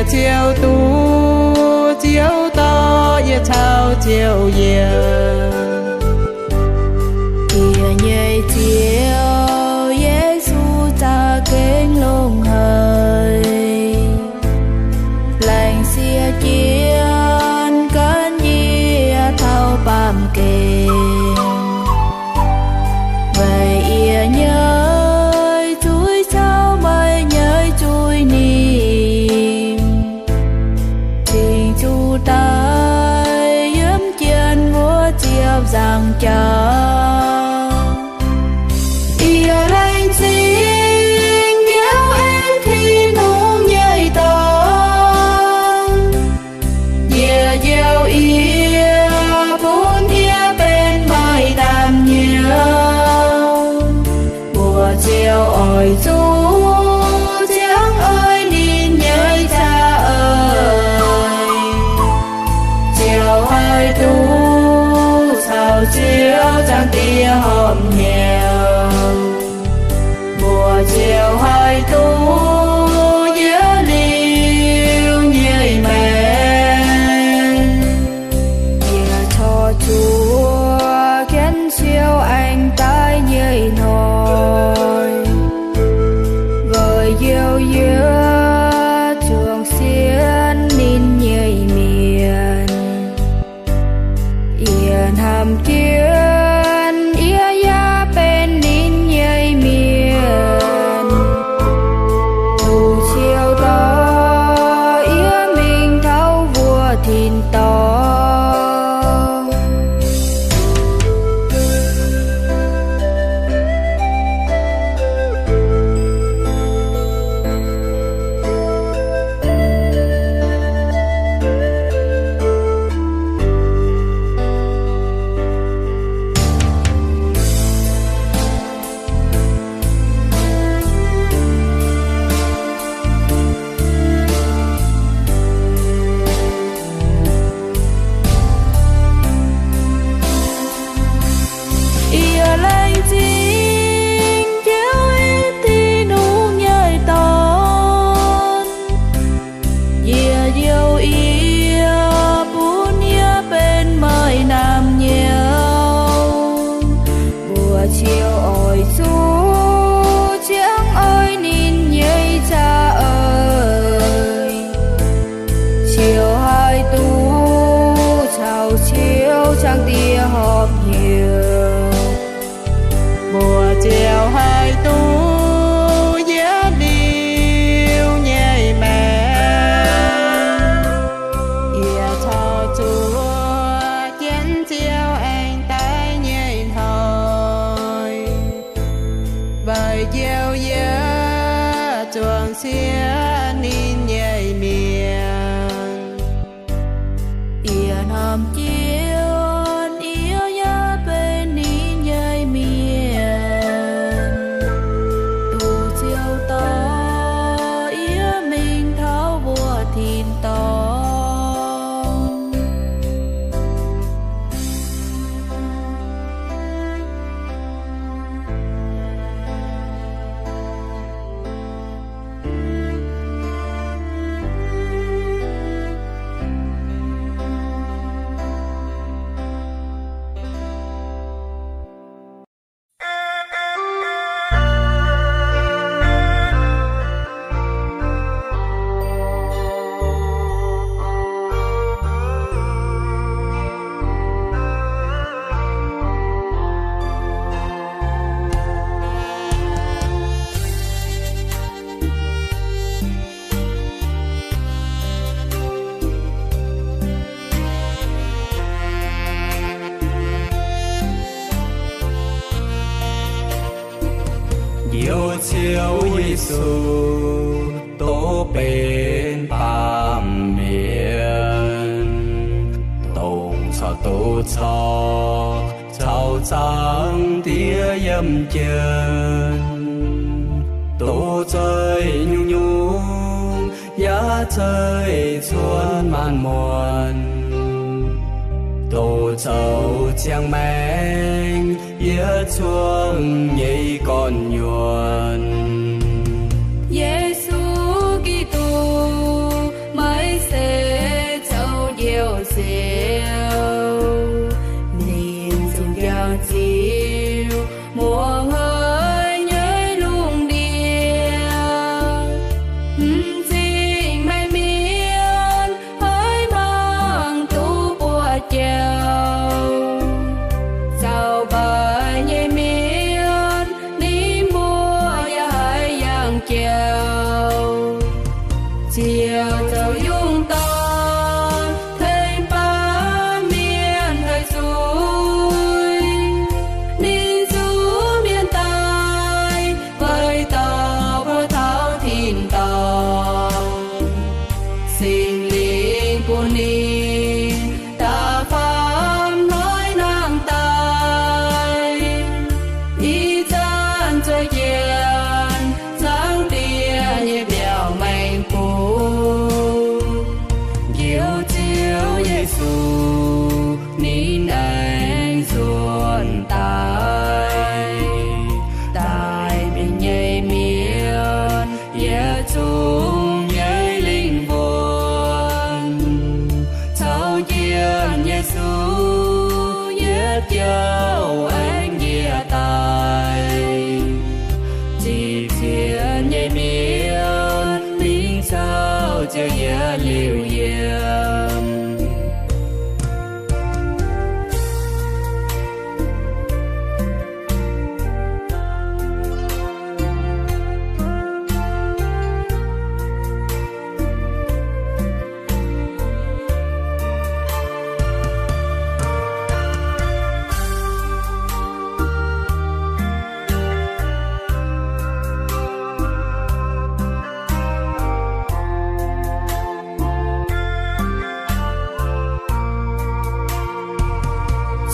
Ziouv duqv Ziouv dorh yie caux Ziouv yiem. Yie nyei Ziouv Yesu za'gengh longx haic. Laengz sieqv jienv gan yie taux baamh gen. Weic yie nyei zuiz caux meih nyei zuiz ninh cingx zuqc daic yiem jienv wuov ziepc nzaangc jauv. Yie laengz zingh Ziouv aengx Tin-Hungh nyei dorn. Yie njoux yie bun yie benx meih naamh nyouz. Mbuox Ziouv oix zuqc ziangh oix ninh nyei za'eix. Ziouv haih duqv caux Ziouv Zaangc Diex horpc hnyouv. Mbuox Ziouv haih duqv yiem liuz nyei maengc. Yie corc zuoqc jienv Ziouv aengx daiv nyei hnoi, weic njoux yie zuangx sienx ninh nyei mienh. Yie hnamv jienv yie yaac benx ninh nyei mienh. Duqv Ziouv dorh yie mingh taux wuov tin-dorngh. Yie laengz zingh Ziouv aengx Tin-Hungh nyei dorn. Yie njoux yie bun yie benx meih naamh nyouz. Mbuox Ziouv oix zuqc ziangh oix ninh nyei za'eix. Ziouv haih duqv caux Ziouv Zaangc Diex horpc hnyouv. Mbuox Ziouv haih duqv yiem liuz nyei maengc. Yie corc zuoqc jienv Ziouv aengx daiv nyei hnoi, weic njoux yie zuangx sienx ninh nyei mienh. Yie hnamv jienv yie yaac benx ninh nyei mienh. Duqv Ziouv dorh yie mingh taux wuov tin-dorngh. Njoux Ziouv Yesu, dongh benx baamh mienh, dongh caux doz caux, caux Zaangc Diex yiem jienv, doz zeih nyungc-nyungc, yaac zeih cuotv maanc muotc, doz zoux ziangh maengc yietc zungv nyei gorn-nyuonh. Yesu Giduc, Yesu, ninh aengx nzuonx daaih, daaih mienh nyei mienh, yietc zungv nyei lingh wuonh, caux jienv Yesu yietc jauv aengx njiec daaih. Zipv sienx nyei mienh mingh caux Ziouv yietc liuz yiem.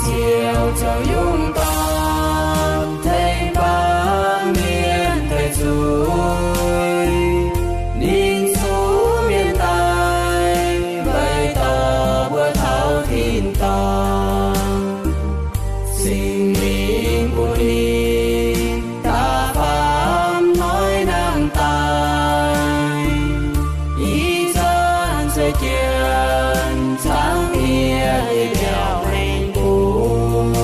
Ziouv zoux yungz dorn tengx baamh mienh deic zuiz. Ninh zuqc mienh daic weic dorh mbuo taux tin-dorngh. Singx Lingh bun ninh da'faam hnoi nangh daaih, ih zanc cuotv jienv cangv bieqc nyei biauv-hlen bung.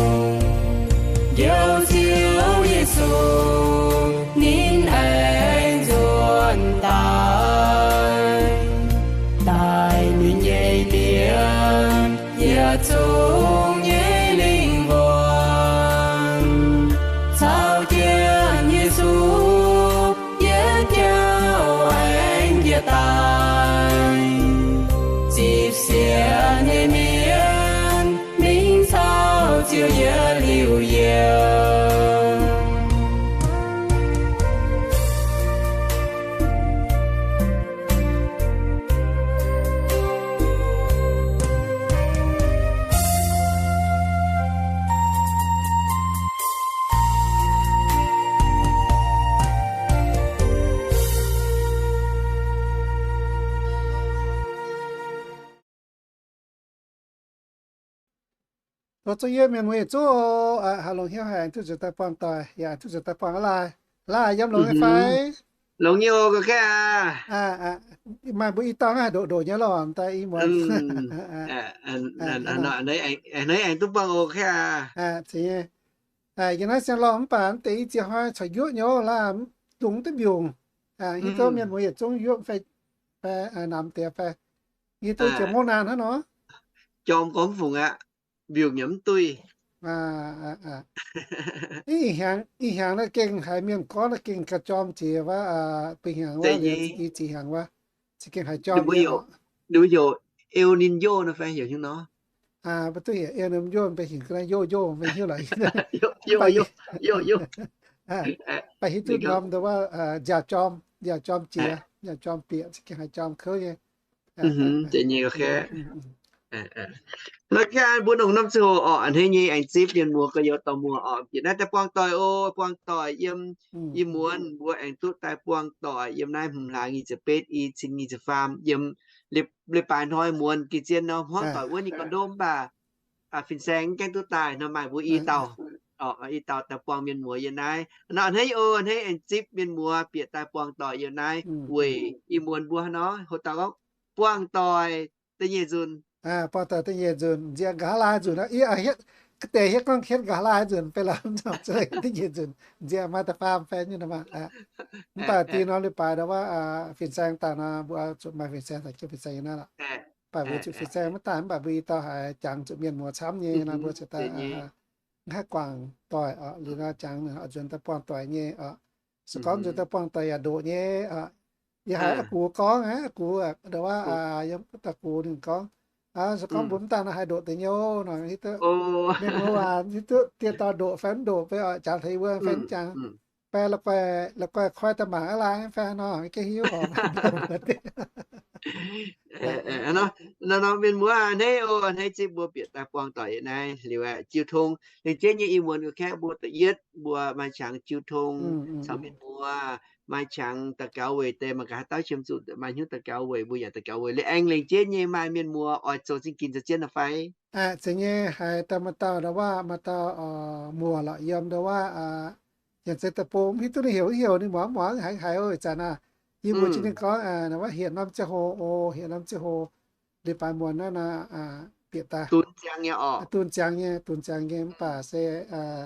Njoux Ziouv Yesu, ninh aengx nzuonx daaih, daaih ninh nyei mienh yietc zungv nyei lingh wuonh, caux jienv Yesu yietc jauv aengx njiec daaih. Zipv sienx nyei mienh mingh caux Ziouv yietc liuz yiem. Longc zuqc yie mienh muoz yietc zungv oc. Aa, haih longc hnyouv haih aengx duqv nzuonx daaih buangh doic, yaac aengx duqv nzuonx daaih buangh aqv laai. Laai yiem longx nyei fai? Longx nyei oc, ga'naaiv aa. Maaih mbuo i dauh haih ndoqc ndoqc nyei lorqc, daaih i muonz. Aa, aengx duqv buangh oc, ga'naaiv aa. Aa, zeiz nyei. Yie naaiv siang-lorngh mv baac mv deix i ziex hnoi caux yuoqv nyei oc, laai dungx duqv mbiungc. Hiuv duqv mienh muoz yietc zungv yuoqv fai, fai namx deix fai. Yie duqv jiex mouv naanh hnangv nor. Jorm gormx fungc aqv, mbiungc yaac mv duih. Ih hnyangx, ih hnyangx naaiv gengh haiz mienh gorngv naaiv gengh gauh jorm jiex wuov, bih hnyangx wuov, i ziex hnyangx wuov, za'gengh haiz jorm. Ninh mbuo heuc El Niño nor fai heuc hnyouv nor? Mv duqv heuc El Niño, mbuo heuc ga'naaiv Yo Yo, mbuo hiuv lorqc. Baac hiuv duqv norm nduov wuov, nziaaux jorm, nziaaux jorm jiex, nziaaux jorm bieqc, za'gengh haiz jorm kouv nyei. Naaiv ganh mbuo nongc norm ziangh hoc orqc, a'hneiv nyei aengx zipv mienh muoz gorx-youz dorh muoz orqc, bieqc naaiv daaih buangh doic oc, buangh doic yiem i muonz mbuo aengx duqv daaih buangh doic yiem naaiv hmz hlaax nyic ziepc betv, i cin nyic ziepc faam, yiem leiz-baaix hnoi muonz geh zien nor, hmuangv doic wuov nyei gorn-ndoqv mv baac fin-saeng mv gaengh duqv daaih nor, maaih mbuo i dauh, i dauh daaih buangh mienh muoz yiem naaiv. Nor a'hneiv oc, a'hneiv aengx zipv mienh muoz bieqc daaih buangh doic yiem naaiv weic i muonz mbuo hnangv nor hoqc dauh gorngv buangh doic da'nyeic nzunc. Buangh doic da'nyeic nzunc, nziex nqa'haav laai nzunc aqv. Yie a'hneiv ga'deix hietv gorngv hietv nqa'haav laai nzunc, beiv lorz da'nyeic nzunc, nziex maaih da'faam fai nyungc nor maah. Mv baac dinh nor leiz-baaix ndau wuov fin-saeng daaih nor, mbuo zuqc maaih fin-saeng, daaih jienv fin-saeng yiem naaiv lorqc. Mv baac mbuo zuqc fin-saeng maiv daaih, mv baac mbuo i dauh haiz jangx zuqc mienh muoz camv nyei nor, mbuo ziouc daaih nqaaiv guangc doic oc. Liuz nor jangx oix nzuonx daaih buangh doic nyei oc. Se gorngv nzuonx daaih buangh doic yaac ndoqc nyei oc. Yie haiz a'gux gorngv aqv, a'gux ndau wuov, yiem da'gux ninh gorngv, se gorngv mbuo mv daaih nor haih ndoqc deix nyei nor, hiuv duqv mienh muoz waac hiuv duqv dieh dauh ndoqc fai mv ndoqc fai oc, jangx taux yie mbuo fai mv jangx, fai la'guaih koi daaih mangc aqv laai fai nor, maiv gaengh hiuv oc. Nor, nor mienh muoz a'hneiv oc, a'hneiv zipv mbuo bieqc daaih buangh doic naaiv liuz aeqv, jiu tong lengc jeiv nyei ih muonz ga'kaeqv mbuo da'yietv mbuo maaih qangx jiu tong caux mienh muoz, maaih qangx daux gaux weic deix mangc gaax haaix dauh qiemx zuqc maaih hnyouv daux gaux weic mbuo yaac daux gaux weic. Liuz aengx lengc jeiv nyei maaih mienh muoz oix zoux zingh ginx zoux jienv nor fai? Aa, zeiz nyei haiz daaih maaih dauh ndau waac, maaih dauh muoc lorqc yiem ndau waac, yaac zeiz daaih bung mv hiuv duqv ninh heuc mv heuc, ninh muangx muangx haiz haiz oc. Ih zanc aah, yie mbuox jienv ninh gorngv, ndau waac hietc norm ziangh hoc oc, hietc norm ziangh hoc, leiz-baaix muonz naaiv nor, bieqc daaih. Dunx ziangx nyei, dunx ziangx nyei, dunx ziangx nyei mv baac se aa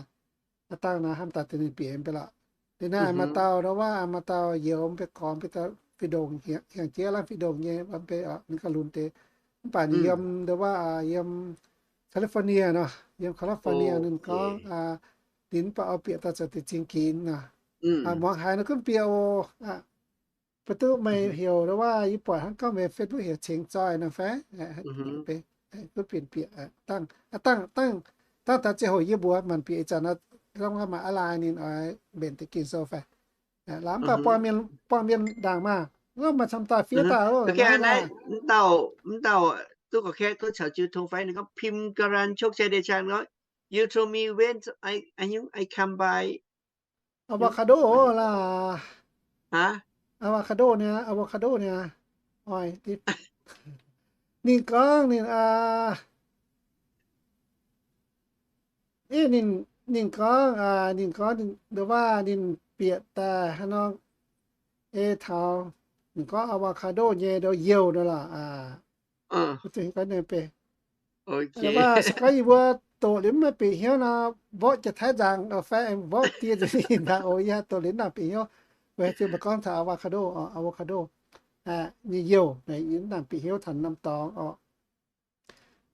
dangh nor hnamv daaih deix ninh bieqc mv bei lorqc. Liuz naaiv maaih dauh ndau waac, maaih dauh youz mv bei gormx mv bei dauh fih ndongc, hiaangx jiex laanh fih ndongc nyei mv bei oc, ninh gauh lunx deix. Mv baac ninh yiem ndau waac yiem California nor, yiem California ninh gorngv ninh mv baac oix bieqc daaih zoux deix zingh ginx nor. Muangx haiz nor gunv bieqc oc. Baac duqv meih heuc ndau waac yie buatc hnangv gorngv meih Facebook heuc cingx zoih nor fai? Gunv bieqc bieqc, dangh, dangh, dangh daaih ziangh hoc yie mbuox maanc bieqc ih zanc nor, gorngv maaih a'laaix ninh oix mbenc deix Ging-Sou fai. Lamh mv baac buangh mienh, buangh mienh ndaangc maah, maaih camv daaih fiev daaih oc. Mv dauh, mv dauh duqv gorqv-kaeqv duqv caux jiu tong fai ninh gorngv พิมพ์การัน โชคชัยเดชา gorngv, you told me when I, I, I come by avocado laac. Avocado niaa, avocado niaa. Oix, ninh gorngv ninh, ninh, ninh gorngv, ninh gorngv ndau waac ninh bieqc daaih hnangv nor, ei taux, ninh gorngv avocado nyei ndau youh nor lorqc. Mv baac se gorngv yie mbuo doqc liuz mv maaih bieqc hnyouv nor, mborqv jiex taaih nzangc fai mborqv diex nzengc nzangc oc. Yie doqc liuz mv nangc bieqc hnyouv. Weic zuqc mbuo gorngv taux avocado, avocado, ninh youh, mv nangc bieqc hnyouv taux norm dorngx oc.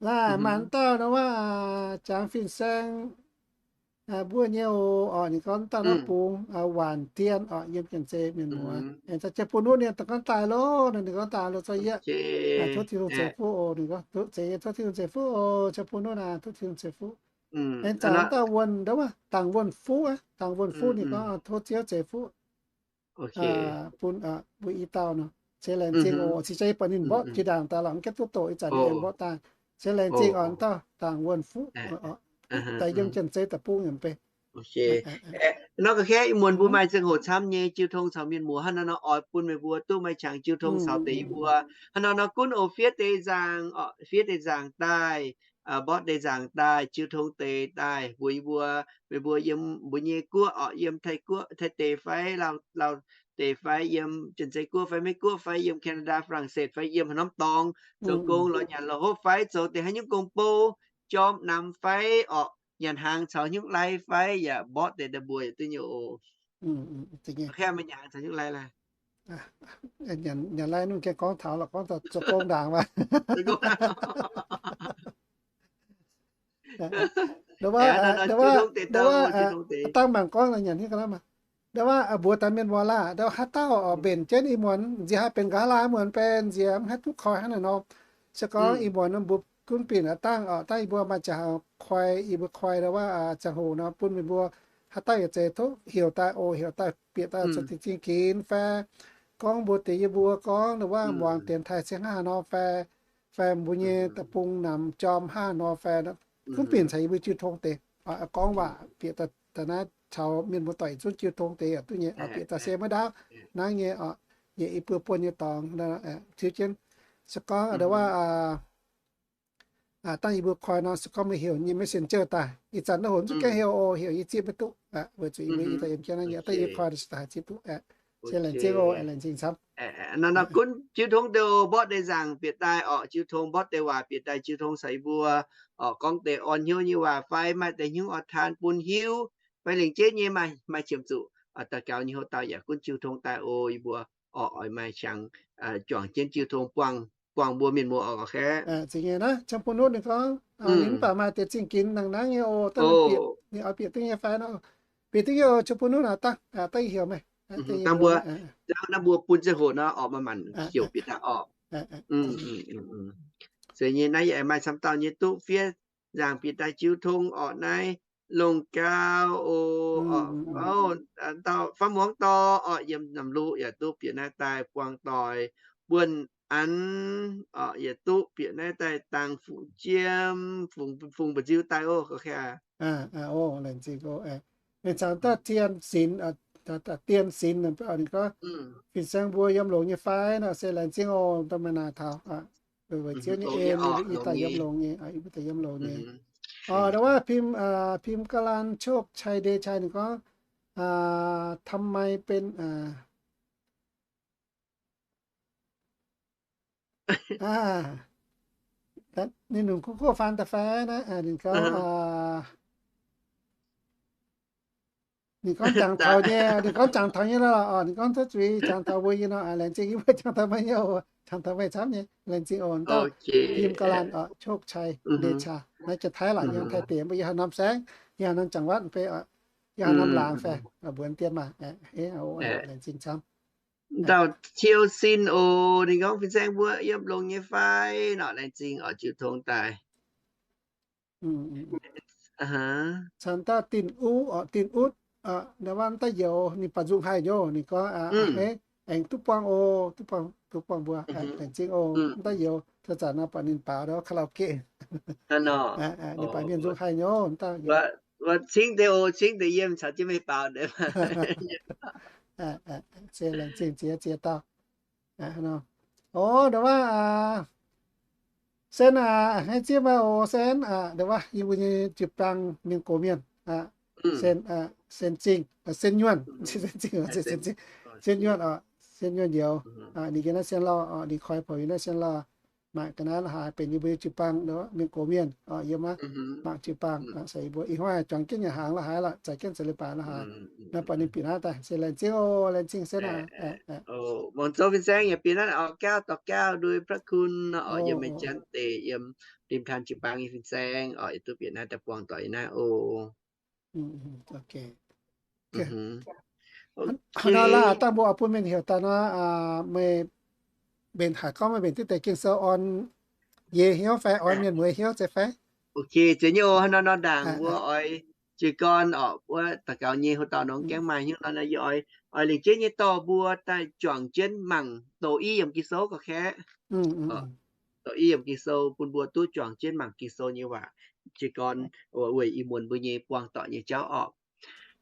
Laaih maanc dauh nor waac, jangx fin-saeng mbuo nyei oc. Ninh gorngv dauh nor bungx waanc dien oc, yiem Janx-Zei mienh muoz. Aengx za'gengh bun wuov ninh daaih gorngv daaih loh, ninh gorngv daaih loh, zorqv yie tov Tin-Hungh ceix fuqv oc. Ninh gorngv tov Tin-Hungh ceix fuqv oc, za'gengh bun wuov naaic tov Tin-Hungh ceix fuqv. Aengx za'gengh dauh wuonh, dangc wuonh fuqv, dangc wuonh fuqv ninh gorngv tov Ziouv ceix fuqv bun mbuo i dauh nor. Ceix laengz zingh oc. Cingx jaax yie buatc ninh mborqv jiex ndaangc daaih lorqc, mv gaengh duqv doqc ih zanc ninh mborqv daaih. Ceix laengz zingh oc, dauh dangc wuonh fuqv daaih yiem Janx-Zei deic-bung yaac mv bei. Nor ga'kaeqv ih muonz mbuo maaih ziangh hoc camv nyei jiu tong caux mienh muoz hnangv nor nor oix bun meih mbuo duqv maaih qangx jiu tong caux deix yie mbuo. Hnangv nor nor gunv oc, fiev deix nzaangc, fiev deix nzaangc daaih, mborqv deix nzaangc daaih, jiu tong deix daaih mbuox yie mbuo, meih mbuo yiem mbuo nyei guoqv oc, yiem Taiv-Guoqv, Taiv deic fai, Laauv, Laauv deic fai, yiem Janx-Zei Guoqv fai, Meiv Guoqv fai, yiem Canada, Faa^lakv^setv fai, yiem haaix norm dorngx zoux gong lorz nyanc lorz hopv fai, zoux deix haaix nyungc gong-bou, jorm namx fai oc, nyanc hnaangx caux haaix nyungc lai fai, yaac mborqv deix daaih mbuox yaac duqv nyei oc. Nyanc hnaangx caux haaix nyungc lai lai? Nyanc lai nungh gengh gorngv taux lorqc, gorngv zoux gong ndaangc maah. Dangh mangc gorngv nyanc haaix ga'naaiv maah. Ndau waac mbuox daaih mienh muoz laah, ndau haaix dauh oix mbenc jienv ih muonz, nziex haih benx nqa'haav laai muonz benx, nziex mv haih duqv koi hnangv naaiv nor. Se gorngv ih muonz mbuo gunv binc aqv dangh oc, dangh yie mbuo maaih ziangh hoc koi, yie mbuo koi ndau waac ziangh hoc nor bun meih mbuo haaix dauh yaac zeiz tov heuc daaih oc, heuc daaih bieqc daaih zoux deix zingh ginx fai gorngv mbuox deix yie mbuo gorngv ndau waac muangx dienx taaih se hnangv haaix nor fai, fai mbuo nyei deic-bung namx jorm hnangv haaix nor fai, gunv binc caux yie mbuo jiu tong deix gorngv waac bieqc daaih naaiv caux mienh muoz-doic yietc zungv jiu tong deix yaac duqv nyei oc. Bieqc daaih se maiv ndaauv hnangv nyei oc. Yietc i buo buonc nyei dorngx ziux jienv. Se gorngv ndau waac dangh yie mbuo koi nor, se gorngv meih heuc nyei messenger daaih, ih zanc naaiv hoc zungv gaengh heuc oc, heuc yie zieqv maiv duqv, weic zuqc yie mbuo i dauh yiem jienv naaiv nyei, dangh yie koi nor se daaih haih zieqv duqv. Se laengz zingh oc, laengz zingh camv. Nor, nor gunv jiu tong deix oc, mborqv deix nzaangc bieqc daaih oc, jiu tong mborqv deix waac bieqc daaih, jiu tong caux yie mbuo oc, gorngv deix orn hnyouv nyei waac fai maaih deix hnyouv oix taan bun hiuv fai lengc jeiv nyei maaih, maaih qiemx zuqc daux gaux nyei houv dauh yaac gunv jiu tong daaih oc. Yie mbuo oc oix maaih qangx juangc jienv jiu tong buangh, buangh mbuo mienh muoz oc. Oc, zeiz nyei naaiv, Qam Bun Nuotv ninh gorngv ninh mv baac maaih deix zingh ginx nangh nangv nyei oc, dangh ninh bieqc, ninh oix bieqc duqv nyei fai nor. Bieqc duqv nyei oc, Qam Bun Nuotv naaic dangh, dangh yie heuc meih. Dangh mbuo, dangh mbuo bun ziangh hoc nor oc, manc-manc heuc bieqc daaih oc. Zeiz nyei naaiv yaac maaih camv dauh nyei duqv fiev nzaangc bieqc daaih jiu tong oc. Naaiv longc gau oc. Dauh Faam Muangx Dorh oc, yiem Namlu yaac duqv bieqc naaiv daaih buangh doic buonv an, yietc duqv bieqc naaiv daaih dangh fuqv jiem, fungx mba'nziu daaih oc, ga'qv. Laengz zingh oc. Mingh caux dauh tien sinx, dien sinx, ninh gorngv, fin-saeng mbuo yiem longx nyei fai nor, se laengz zingh oc, dongh meih naaic taux, weic Ziouv nyei en, i daaih yiem longx nyei, i daaih yiem longx nyei. Nda wuov พิมพ์ กาลัน โชคชัย เดชา ninh gorngv, ทำไมเป็น ninh nungx kuv kuv faan da'fai naaiv, ninh gorngv, ninh gorngv jangx taux nyei, ninh gorngv jangx taux nyei lorqc, ninh gorngv tov zuiz jangx taux mbuo nyei nor, laengz zingh yie mbuo jangx taux meih nyei oc, jangx taux meih camv nyei, laengz zingh oc, dauh พิมพ์ กาลัน oc, โชคชัย เดชา naaiv jiex Taiv lorqc, yiem Taiv deic, mbuo yiem haaix norm saengv, yiem haaix norm จังหวัด fai, yiem haaix norm laangz fai, mbuo dien maah, laengz zingh camv. Dauh Ciou Sin oc, ninh gorngv fin-saeng mbuo yiem longx nyei fai nor, laengz zingh oc, jiu tong daaih. Caux dauh Dinh Uv oc, Dinh Utv, nda wuov daaih youz ninh baac nzung haih nyei, ninh gorngv, aengx duqv buangh oc, duqv buangh, duqv buangh mbuo, laengz zingh oc, daaih youz, zanc-zanc nor buatc ninh baaux karaoke, ninh baaux mienh nzung haih nyei, daaih youz. Cingv deix oc, cingv deix yiem caux jienv meih baaux. Se laengz zingh ziex ziex dauh. Oc, nda wuov, Sen aac, haaix zieqv maaih oc, Sen aac, nda wuov yie mbuo nyei jiu-baang mienh gox mienh, Sen, Sen Zingh, Sen Nyuonh, Sen Zingh, Sen Nyuonh oc, Sen Nyuonh youz, ninh yiem naaiv Sien Lauh oc, ninh koi poux yiem naaiv Sien Lauh, mangc ga'naaiv la'haaix benx yie mbuo nyei jiu-baang mienh gox mienh oc, yiem wuov mangc jiu-baang, se yie mbuo ih hnoi juangc jienv nyanc hnaangx la'haaix lorqc, za'gengh za'gengh baac la'haaix, naaiv buatc ninh bieqc naaiv daaih, se laengz zingh oc, laengz zingh Sen aac. Mangc zoux fin-saeng yaac bieqc naaiv oc, gauh dorh gauh ndui พระคุณ oc, yiem meih janx deix yiem ริมทาง jiu-baang nyei fin-saeng oc, yietc duqv bieqc naaiv daaih buangh doic yiem naaiv oc. Hnangv naaiv laaix dangh mbuo oix bun mienh heuc daaih nor, meih mbenc haaix gorngv meih mbenc diqv deix Ging-Sou orn yie hnyouv fai orn mienh mueiz hnyouv zeiz fai? Ok, zeiz nyei oc. Hnangv nor, nor ndaangc mbuo oix jiez gorn oc, wuov daux gaux nyei hoc dauh nor gaengh maaih hnyouv nor, yie oix, oix lengc jeiv nyei dorh mbuo daaih juangc jienv mangc douz-i yiem Ging-Sou gorqv-kaeqv. Douz-i yiem Ging-Sou bun mbuo duqv juangc jienv mangc Ging-Sou nyei waac, jiez gorn weic ih muonz mbuo nyei buangh doic nyei jauv orqc.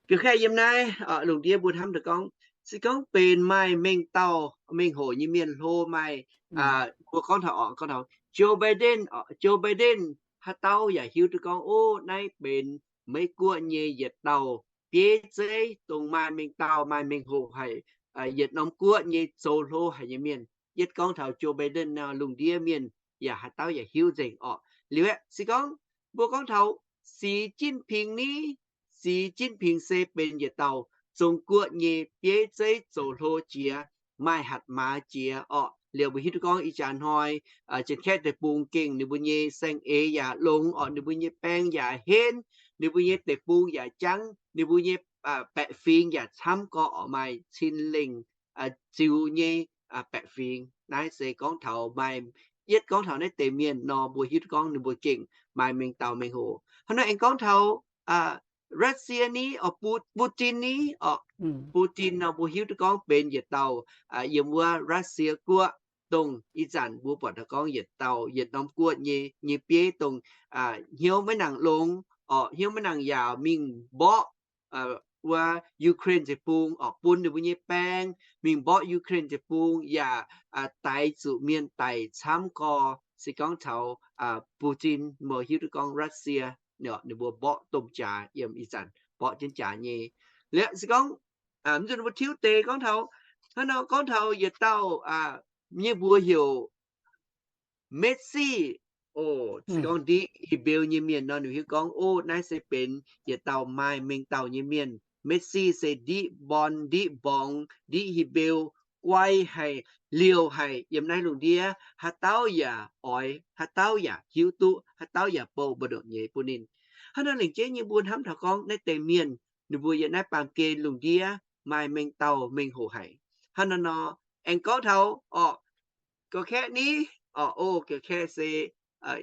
Gorqv-kaeqv yiem naaiv lungh ndiev mbuo hnamv daaih gorngv, se gorngv benx maaih mengh dauh mengh hoc nyei mienh hlo maaih, mbuo gorngv taux orqc, gorngv taux Joe Biden, Joe Biden haaix dauh yaac hiuv duqv gorngv, ov, naaiv benx Meiv Guoqv nyei yietc dauh bieiv zeiv, dongh maaih mengh dauh maaih mengh hoc haic, yietc norm guoqv nyei zoux hlo haic nyei mienh. Yietv gorngv taux Joe Biden nor, lungh ndiev mienh yaac haaix dauh yaac hiuv nzengc orqc. Liuz aeqv, se gorngv mbuo gorngv taux Xi Jinping ni, Xi Jinping se benx yietc dauh Zong-Guoqv nyei bieiv zeiv zoux hlo jiex, maaih hatc maaz jiex orqc. Liuz mbuo hiuv duqv gorngv ih jaax hnoi Janx-Kaeqv deic-bung gengh ninh mbuo nyei saeng-eix yaac longx orqc, ninh mbuo nyei baeng yaac henv, ninh mbuo nyei deic-bung yaac jangv, ninh mbuo nyei baeqc fingx yaac camv gorx orqc, maaih cin lengh ziux nyei baeqc fingx. Naaiv se gorngv taux maaih, yietv gorngv taux naaiv deix mienh nor, mbuo hiuv duqv gorngv ninh mbuo gengh maaih mengh dauh mengh hoc. Hnangv naaiv aengx gorngv taux Russia ni, orqc, Putin ni orqc. Putin nor mbuo hiuv duqv gorngv benx yietc dauh yiem wuov Russia guoqv, dongh ih zanc mbuo buatc taux gorngv yietc dauh yietc norm guoqv nyei, nyei bieiv dongh hnyouv maiv nangc longx orqc, hnyouv maiv nangc yaauc, mingh mborqv wuov Ukraine deic-bung orqc, bun ninh mbuo nyei baeng mingh mborqv Ukraine deic-bung yaac daix zuqc mienh daic camv gorx. Se gorngv taux Putin, mbuo hiuv duqv gorngv Russia, ninh mbuo mborqv domh jaax yiem ih zanc mborqv jienv jaax nyei. Liuz se gorngv mv nzunc mbuo tiuv deix gorngv taux, hnangv nor gorngv taux yietc dauh nyei mbuox heuc Messi. Oc, se gorngv ndiqv Hipv^beu nyei mienh nor, ninh hiuv gorngv, ov, naaiv se benx yietc dauh maaih mengh dauh nyei mienh. Messi se ndiqv mbong, ndiqv mborngx, ndiqv Hipv^beu guai haic, liouh haic yiem naaiv lungh ndiev. Haaix dauh yaac oix, haaix dauh yaac hiuv duqv, haaix dauh yaac bouh mbu'ndongx nyei bun ninh. Hnangv naaiv lengc jeiv nyei mbuo hnamv taux gorngv naaiv deix mienh, ninh mbuo yiem naaiv baamh gen lungh ndiev maaih mengh dauh mengh hoc haic. Hnangv naaiv nor, aengx gorngv taux orqc, gorqv-kaeqv ni, orqc, ov, gorqv-kaeqv se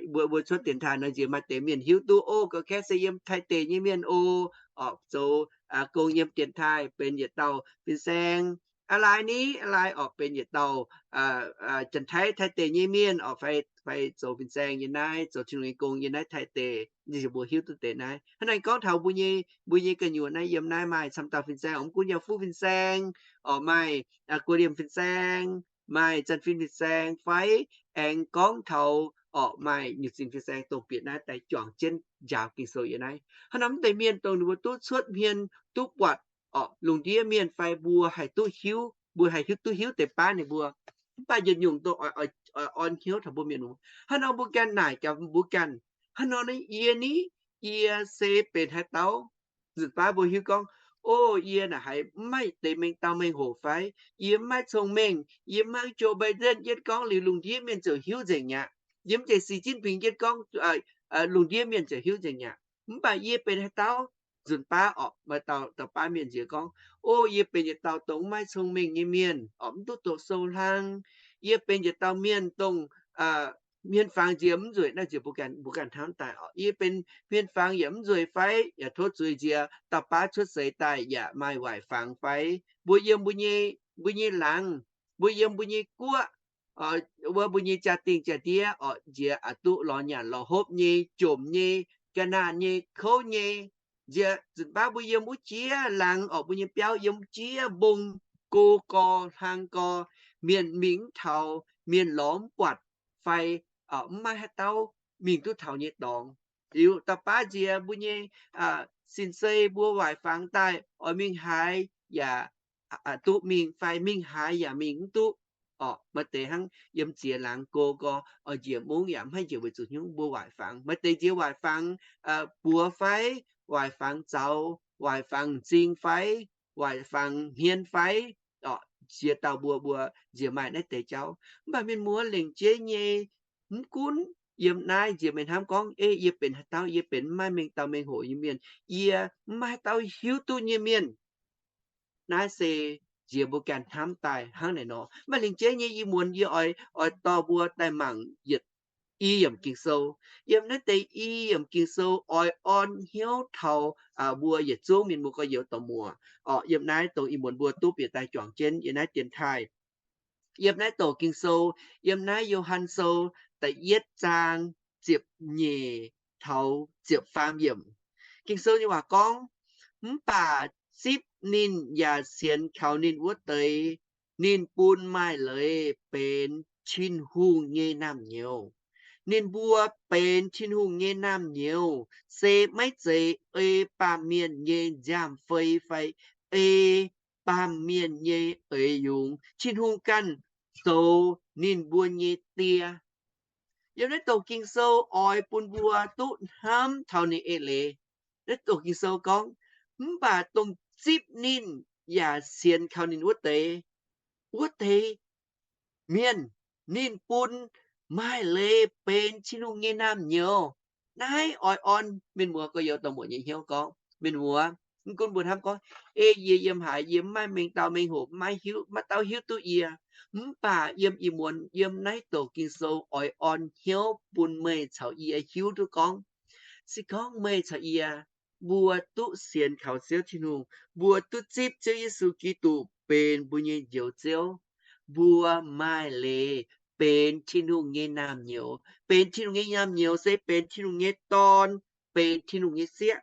mbuo, mbuo cuotv dienx taaih nor nziex maaih deix mienh hiuv duqv, ov, gorqv-kaeqv se yiem Taiv deic nyei mienh oc, orqc, zoux gong yiem dienx taaih benx yietc dauh fin-saeng Aa lai ni, aa lai orqc benx yietc dauh Janx-Taiv, Taiv deic nyei mienh orqc, fai, fai zoux fin-saeng yiem naaiv, zoux Tin-Hungh nyei gong yiem naaiv Taiv deic, ninh ziouc mbuo hiuv duqv deix naaiv. Hnangv naaic gorngv taux mbuo nyei, mbuo nyei gu'nyuoz naaiv, yiem naaiv maaih camv dauh fin-saeng, mv gunv yaac fuqv fin-saeng orqc, maaih guoqv liemh fin-saeng, maaih zanc fin fin-saeng fai, aengx gorngv taux orqc maaih nyutc zinh fin-saeng dongh bieqc naaiv daaih juangc jienv njaaux Ging-Sou yiem naaiv. Hnangv naaic mv deix mienh dongh ninh mbuo duqv cuotv hmien duqv buatc orqc, lungh ndiev mienh fai mbuo haih duqv hiuv, mbuo haih hiuv duqv hiuv deix baav ninh mbuo. Mv baac yietc nyungc dongh oix, oix orn hnyouv taux mbuo mienh muoz. Hnangv nor mbuo ganh naaic gaax mbuo ganh, hnangv nor naaiv yie ni, yie se benx haaix dauh? Nzunc baav mbuo hiuv gorngv, o, yie naaic haiz mv maaih deix mengh dauh mengh hoc fai? Yie mv maaih cong-mengh, yie mv maaih Joe Biden yietv gorngv liuz lungh ndiev mienh ziouc hiuv nzengc mi'aqv. Yie mv jiex Xi Jinping yietv gorngv lungh ndiev mienh ziouc hiuv nzengc mi'aqv. Mv baac yie benx haaix dauh? Nzunc baav orqc, maaih dauh, dauh baav mienh nziex gorngv, o, yie benx yietc dauh dongh mv maaih cong-mengh nyei mienh orqc, mv duqv doqc sou hlang. Yie benx yietc dauh mienh dongh hmien fangx nziex mv nzueic naaiv nziex mbuo ganh, mbuo ganh hnamv daaih orqc, yie benx hmien fangx yaac mv nzueic fai? Yaac tov zuiz nziex dauh baav cuotv seix daaih yaac maaih waaic fangx fai? Mbuo yiem mbuo nyei, mbuo nyei laangz, mbuo yiem mbuo nyei guoqv, wuov mbuo nyei jaa-dingh jaa-ndiev orqc, nziex a'duqv lorz nyanc lorz hopv nyei, jomc nyei, ga'naanh nyei, kouv nyei. Nziex nzunc baav mbuo yiem wuov jiex laangz orqc, mbuo nyei biauv yiem wuov jiex mbong, go gorx hlang gorx, mienh mingh mv taux, mienh lorz mv buatc fai mv maaih haaix dauh mingh duqv taux nyei dorngx. Liuz dauh baav nziex mbuo nyei sin-sei mbuo waaic fangx daaih oix mingh haaix yaac duqv mingh fai mingh haaix yaac mingh mv duqv orqc. Maaih deix hnangv yiem ziex laangz go gorx oix njiec mungv yaac mv haih njiec weic zuqc hnyouv mbuo waaic fangx. Maaih deix nziex waaic fangx buoz fai, waaic fangx zaux, waaic fangx m'zing fai, waaic fangx hmien fai orqc. Ziex dauh mbuo, mbuo nziex maaih naaiv deix jauv. Mv baac mienh muoz, lengc jeiv nyei, mv gunv yiem naaiv nziex meih hnamv gorngv, ei, yie benx haaix dauh? Yie benx mv maaih mengh dauh mengh hoc nyei mienh, yie mv maaih haaix dauh hiuv duqv nyei mienh. Naaiv se nziex mbuo ganh hnamv daaih hnangv naaic nor. Mv baac lengc jeiv nyei ih muonz yie oix, oix dorh mbuo daaih mangc yietc i yiemc Ging-Sou. Yiem naaiv deix i yiemc Ging-Sou oix orn hnyouv taux mbuo yietc zungv mienh muoz gorx-youz dorh muoc orqc. Yiem naaiv dongh ih muonz mbuo duqv bieqc daaih juangc jienv yiem naaiv dienx taaih. Yiem naaiv douc Ging-Sou, yiem naaiv Yo^han Sou da'yietv zaang ziepc nyeic taux ziepc faam yiemc. Ging-Sou nyei waac gorngv, mv baac zipv ninh yaac sienx kaux ninh wuov deix, ninh bun maaih leiz benx Tin-Hungh nyei naamh nyouz. Ninh mbuo benx Tin-Hungh nyei naamh nyouz se maiv zeiz ei baamh mienh nyei nziaamv-fei fai ei baamh mienh nyei eix yungz. Tin-Hungh ganh zoux ninh mbuo nyei Die. Yiem naaiv douc Ging-Sou oix bun mbuo duqv hnamv taux ninh eix leiz. Naaiv douc Ging-Sou gorngv, mv baac dongh zipv ninh yaac sienx kaux ninh wuov deix, wuov deix mienh ninh bun maaih leiz benx Tin-Hungh nyei naamh nyouz. Naaiv oix orn mienh muoz gorx-youz dorh muoc nyei hnyouv gorngv, mienh muoz, mv gunv mbuo hnamv gorngv, ei, yie yiem haaix, yie mv maaih mengh dauh mengh hoc, maiv hiuv, maiv dauh hiuv duqv yie. Mv baac yiem ih muonz yiem naaiv douc Ging-Sou oix orn hnyouv bun meih caux yie hiuv duqv gorngv, se gorngv meih caux yie, mbuo duqv sienx kaux Ziouv Tin-Hungh, mbuo duqv zipv Ziouv Yesu Giduc benx mbuo nyei Njoux Ziouv, mbuo maaih leiz benx Tin-Hungh nyei naamh nyouz. Benx Tin-Hungh nyei naamh nyouz se benx Tin-Hungh nyei dorn, benx Tin-Hungh nyei sieqv.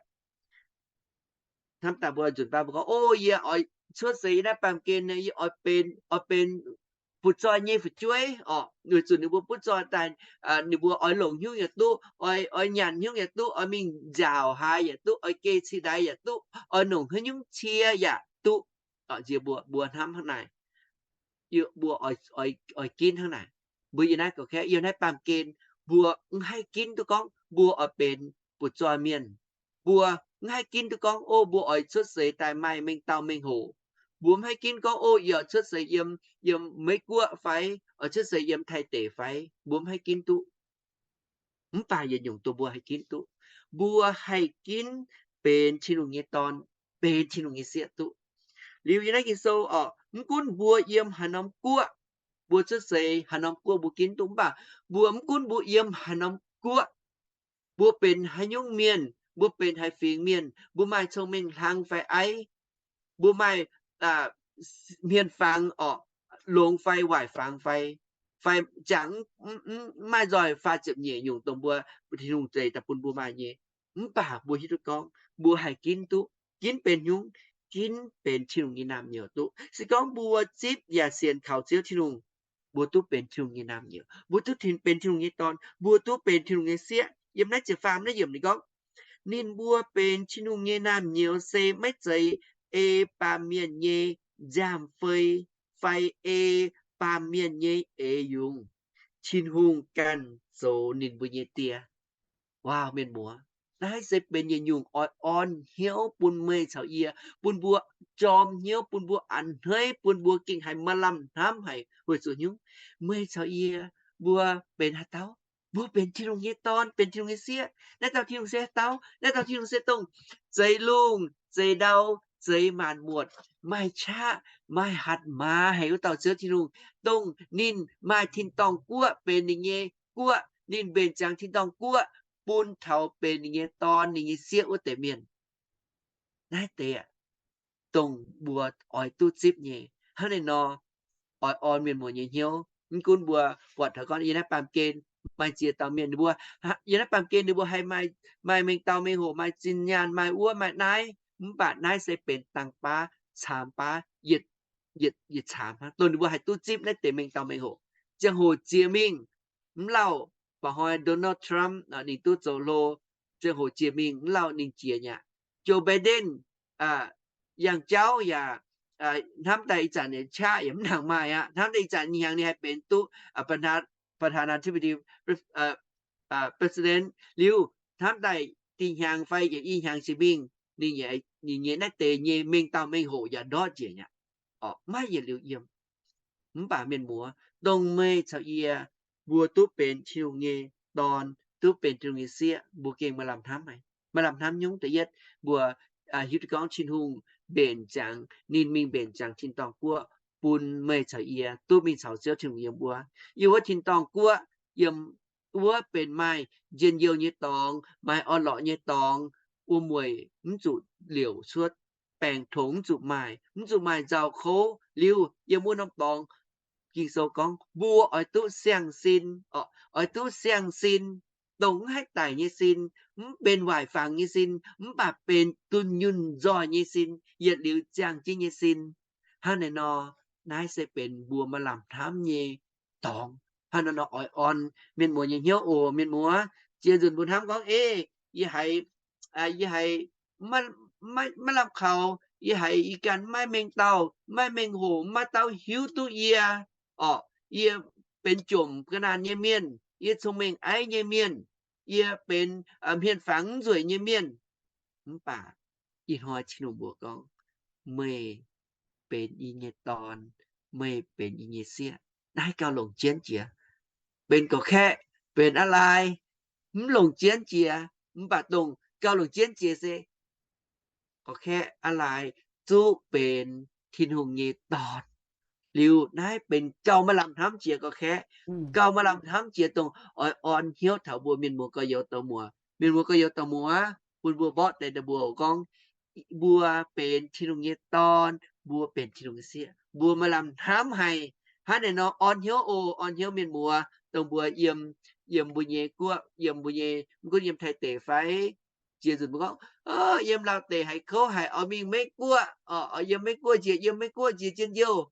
Hnamv daaih mbuo nzunc baav mbuo gorngv, o, yie oix cuotv seix yiem naaiv baamh gen, yie oix benx, oix benx fu'jueiv nyei fu'jueiv orqc, weic zuqc ninh mbuo butv zoih daaih, ninh mbuo oix longc hnyouv yaac duqv, oix, oix nyanc hnyouv yaac duqv, oix mingh nziaauc haaix yaac duqv, oix geh cih ndaix yaac duqv, oix longc haaix nyungc cie yaac duqv. Nziex mbuo, mbuo hnamv hnangv naaic, mbuo oix, oix ginv hnangv naaic. Mbuo yiem naaiv ga'kaeqv, yiem naaiv baamh gen, mbuo mv haih ginv duqv gorngv mbuo oix benx fu'jueiv mienh. Mbuo mv haih ginv duqv gorngv, o, mbuo oix cuotv seix daaih maaih mengh dauh mengh hoc. Mbuo mv haih ginv gorngv, o, yie oix cuotv seix yiem, yiem Meiv Guoqv fai oix cuotv seix yiem Taiv deic fai. Mbuo mv haih ginv duqv. Mv baac yietc nyungc dongh mbuo haih ginv duqv, mbuo haih ginv benx Tin-Hungh nyei dorn, benx Tin-Hungh nyei sieqv duqv. Liuz yiem naaiv Ging-Sou orqc, mv gunv mbuo yiem haaix norm guoqv, mbuo cuotv seix haaix norm guoqv mbuo ginv duqv, mv baac mbuo mv gunv mbuo yiem haaix norm guoqv, mbuo benx haaix nyungc mienh, mbuo benx haaix fingx mienh, mbuo maaih cong-mengh hlang fai aiv, mbuo maaih hmien fangx orqc, longx fai waaic fangx fai, fai jangx mv, mv, mv maaih nzoih faah ziepc nyeic nyungc dongh mbuo Tin-Hungh zeix daaih bun mbuo maaih nyei. Mv baac mbuo hiuv duqv gorngv mbuo haih ginv duqv, ginv benx hnyungv, ginv benx Tin-Hungh nyei naamh nyouz duqv. Se gorngv mbuo zipv yaac sienx kaux Ziouv Tin-Hungh, mbuo duqv benx Tin-Hungh nyei naamh nyouz, mbuo duqv benx Tin-Hungh nyei dorn, mbuo duqv benx Tin-Hungh nyei sieqv. Yiem naaiv ziepc faam naaiv yiemc ninh gorngv, ninh mbuo benx Tin-Hungh nyei naamh nyouz se maiv zeiz ei baamh mienh nyei nziaamv-fei fai ei baamh mienh nyei eix yungz. Tin-Hungh ganh zoux ninh mbuo nyei Die. Waac mienh muoz, naaiv se benx yietc nyungc oix orn hnyouv bun meih caux yie, bun mbuo jorm hnyouv, bun mbuo a'hneiv, bun mbuo gengh haih maaih lamh hnamv haic weic zuqc hnyouv. Meih caux yie, mbuo benx haaix dauh? Mbuo benx Tin-Hungh nyei dorn, benx Tin-Hungh nyei sieqv. Naaiv dauh Tin-Hungh se haaix dauh? Naaiv dauh Tin-Hungh se dongh zeix lungh, zeix ndau, zeix maanc muotc, maaih qaqv, maaih hatc maaz haic wuov dauh Ziouv Tin-Hungh, dongh ninh maaih tin-dorngh guoqv benx ninh nyei guoqv, ninh mbenc ziangx tin-dorngh guoqv bun taux benx ninh nyei dorn, ninh nyei sieqv wuov deix mienh. Naaiv deix dongh mbuo oix duqv zipv nyei. Hnangv naaiv nor, oix orn mienh muoz nyei hnyouv. Mv gunv mbuo buatc taux gorngv yiem naaiv baamh gen maaih ziex dauh mienh, ninh mbuo, yiem naaiv baamh gen ninh mbuo haih maaih, maaih mengh dauh mengh hoc, maaih zinh nyaanh, maaih wuov maaih naaiv, mv baac naaiv se benx dangh baav caamx baav, yietc, yietc, yietc caamx hnangv. Dongh ninh mbuo haih duqv zipv naaiv deix mengh dauh mengh hoc. Ziangh hoc jiex mingh, mv lauh, ba'hnoi Donald Trump ninh duqv zoux hlo, ziangh hoc jiex mingh mv lauh ninh jiex nyaqc. Joe Biden yangh jauv yaac hnamv daaih ih zanc nyei qaqv yaac mv nangc maaih aqv. Hnamv daaih ih zanc nyei hnyangx ninh haih benx duqv ประธานาธิบดี president liuz, hnamv daaih dinh hnyangx fai yaac i hnyangx jiex mingh, ninh nyei naaiv deix nyei mengh dauh mengh hoc yaac ndortv njiec nyaqc. Orqc, maiv yietc liuz yiem. Mv baac mienh muoz, dongh meih caux yie, mbuo duqv benx Tin-Hungh nyei dorn, duqv benx Tin-Hungh nyei sieqv, mbuo gengh maaih lamh hnamv, maaih lamh hnamv nyungc. Da'yietv, mbuo hiuv duqv gorngv Tin-Hungh mbenc ziangx, ninh mingh mbenc ziangx tin-dorngh guoqv bun meih caux yie duqv mingh caux Ziouv Tin-Hungh yiem wuov. Yiem wuov tin-dorngh guoqv, yiem wuov benx maaih njien-youh nyei dorngx, maaih orn-lorqc nyei dorngx, wuom-mueic mv zuqc liouc cuotv, baengc tongx mv zuqc maaih, mv zuqc maaih nzauh kouv liuz, yiem wuov norm dorngx, Ging-Sou gorngv mbuo oix duqv siang-sin, oix duqv siang-sin, dongh mv haih daic nyei sin, mv benx waaic fangx nyei sin, mv baac benx dunh yunh nzoih nyei sin, yietc liuz ziangh jienv nyei sin. Hnangv naaiv nor, naaiv se benx mbuo maaih lamh hnamv nyei dorngx. Hnangv naaiv nor oix orn mienh muoz nyei hnyouv oc. Mienh muoz, ziex nzunc mbuo hnamv gorngv, Ei, yie haiz, yie haiz maiv lamh kaux, yie haiz yie ganh maiv mengh dauh, maiv mengh hoc, maiv dauh hiuv duqv yie. Orqc, yie benx jomc ga'naanh nyei mienh, yie cong-mengh aiv nyei mienh, yie benx hmien fangx mv nzueic nyei mienh. Mv baac ih hnoi Tin-Hungh mbuox gorngv, meih benx yie nyei dorn, meih benx yie nyei sieqv. Naaiv gauh longc jienv jiex. Benx gorqv-kaeqv, benx a'laaix, mv longc jienv jiex. Mv baac dongh gauh longc jienv jiex se gorqv-kaeqv, a'laaix, zuqv benx Tin-Hungh nyei dorn liuz, naaiv benx gauh maaih lamh hnamv jiex gorqv-kaeqv, gauh maaih lamh hnamv jiex dongh oix orn hnyouv taux mbuo mienh muoz gorx-youz dorh muoz. Mienh muoz gorx-youz dorh muoz, bun mbuo mborqv deix ndau mbuo gorngv, mbuo benx Tin-Hungh nyei dorn, mbuo benx Tin-Hungh nyei sieqv, mbuo maaih lamh hnamv haic. Hnangv naaiv nor orn hnyouv oc, orn hnyouv mienh muoz, dongh mbuo yiem, yiem mbuo nyei guoqv, yiem mbuo nyei, mv gunv yiem Taiv deic fai ziex nzunc mbuo gorngv, yiem Laauv deic haiz kouv haic, oix mingh Meiv Guoqv, oix yiem Meiv Guoqv njiec, yiem Meiv Guoqv njiec njien-youh.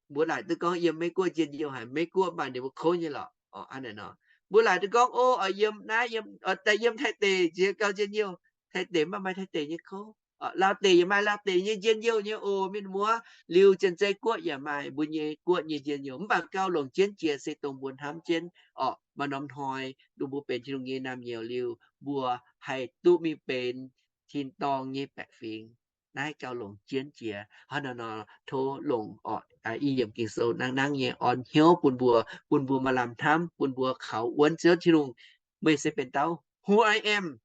Mbuo laaic duqv gorngv yiem Meiv Guoqv njien-youh haic, Meiv Guoqv maaih ninh mbuo kouv nyei lorqc. Hnangv naaiv nor, mbuo laaic duqv gorngv, o, oix yiem naaiv, yiem, daaih yiem Taiv deic njiec gauh njien-youh. Taiv deic maiv maaih Taiv deic nyei kouv. Laauv deic yaac maaih Laauv deic nyei njien-youh nyei oc, mienh muoz. Liuz Janx-Zei Guoqv yaac maaih mbuo nyei guoqv nyei njien-youh. Mv baac gauh longc jienv jiex se dongh mbuo hnamv jienv orqc, maaih norm hnoi dongh mbuo benx Tin-Hungh nyei naamh nyouz liuz, mbuo haih duqv mingh benx tin-dorngh nyei baeqc fingx. Naaiv gauh longc jienv jiex. Hnangv naaiv nor tov longc orqc, i yiemc Ging-Sou nangv nangv nyei orn hnyouv bun mbuo, bun mbuo maaih lamh hnamv, bun mbuo kaux wuonv Ziouv Tin-Hungh. Meih se benx dauh? Who I am,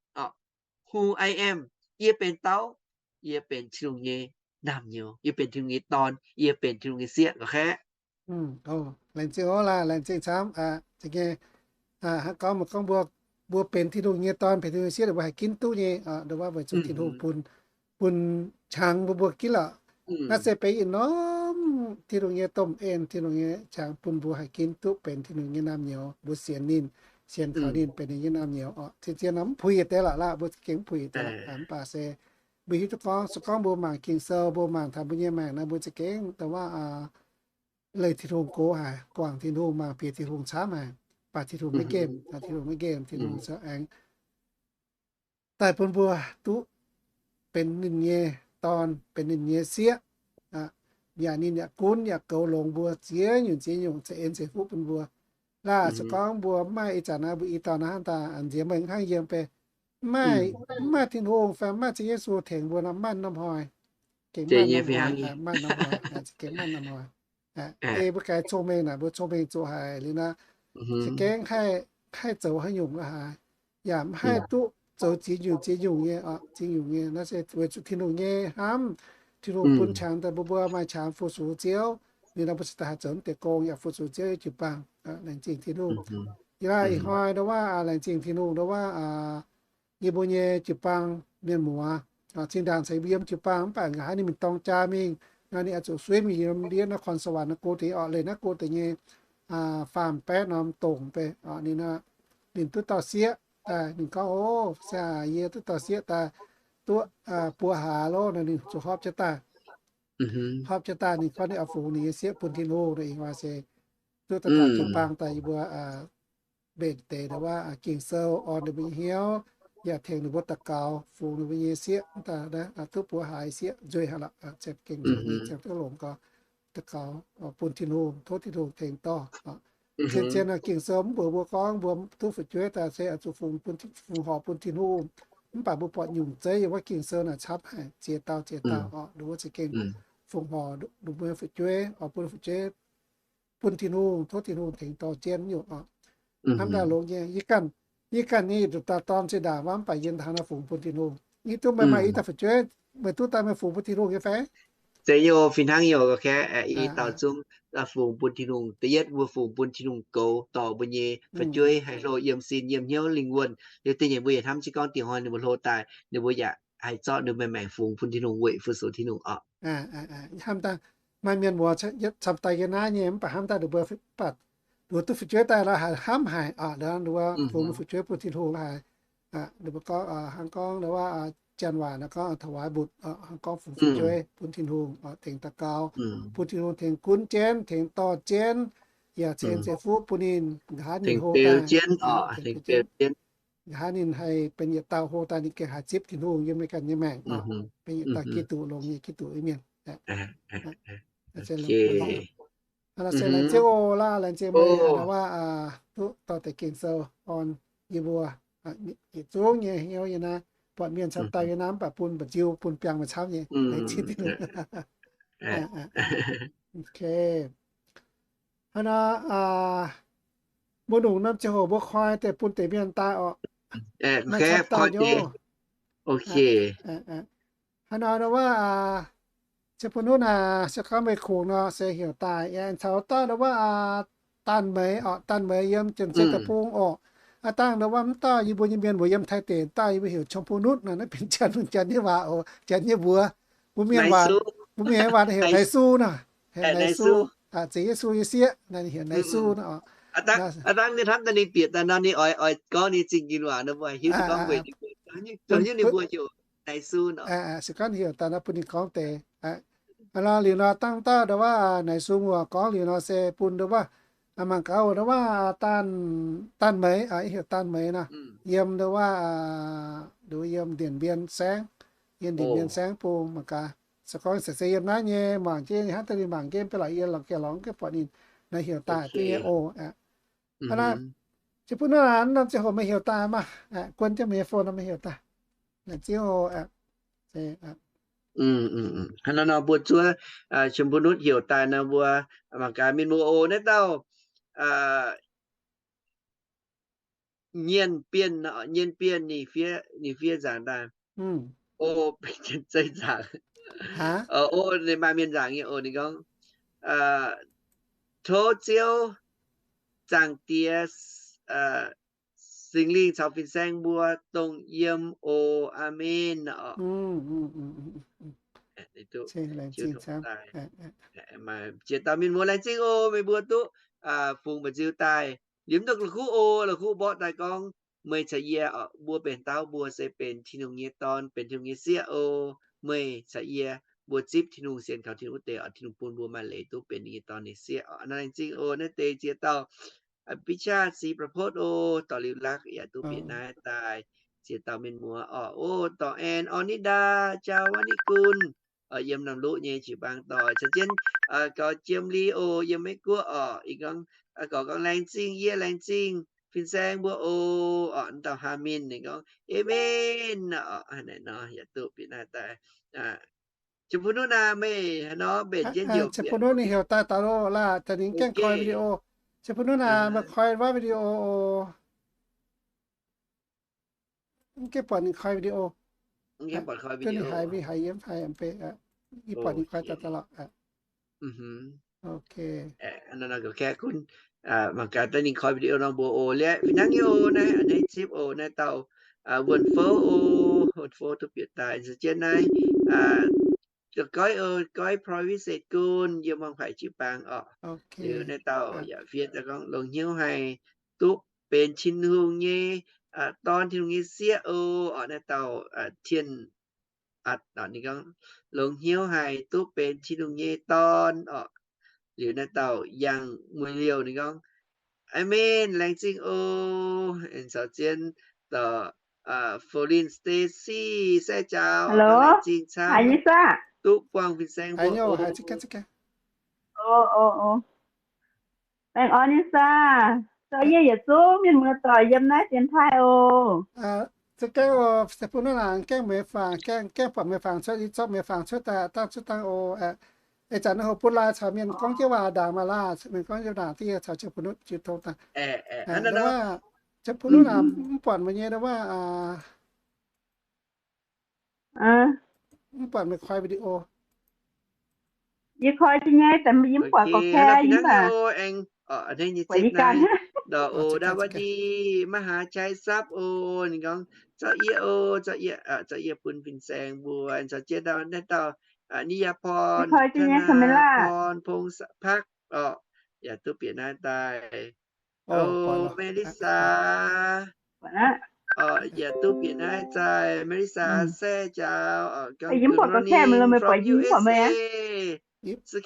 who I am, yie benx dauh? Yie benx Tin-Hungh nyei naamh nyouz, yie benx Tin-Hungh nyei dorn, yie benx Tin-Hungh nyei sieqv, gorqv-kaeqv. Laengz zingh oc, laengz zingh camv. Hnangv gorngv, gorngv mbuo, mbuo benx Tin-Hungh nyei dorn, benx Tin-Hungh nyei sieqv, mbuo haih ginv duqv nyei, nduov waac weic zuqc Tin-Hungh bun, bun qangx mbuo, mbuo ginv lorqc. Naaiv se benx yietc norm Tin-Hungh nyei domh en, Tin-Hungh nyei qangx bun mbuo haih ginv duqv benx Tin-Hungh nyei naamh nyouz. Mbuo sienx ninh, sienx kaux ninh benx ninh nyei naamh nyouz oc. Zien-zien nor mv puix yietc deix lorqc laaix, mbuo za'gengh mv puix yietc deix lorqc. Mv baac se mbuo hiuv duqv gorngv, se gorngv mbuo mangc Ging-Sou, mbuo mangc taux mbuo nyei maengc naaiv, mbuo za'gengh dongh waac leiz Tin-Hungh gox haic, guangc Tin-Hungh, mangc bieqc Tin-Hungh camv haic, mv baac Tin-Hungh maiv nqemh, Tin-Hungh maiv nqemh, Tin-Hungh za'gengh daaih bun mbuo duqv benx ninh nyei dorn, benx ninh nyei sieqv. Yaac ninh yaac gunv yaac goux longx mbuo ziex nyungc ziex nyungc, za'eix en za'eix fuqv bun mbuo. Laaix se gorngv mbuo mv maaih ih zanc naaiv, mbuo i dauh naaiv hnangv daaih nziex mengh hnangv yiem bei, mv maaih, mv maaih Tin-Hungh fai mv maaih Ziouv Yesu tengx mbuo nor, mv maaih norm hnoi. Gengh mv maaih norm hnoi, mv maaih norm hnoi, gengh mv maaih norm hnoi. Ei mbuo ganh cong-mengh naaic, mbuo cong-mengh zuqc haic liuz nor, za'gengh haih, haih zoux haaix nyungc la'haaix, yaac mv haih duqv zoux ziex nyungc ziex nyungc nyei, ziex nyungc nyei. Naaiv se weic zuqc Tin-Hungh nyei hnamv, Tin-Hungh bun qangx daaih bun mbuo maaih qangx fu-sux Ziouv, liuz nor mbuo cingx daaih haih zoux mv deix gong yaac fu-sux Ziouv nyei jiu-baang. Laengz zingh Tin-Hungh. Yie ih hnoi ndongc waac, laengz zingh Tin-Hungh ndongc waac, yie mbuo nyei jiu-baang mienh muoz, zinh ndaangc ceix mbuo yiem jiu-baang mv baac nqa'haav ninh mingh dorng jaa mingh nor, ninh oix zuqc suiv mingh yiem ndiev naaiv นครสวรรค์ naaiv go deix orqc, leih naaiv go deix nyei faam-baeqv norm dongc bei. Ninh, ninh duqv dauh sieqv daaih, ninh gorngv, O, se aac, yie duqv dauh sieqv daaih duqv buo hlaax loh. Nor ninh zuqc horpc jienv daaih, horpc jienv daaih ninh gorngv ninh oix fungx ninh nyei sieqv bun Tin-Hungh. Nor ih hnoi se duqv dauh jiu-baang daaih yie mbuo mbenc deix ndongc waac Ging-Sou orn ninh mbuo nyei hnyouv, yaac tengx ninh mbuo daux gaux fungx ninh mbuo nyei sieqv. Mv daaih duqv buo hlaax sieqv nzueic haic lorqc, gengh nzueic nyei, ziangh duqv longx gau. Daux gaux bun Tin-Hungh, tov Tin-Hungh tengx dorh. Zien-zien Ging-Sou mv mbuox mbuo gorngv mbuo duqv fu'jueiv daaih se oix zuqc fungx bun, fungx horc bun Tin-Hungh. Mv baac mbuo buatc nyungc zeiv yiem wuov Ging-Sou naaic camv haic, ziex dauh ziex dauh oc, ninh mbuo za'gengh fungx horc ninh mbuo fu'jueiv, oix bun fu'jueiv bun Tin-Hungh, tov Tin-Hungh tengx dorh jienv nyungc oc. Hnamv daaih longx nyei. Yie ganh, yie ganh nyei yietc dauh dorn zinh ndaangc mv baac yie hnangv naaiv fungx bun Tin-Hungh. Yie duqv meih maaih i dauh fu'jueiv, meih duqv daaih meih fungx bun Tin-Hungh nyei fai? Zeiz nyei oc, fih hnangv nyei oc. Kaeqv, i dauh zungv fungx bun Tin-Hungh. Da'yietv mbuo fungx bun Tin-Hungh goux dorh mbuo nyei fu'jueiv haih hlo yiem sin yiem hnyouv lingh wuonh. Liuz da'nyeic mbuo yaac hnamv jienv gorngv dingc hnoi ninh mbuo hlo daaih, ninh mbuo yaac haih zorqv ninh mbuo maengc fungx bun Tin-Hungh, weic fu-sux Tin-Hungh oc. Hnamv daaih maaih mienh muoz camv daaih yiem naaiv nyei, mv baac hnamv daaih ninh mbuo, mv baac ninh mbuo duqv fu'jueiv daaih la'haiz hnamv haic oc. Ninh mbuo fungx fu'jueiv bun Tin-Hungh la'haiz, ninh mbuo gorngv, hnangv gorngv ndongc waac janx waac nor gorngv ถวายบุตร, hnangv gorngv fungx fu'jueiv bun Tin-Hungh, tengx daux gaux, bun Tin-Hungh tengx gunv jienv, tengx dorh jienv, yaac ceix ziex fuqv bun ninh, nqa'haav ninh hlo daaih, nqa'haav ninh haih benx yietc dauh hlo daaih ninh gengh haih zipv Tin-Hungh yiem ninh ganh nyei maengc oc, benx yietc dauh Giduc, longx nyei Giduc mienh. Hnangv naaiv se laengz zingh oc, laengz zingh meih ndongc waac duqv dorh deix Ging-Sou orn yie mbuo yietc zungv nyei hnyouv yiem naaiv. Buatc mienh camv daaih yiem naaiv mv baac bun mba'nziu bun biangh meih camv nyei, laengz zingh Tin-Hungh. Hnangv nor, mbuo longc norm ziangh hoc mbuo koi deix bun deix mienh daaih oc. Maaih camv dauh nyei. Hnangv nor ndongc waac, cien bun nutv naaic se gorngv meih kungx nor se heuc daaih, aengx caux dauh ndongc waac Daanh Meix oc, Daanh Meix yiem Janx-Zei Deic-Bung oc. Aav dangh ndongc waac mv dauh yie mbuo nyei mienh mbuo yiem Taiv deic, dauh yie mbuo heuc ชมพูนุช nor, naaiv benx Janx, Janx nyei waac oc, Janx nyei mbuox. Mbuo mienh waac, mbuo mienh nyei waac heuc Naix Su nor, heuc Naix Su. Zeiz Yesu nyei sieqv, naaiv heuc Naix Su nor oc. Aav dangh ninh hnamv daaih ninh bieqc daaih nor ninh oix, oix gorngv ninh zingh Janx waac nor mbuo hiuv duqv gorngv weic ninh mbuo, ninh mbuo heuc Naix Su nor. Se gorngv heuc daaih nor bun ninh gorngv deix. Hnangv nor liuz nor dangh dauh ndongc waac Naix Su muoc gorngv liuz nor se bun ndongc waac mangc gaax ndongc waac Daanh Meix, heuc Daanh Meix nor, yiem ndongc waac, ndongc yiem Ndienc Mbien Saengv, yiem Ndienc Mbien Saengv bung mangc gaax. Se gorngv se se yiem naaiv nyei mangc jienv hnangv daaih ninh mangc jienv beiv lorqc, yie lorqc gengh lorngx gengh buatc ninh naaiv heuc daaih duqv nyei oc. Hnangv naaiv, se bun naaiv norm ziangh hoc meih heuc daaih maah, guon jienv meih nyei phone nor meih heuc daaih. Naaiv ziangh hoc, hnangv nor nor mbuo zuov ชมพูนุช heuc daaih nor mbuo mangc gaax mienh muoz oc. Naaiv dauh Nyienc Bienh, Nyienc Bienh ninh fiev, ninh fiev nzaangc daaih. O, benx Janx-Zei nzaangc. O, ninh maaih mienh nzaangc nyei oc. Ninh gorngv, Tov Ziouv Zaangc Diex, Singx Lingh caux fin-saeng mbuo dongh yiem oc. Aamen oc. duqv laengz zingh camv. Maaih ziex dauh mienh muoz laengz zingh oc, meih mbuo duqv fungx mba'nziu daaih. Liuz mv duqv la'kuqv oc, la'kuqv mborqv daaih gorngv meih caux yie oc, mbuo benx dauh, mbuo se benx Tin-Hungh nyei dorn, benx Tin-Hungh nyei sieqv oc. Meih caux yie mbuo zipv Tin-Hungh, sienx kaux Tin-Hungh wuov deix oc, Tin-Hungh bun mbuo maaih leiz duqv benx ninh nyei dorn, ninh sieqv oc. Hnangv laengz zingh oc. Naaiv deix ziex dauh, Biqv Qaqv, Sipv Lapotv oc, dorh liuz lakv yaac duqv bieqc naaiv daaih. Ziex dauh mienh muoz oc, oc, dorh Ann, Ornidaa, Jaa, Waniqv Gun, yiem Namluqv nyei jiu-baang doic. Caux jienv Gorx Jiem Li oc, yiem Meiv Guoqv oc, gorngv, gorngv laengz zingh, yie laengz zingh fin-saeng mbuo oc. Oc, dauh Haa Min ninh gorngv, Amen. Oc, naaiv nor yaac duqv bieqc naaiv daaih. Ziouc Bun Nutv aac, meih haaix nor mbenc jienv njoux? Ziouc Bun Nutv ninh heuc daaih daux loh laah, daaih ninh gaengh koi video. Ziouc Bun Nutv aac, meih koi wuov video oc. Mv gaengh buatc ninh koi video. Duqv ninh haiz, haiz yiem, haiz mv bei, yie buatc ninh koi daaih daaih lorqc. Mangc gaax daaih ninh koi video nor mbuox oc. Liuz fih hnangv nyei oc, naaiv a'hneiv zipv oc, naaiv dauh Wuonh Fouv oc, Wuonh Fouv duqv bieqc daaih. Nza'jienv naaiv goiv oc, goiv Private Gun yiem Muangh Paic jiu-baang oc. Liuz naaiv dauh yaac fiev daaih gorngv longx hnyouv haih duqv benx Tin-Hungh nyei dorn, Tin-Hungh nyei sieqv oc. Oc, naaiv dauh Tien Atc oc, ninh gorngv longx hnyouv haih duqv benx Tin-Hungh nyei dorn oc. Liuz naaiv dauh Yangh Muiz Liouh ninh gorngv, Amen, laengz zingh oc. Aengx caux jienv dorh Fo Lin Stacy, Saeqv Jaaux, laengz zingh camv, duqv buangh fin-saeng mbuo oc. Baengh orn nyei saah? Zorqv yie yietc zungv mienh muoz doic yiem naaiv dienx taaih oc. Za'gengh oc, Ziouc Bun Nutv aac, gaengh meih fangx, gaengh, gaengh buatc meih fangx cuotv, yie zorqv meih fangx cuotv daaih, dangh cuotv dangh oc. Ih zanc naaiv hoc bun laaix caux mienh gorngv jienv waac ndaangc maah laah, mienh gorngv jienv ndaangc diuh caux Ziouc Bun Nutv jiu tong daaih. Ziouc Bun Nutv aac, mv buatc meih nyei waac, mv buatc meih koi video. Yie koi jienv nyei, yie mv buatc gorqv-kae, yie mv baac buatc yie ganh. Ndau oc, ndau wuov dih, maiv haaix jaaix sapv oc. Ninh gorngv, zorqv yie oc, zorqv yie, zorqv yie bun fin-saeng mbuo. Caux jienv ndau naaiv dauh Ni Yaa Porn, Porn, Pong Pakv oc, yaac duqv bieqc naaiv daaih. Oc, Melissa, yaac duqv bieqc naaiv daaih. Melissa Saeqv Jaaux, good morning from U S A.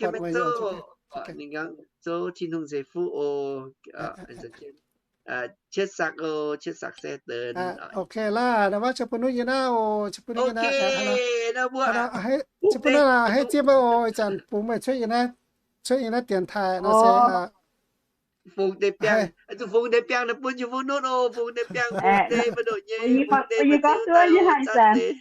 Zouv Tin-Hungh ceix fuqv oc. Qietv Saqc oc, Qietv Saqc Saeqv Deix. Ok laah, naaiv waac Ziouc Bun Nutv yie naaiv oc, Ziouc Bun Nutv yie naaiv. Ziouc Bun Nutv aac, hei zipv oc, ih zanc bungx meih cuotv yie naaiv, cuotv yie naaiv dienx taaih nor se fungx deix biangh, zuqc fungx deix biangh naaiv bun Ziouc Bun Nutv oc, fungx deix biangh, fungx deix mbu'ndongx nyei, fungx deix mbu'ndongx nyei.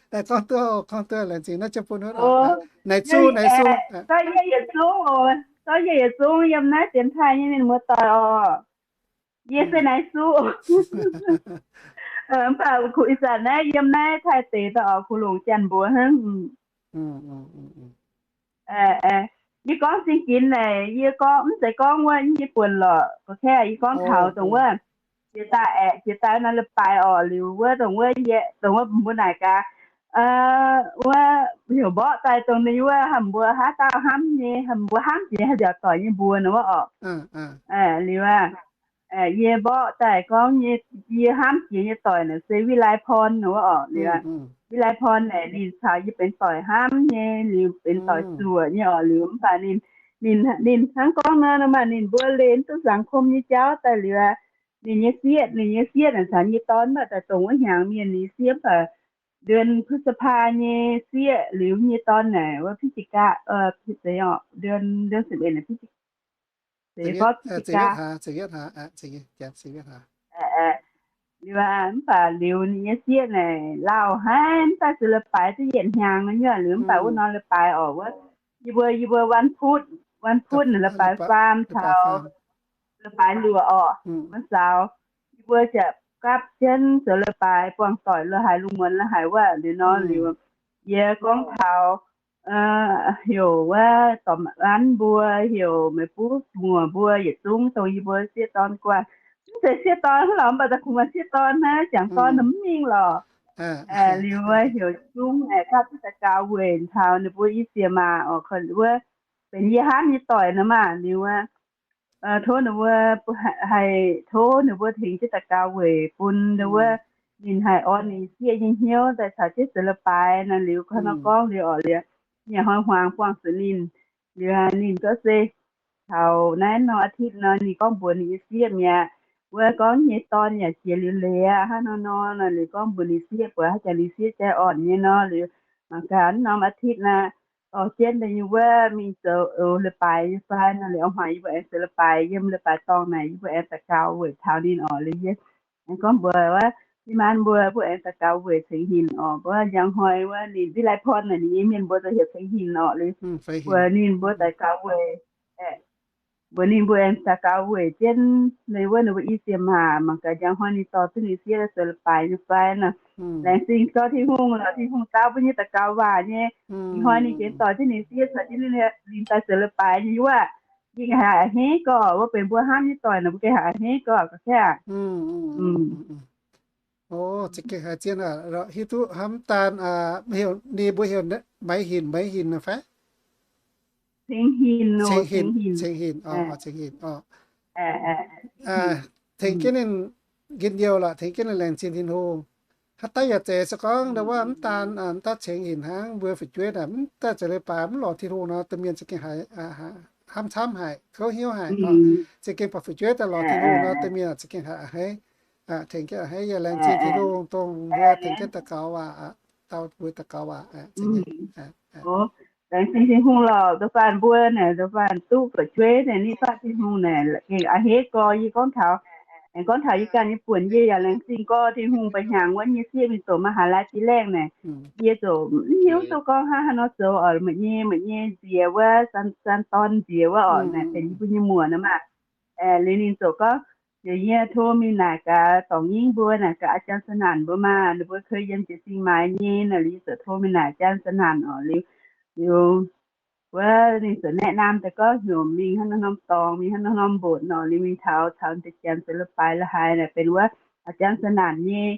Naaiv gorngv duqv, gorngv duqv, laengz zingh naaiv Ziouc Bun Nutv oc. Naaiv zuqc, naaiv zuqc, zorqv yie yietc zungv oc, zorqv yie yietc zungv yiem naaiv dienx taaih nyei mienh muoz doic oc. Yie se naaiv zuqc. Mv baac kuv ih zanc naaiv yiem naaiv Taiv deic daaih oc, kuv longc janx mbuox hnangv. Yie gorngv zingh ginx naaic, yie gorngv mv zeiz gorngv wuov yie buonc lorqc, gorqv-kae yie gorngv taux dongh wuov jiex daaih aeqv, jiex daaih nor leiz-baaix oc, liuz wuov dongh wuov yie, dongh wuov mbuo naaic gaax, wuov heuc mborqv daaih dongh ninh wuov, hnamv mbuo haaix dauh hnamv nyei, hnamv mbuo hnamv jiex haih nziaauc doic nyei mbuox nor wuov oc. Liuz aqv, yie mborqv daaih gorngv nyei, yie hnamv jiex nyei doic naaic se Wilai Porn nor wuov oc. Liuz aqv, Wilai Porn naaic ninh caux yie benx doic hnamv nyei, liuz benx doic zuoqc nyei oc. Liuz mv baac ninh, ninh, ninh hnangv gorngv nor, nor maaih ninh mbuo leih duqv สังคม nyei jauv daaih liuz aqv, ninh nyei sieqv, ninh nyei sieqv naaic caux nyei dorn mv baac daaih dongh wuov hnyangx mienh nyei sieqv, mv baac เดือนพฤษภา nyei sieqv, liuz nyei dorn naaic wuov พฤศจิกา, เดือน เดือนสิบเอ็ด naaic พฤศจิกา, สิบเอ็ด haaix, สิบเอ็ด haaix, liuz aqv, mv baac liuz ninh nyei sieqv naaic lauh haic, mv baac zuqc leiz-baaix duqv yietc hnyangx nyei, liuz mv baac wuov nor leiz-baaix oc, wuov yie mbuo, yie mbuo วันพุธ, วันพุธ naaic leiz-baaix faam caux leiz-baaix luoqc oc, wuov zaux yie mbuo ziouc gapv jienv zoux leiz-baaix buangh doic lo haic, lungh muonz lo haic wuov. Liuz nor liuz yie gorngv taux heuc wuov dorh anv mbuo, heuc meih buv muoc mbuo yietc zungv dongh yie mbuo sieqv dorn guanh. Mv zeiz sieqv dorn hnangv lorqc, mv baac daaih kungx maaih sieqv dorn hnangv, jangc dorn mv mingh lorqc. Liuz wuov heuc Zungv aengx gapv jienv daux gaux weic taux ninh mbuo i siec maac oc, wuov benx yie hnamv nyei doic nor maah. Liuz wuov tov ninh mbuo haih, tov ninh mbuo tengx jienv daux gaux weic bun ninh wuov ninh haih orn ninh sieqv nyei hnyouv daaih caux jienv zoux leiz-baaix nor. Liuz koi nor gorngv liuz oc, liuz nyic hnoi hmuangx buangh zuqc ninh. Liuz ninh gorngv se taux naaiv norm อาทิตย์ nor ninh gorngv mbuox ninh nyei sieqv mi'aqv, wuov gorngv nyei dorn yaac jiex liuz leiz aqv hnangv nor nor. Liuz gorngv mbuox ninh sieqv buatc haaix jangx ninh sieqv jaa orn nyei nor. Liuz mangc gaax norm อาทิตย์ naaiv dorh jienv daaih yie wuov mingh zoux leiz-baaix nyei fai nor. Liuz a'hnoi yie mbuo aengx zoux leiz-baaix yiem leiz-baaix dorngh naaic, yie mbuo aengx daux gaux weic taux ninh oc. Liuz yie aengx gorngv mbuox wuov, Ih maan mbuo, mbuo aengx daux gaux weic Ceng Hinc oc. Mbuo njang hnoi wuov ninh Viv Lai Porn naaic ninh nyei mienh mbuo zoux heuc Ceng Hinc oc. Liuz mbuox ninh mbuo daux gaux weic, mbuox ninh mbuo aengx daux gaux weic jienv ninh wuov ninh mbuo i siec maac. Mangc gaax njang hnoi ninh dorh duqv ninh sieqv zoux leiz-baaix nyei fai nor. Laengz zingh gorx Tin-Hungh lorqc, Tin-Hungh dau mbuo nyei daux gaux waac nyei. Ih hnoi ninh gengh dorh jienv ninh sieqv caux jienv ninh daaih zoux leiz-baaix nyei wuov. Gengh haiz a'hneiv gorx, wuov benx mbuo hnamv nyei doic nor, mbuo gengh haiz a'hneiv gorx, gorx-kaeqv aac. O, za'gengh haiz zien aqv. Hiuv duqv hnamv daan, heuc ninh mbuo heuc Meix Hinc, Meix Hinc nor fai? Ceng Hinc, Ceng Hinc, Ceng Hinc, Ceng Hinc oc. Tengx jienv ninh njien-youh lorqc, tengx jienv ninh laengz zingh Tin-Hungh. Haaix dauh yaac zeiz se gorngv ndau wuov mv daan, mv daan Ceng Hinc hnangv, mbuo fu'jueiv naaic mv daaih zoux leiz-baaix mv lorz Tin-Hungh nor, domh mienh za'gengh haiz hnamv camv haic, kouv hnyouv haic. Za'gengh buatc fu'jueiv daaih lorz Tin-Hungh nor, domh mienh za'gengh haiz a'hneiv. Tengx jienv a'hneiv, yaac laengz zingh Tin-Hungh dongh mbuo tengx jienv daux gaux waac, dau mbuo daux gaux waac. Laengz zingh Tin-Hungh lorqc, da'faanh mbuo naaic, da'faanh duqv fu'jueiv naaic, ninh baav Tin-Hungh naaic, gengh a'hneiv gorx. Yie gorngv taux, aengx gorngv taux yie ganh nyei buonc, yie yaac laengz zingh gorx Tin-Hungh. Mba'hnyangx wuov yie sieqv mingh doqc มหาลัย deix lengh naaic, yie ziouc mv hiuv duqv gorngv hnangv haaix nor zoux oc. Maaih nyei, maaih nyei nziex wuov, อาจารย์ dorn nziex wuov oc, naaic benx yie mbuo nyei muoc nor maah. Liuz ninh ziouc gorngv, liuz yie tov mingh naaic gaax dorngc nyingv mbuo naaic, gaax อาจารย์ สนั่น mbuo maah, ninh mbuo keu yiem jiez sin maaiz nyei naaic. Liuz yie ziouc tov mingh naaic อาจารย์ สนั่น oc. Liuz, liuz wuov ninh ziouc แนะนำ daaih gorngv heuc mingh hnangv naaiv norm dorngx, mingh hnangv naaiv norm mbotc nor. Liuz mingh taux, taux deix janx zoux leiz-baaix la'haaix naaic benx wuov อาจารย์ สนั่น nyei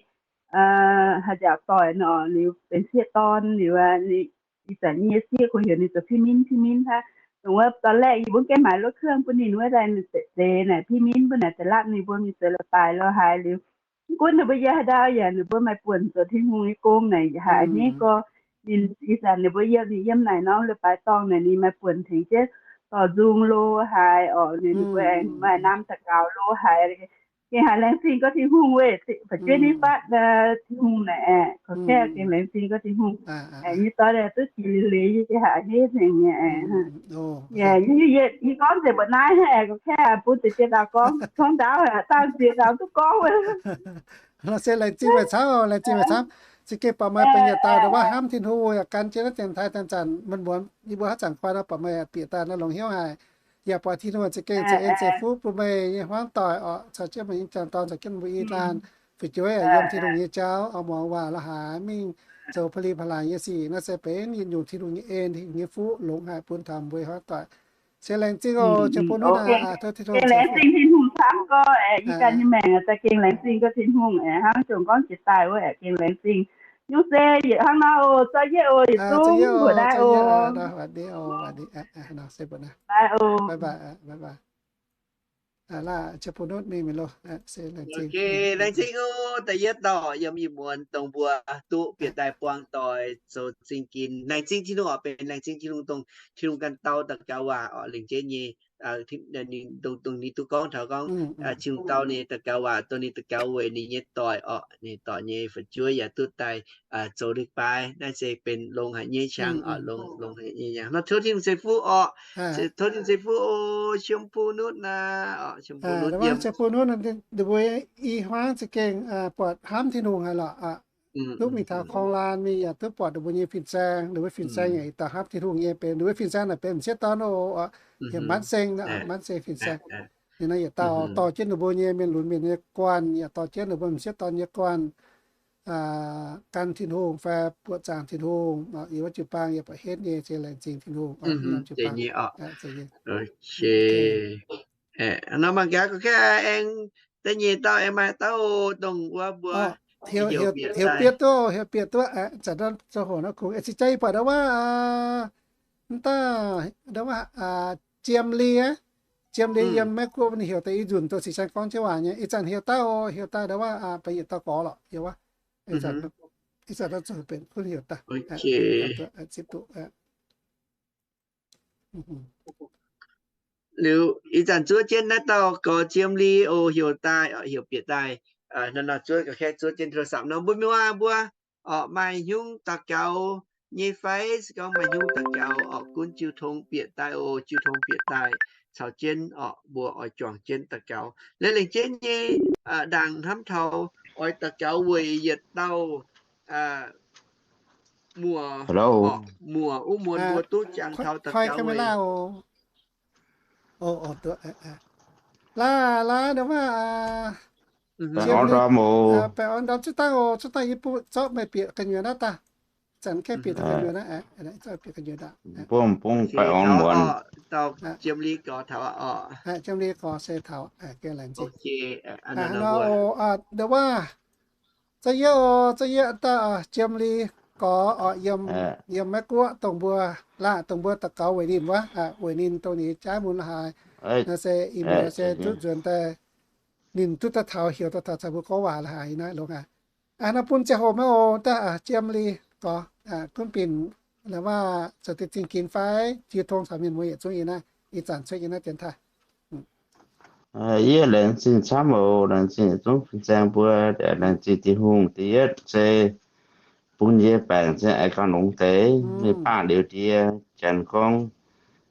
haaix nziaauc doic nor. Liuz benx sieqv dorn. Liuz ih zanc yie nyei sieqv kuh heuc ninh zoux พี่มิ้น พี่มิ้น hnangv. Dongh wuov ตอนแรก yie mbuo gaengh maaiz รถเครื่อง bun ninh wuov daaih, ninh zeiz naaic พี่มิ้น mbuo naaic daaih lapv ninh mbuo mingh zoux leiz-baaix la'haaix. Liuz mv gunv ninh mbuo yiem haaix ndau yaac ninh mbuo maaih buonc zoux Tin-Hungh nyei gong naaic, haiz a'hneiv gorx. Ninh ih zanc ninh mbuo yiem, ninh yiem naaic norm leiz-baaix dorngh naaic, ninh maaih buonc tengx jienv dorh nzung lo haaix oc. Ninh mbuo aengx maaih naamh daux gaux lo haaix. Gengh haiz laengz zingh gorx Tin-Hungh weic fu'jueiv nyei fatv Tin-Hungh naaic aeqv, gorx-kaeqv gengh laengz zingh gorx Tin-Hungh. Aengx nyei doic duqv jiex liuz leiz, yie gengh haiz a'hneiv nzengc nyei. Yie gorngv nzengc mbuoqc naaiv aeqv, gorx-kaeqv bun ziex jiex dauh gorngv, gorngv ndaauv, daanh ziex dauh duqv gorngv. Nor se laengz zingh meih camv, laengz zingh meih camv. Za'gengh buatc meih benx yietc dauh ndongc wuov hnamv Tin-Hungh yaac gan jienv naaiv dienx taaih daaih zanc mienh muonz yie mbuo haaix zanc guanh nor, buatc meih bieqc daaih naaiv longx hnyouv haic. Yaac buatc Tin-Hungh za'gengh ceix en ceix fuqv bun meih nyei hmuangv doic oc, caux jienv meih nyei jangc dorn, caux jienv mbuo i laanh fu'jueiv yaac yiem Tin-Hungh nyei jauv, oix muangx waac la'haaix, mingh zoux pa'li pa'laangx nyei sic. Naaiv se benx yietc nyungc Tin-Hungh nyei en, Tin-Hungh nyei fuqv longx haic bun taux mbuo hmuangv doic. Se laengz zingh oc, jiex bun nuv naaic, tov Tin-Hungh ceix fuqv. Laengz zingh Tin-Hungh camv gorx aeqv, yie ganh nyei maengc za'gengh laengz zingh gorx Tin-Hungh aeqv, hnangv jomc gorngv jiex daaih wuov aeqv, gengh laengz zingh. Nyungc se yietc hnangv nor oc, zorqv yietv oc, yietc zungv mbuoqc daaih oc. Laengz zingh oc. Laengz zingh oc, da'yietv dauh yiem ih muonz dongh mbuo duqv bieqc daaih buang doic zoux zingh ginx. Laengz zingh Tin-Hungh oc, benx laengz zingh Tin-Hungh dongh Tin-Hungh ganh dau daux gaux waac oc, lingc jeiv nyei, dongh ninh duqv gorngv taux gorngv Tin-Hungh dau ninh daux gaux waac, dongh ninh daux gaux weic ninh nyei doic oc, ninh doic nyei fu'jueiv yaac duqv daaih zoux leiz-baaix. Naaiv se benx longx haic nyei qangx oc, longx, longx haic nyei qangx. Nor tov Tin-Hungh ceix fuqv oc. Tov Tin-Hungh ceix fuqv oc, Siemv Bung Nutv naaic oc, Siemv Bung Nutv yiem, Siemv Bung Nutv ninh mbuo i hmuangv za'gengh buatc hnamv Tin-Hungh haic lorqc. Duqv mingh taux korng laan mingh yaac duqv buatc ninh mbuo nyei fin-saeng. Ninh mbuo fin-saeng yaac dauh hnamv Tin-Hungh nyei benx. Ninh mbuo fin-saeng naaic benx m'sieqv dorn oc, heuc Manv Seng, Manv Seng fin-saeng. Ninh naaiv yietc dauh dorh jienv ninh mbuo nyei mienh lunx mienh nyei guanh, yaac dorh jienv ninh mbuo m'sieqv dorn nyei guanh gan Tin-Hungh fai buoqc zaangc Tin-Hungh. Yiem wuov jiu-baang yaac buatc henv nyei, se laengz zingh Tin-Hungh. Nor mangc gaax gorqv-kaeqv aengx da'nyeic dauh aengx maaih dauh dongh wuov mbuo heuc bieqc duqv, heuc bieqc duqv, zanc nor zoux hoc nor kungx. Ih zanc jang yie buatc ndau wuov, mv daaih ndau wuov, Jiem Lee, Jiem Lee yiem Meiv Guoqv ninh heuc daaih, ih nzunc dongh Singx Shan gorngv jienv waac nyei. Ih zanc heuc daaih oc, heuc daaih ndau wuov, baac yietc dauh gorx lorqc, yie wuov. Ih zanc nor zuqc benx kunv heuc daaih. Liuz ih zanc zuov jienv naaiv dauh gorx Jiem Lee oc, heuc daaih, heuc bieqc daaih. Nor nor zuov, ga'kengx zuov jienv โทรศัพท์ nor mbuo mienh muoz mbuo orqc, maaih hnyungv daux gaux nyei fai? Se gorngv maaih hnyungv daux gaux orqc, gunv jiu tong bieqc daaih oc, jiu tong bieqc daaih caux jienv orqc, mbuo oix juangc jienv daux gaux. Lengc lengc jeiv nyei ndaangc hnamv taux oix daux gaux weic yietc dauh muoc, muoc wuov muonz mbuo duqv jangx taux daux gaux weic. Laaix, laaix, ndau wuov, baengh orn ndorm cuotv dangh oc, cuotv dangh yie bun zorqv meih bieqc gu'nyuoz naaiv daaih. Zanc gaengh bieqc gu'nyuoz naaiv, bieqc gu'nyuoz daaih. Bun, bun baengh orn muonz. Jiem Lee gorx taux, Jiem Lee gorx se taux, gengh laengz zingh. Nor oc, ndau wuov, za'gengh oc, za'gengh daaih Jiem Lee gorx oc, yiem, yiem Meiv Guoqv dongh mbuo, laaix dongh mbuo daux gaux weic ninh wuov, weic ninh dongh ninh jaaix mun la'haaix. Naaiv se ih muonz se duqv nzuonx daaih, ninh duqv daaih taux, heuc daaih taux caux mbuo gorngv waac la'haaix naaiv longx aqv. Nor bun ziangh hoc maiv oc, daaih Jiem Lee gorx, gunv binc la'waac zoux deix zingh ginx fai jiu tong caux mienh muoz yietc zungv yiem naaiv, ih zanc cuotv yiem naaiv dienx taaih. Yie laengz zingh camv oc, laengz zingh yietc zungv fin-saeng mbuo, laengz zingh Tin-Hungh. Da'yietv se bun yie baengc se aengx gauh longx deix, mingh baqv liuz ndie, janx gorngv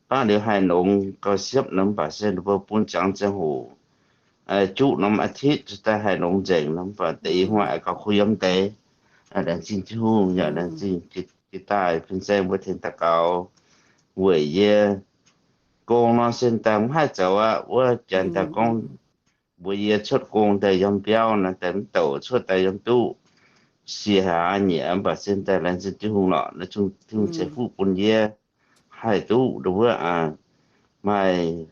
baqv liuz haih longx gauh siepv nor, mv baac se ninh mbuo bun ziangx ziangh hoc, juqv norm อาทิตย์ daaih haih longx nzengc nor, mv baac deix hmuangx aengx gauh kuh yiem deix. Laengz zingh Tin-Hungh yaac laengz zingh jiex daaih fin-saeng mbuo tengx daux gaux weic yie. Gong nor se daaih mv haih zoux aqv, wuov janx daaih gorngv mbuox yie cuotv gong daaih yiem biauv nor, daaih mv douc cuotv daaih yiem duqv siec haic nyieqc, mv baac se daaih laengz zingh Tin-Hungh lorqc, naaiv zungv Tin-Hungh ceix fuqv bun yie haih duqv ndau wuov maaih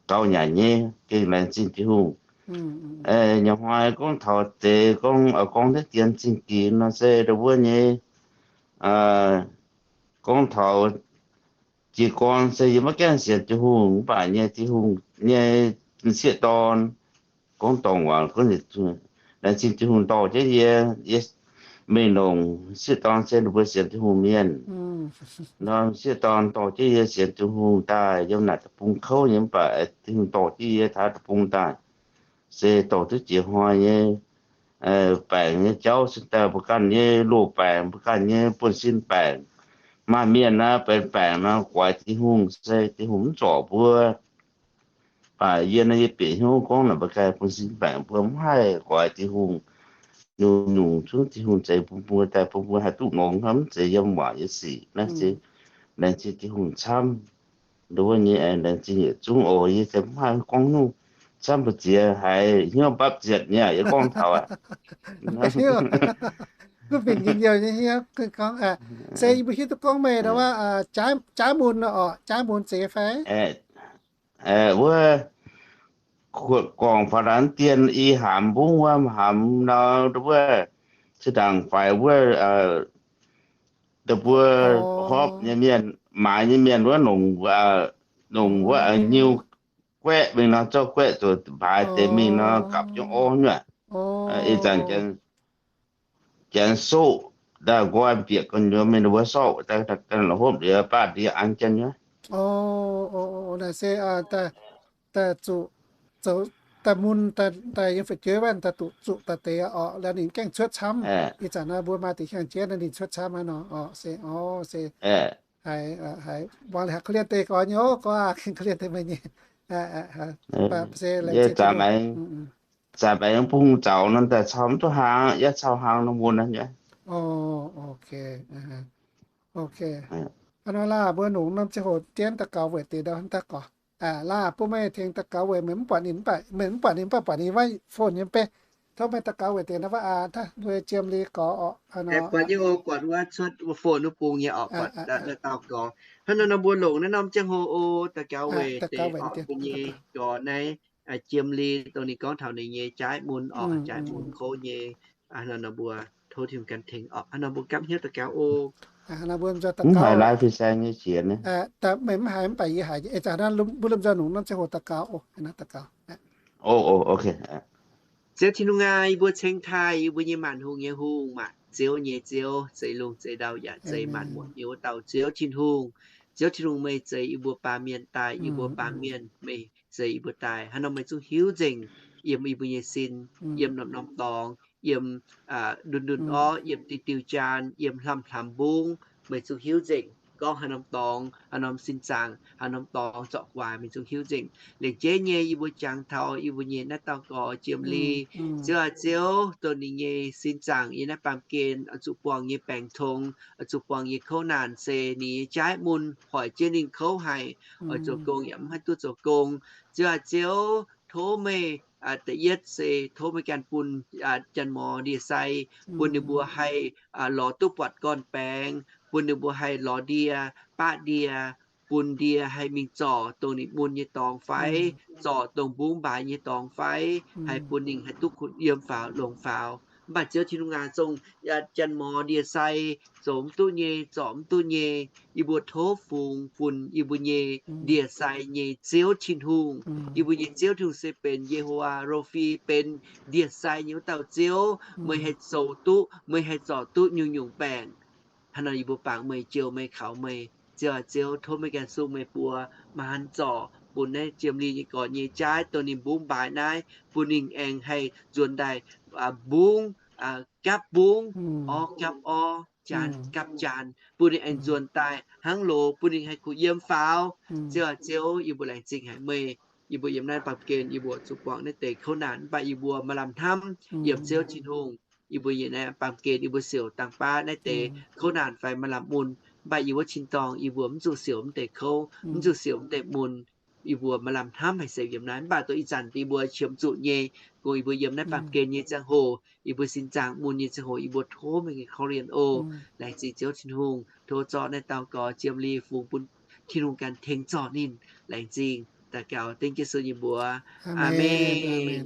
gaux nyanc nyei, gengh laengz zingh Tin-Hungh. Nyei hnoi gorngv taux deix gorngv, gorngv deix dien zingh ginx nor se ndau wuov nyei, gorngv taux jiez gorn se yie maiv gaengh sienx Tin-Hungh, mv baac nyei Tin-Hungh nyei sieqv dorn gorngv dorngc waac, gorngv laengz zingh Tin-Hungh dorh jienv yie, yie mingh longc sieqv dorn se ninh mbuo sienx Tin-Hungh mienh. Nor sieqv dorn dorh jienv yie sienx Tin-Hungh daaih yiem naaic deic-bung kouv nyei, mv baac Tin-Hungh dorh jienv yie taux deic-bung daaih se dorh duqv jiex hnoi nyei baengc nyei jauv se daaih mbuo ganh nyei loz-baengc, mbuo ganh nyei buonv-sin baengc. Maaih mienh naaiv benx baengc nor guaix Tin-Hungh se Tin-Hungh mv zorc mbuo. Baac yie naaiv yie bieqc hnyouv gorngv naaic mbuo ganh buonv-sin baengc mbuo mv haih guaix Tin-Hungh. Nyungc-nyungc zungv Tin-Hungh zeix bun mbuo daaih bun mbuo haih duqv longx hnangv, mv zeiz yiem waac nyei sic. Naaiv se laengz zingh Tin-Hungh camv. Nduov nyei aengx laengz zingh yietc zungv oc. Yie se mv haih gorngv nyungc camv mbu'ziex haiz hnyouv mbapv zietc nyei aqv, yie gorngv taux aqv. Gunv binc njien-youh nyei hnyouv gorngv, se yie mbuo hiuv duqv gorngv meih ndau wuov, jaaiv mun oc, jaaiv mun zeiz fai? Wuov guangc faaux laanh dien i hamx mbungv wuov, hamx nor wuov, zinh ndaangc faix wuov, da'buo hopv nyei mienh, maaiz nyei mienh wuov, nongc wuov, nyiu guaeqv mingh nor, zorqv guaeqv zoux baaix deix mingh nor, gapv jienv orv nyuoqc. Ih zanc janx soqv daaih nqoi bieqc gu'nyuoz mingh wuov sorqv daaih, la'hopv liuz baav ndie an jienv nyuoqc. Naaic se daaih zuqc zoux daaih mun daaih yiem fu'jueiv wuov daaih duqv zuqc daaih deix oc, la'ninc gaengh cuotv camv. Ih zanc naaiv mbuo maaih deix hiaang-jeiv naaiv ninh cuotv camv aqv nor oc. Se, se haiz, haiz muangx liuz haiz korv-lienh deix gorx nyei oc, gorx aac, korv-lienh deix meih nyei. Yie zanc maengx, zanc maengx bung zaux nor daaih cau mv duqv hlang, yaac cau hlang nor mun naaiv nyei. Ok. Hnangv naaiv laah, mbuo nongc norm ziangh hoc dienv daux gaux weic deix ndau daaih gorx. Laah, bun meih tengx daux gaux weic meih mv buatc ninh, meih mv buatc ninh, mv baac buatc ninh wuov phone nyei mv bei. Tov meih daux gaux weic deix ndau wuov, mbuo Jiem Lee gorx oc. Buatc nyei oc, buatc wuov cuotv wuov phone wuov bung nyei oc, buatc dauh gorx. Hnangv nor nor mbuo longc naaiv norm ziangh hoc oc, daux gaux weic deix oc, mbuo nyei gorx naaiv, Jiem Lee, dongh ninh gorngv taux ninh nyei jaaiv mun oc, jaaiv mun kouv nyei. Hnangv nor mbuo tov Tin-Hungh gan tengx oc. Hnangv nor mbuo gapv hnyouv daux gaux oc. Mv haiz live fih saeng nyei qiex. Meih mv haiz mv baac yie haiz, ih zanc mbuo lomh nzoih nungx norm ziangh hoc daux gaux oc. Ziouv Tin-Hungh aac, yie mbuo ceng taaih yie mbuo nyei maanc hungh nyei Hungh, maanc ziouv nyei Ziouv, zeix lungh zeix ndau yaac zeix maanc muotc nyei wuov dauh Ziouv Tin-Hungh. Ziouv Tin-Hungh, meih zeix yie mbuo baamh mienh daaih, yie mbuo baamh mienh meih zeix yie mbuo daaih. Hnangv nor meih zungv hiuv nzengc yiem yie mbuo nyei sin, yiem norm-norm dorngx, yiem ndunh ndunh orv, yiem diuh diuh jaan, yiem hlamv hlamv mbungv, meih zungv hiuv nzengc. Gorngv haaix norm dorngx, haaix norm sin zaangc, haaix norm dorngx zorqv guaax, meih zungv hiuv nzengc. Lengc jeiv nyei yie mbuo jangx taux yie mbuo nyei naaiv dauh gorx Jiem Li. Ziouv aac, Ziouv, dongh ninh nyei sin zaangc yiem naaiv baamh gen oix zuqc buangh nyei baengc tongx, oix zuqc buangh nyei kouv naanc se ninh nyei jaaiv mun hoic jienv ninh kouv haic, oix zoux gong yaac mv haih duqv zoux gong. Ziouv aac, Ziouv, tov meih, da'yietv se tov meih ganh bun janx-mor ndie-sai, bun ninh mbuo haih lorz duqv buatc gorn-baengx, bun ninh mbuo haih lorz ndie, baqv ndie, bun ndie haih mingh zorc dongh ninh mun nyei dorngx fai, zorc dongh mbungv mbaaix nyei dorngx fai, haih bun ninh haih duqv kuh yiem faaux longx faaux. Mv baac Ziouv Tin-Hungh aac, zongh janx-mor ndie-sai zoux mv duqv nyei, zorc mv duqv nyei, yie mbuo tov fungx funx yie mbuo nyei ndie-sai nyei Ziouv Tin-Hungh. Yie mbuo nyei Ziouv Tin-Hungh se benx Ye^ho^waa Ro^fi, benx ndie-sai nyei wuov dauh Ziouv. Meih haih zoux duqv, meih haih zorc duqv nyungc-nyungc baengc. Hnangv nor yie mbuo bangc meih, jouh meih, kaux meih. Ziouv aac, Ziouv, tov meih ganh sung meih buoz maaih haaix zorc bun naaiv Jiem Li nyei gorx nyei jaaiv dongh ninh mbungv mbaaix naaiv, bun ninh aengx haih nzuonx daaih mbungv gapv mbungv, orv gapv orv, jaan gapv jaan, bun ninh aengx nzuonx daaih hnangv loz, bun ninh haih kuh yiem faaux. Ziouv aac, Ziouv, yie mbuo laengz zingh haic meih. Yie mbuo yiem naaiv baamh gen yie mbuo zuqc buangh naaiv deix kouv naanc, mv baac yie mbuo maaih lamh hnamv yiem Ziouv Tin-Hungh. Yie mbuo yiem naaiv baamh gen yie mbuo siouc dangh baav naaiv deix kouv naanc fai maaih lamh mun, mv baac yie wuov tin-dorngh yie mbuo mv zuqc siouc mv deix kouv, mv zuqc siouc mv deix mun. Yie mbuo maaih lamh hnamv haic se yiem naaiv, mv baac dongh ih zanc yie mbuo qiemx zuqc nyei, dongh yie mbuo yiem naaiv baamh gen nyei ziangh hoc, yie mbuo sin zaangc mun nyei ziangh hoc, yie mbuo tov meih nyei korv-lienh oc. Laengz zingh Ziouv Tin-Hungh, tov zorqv naaiv dauh gorx Jiem Li fungx bun Tin-Hungh ganh tengx zorc ninh. Laengz zingh daux gaux dengv Yesu nyei mbuox. Aamen.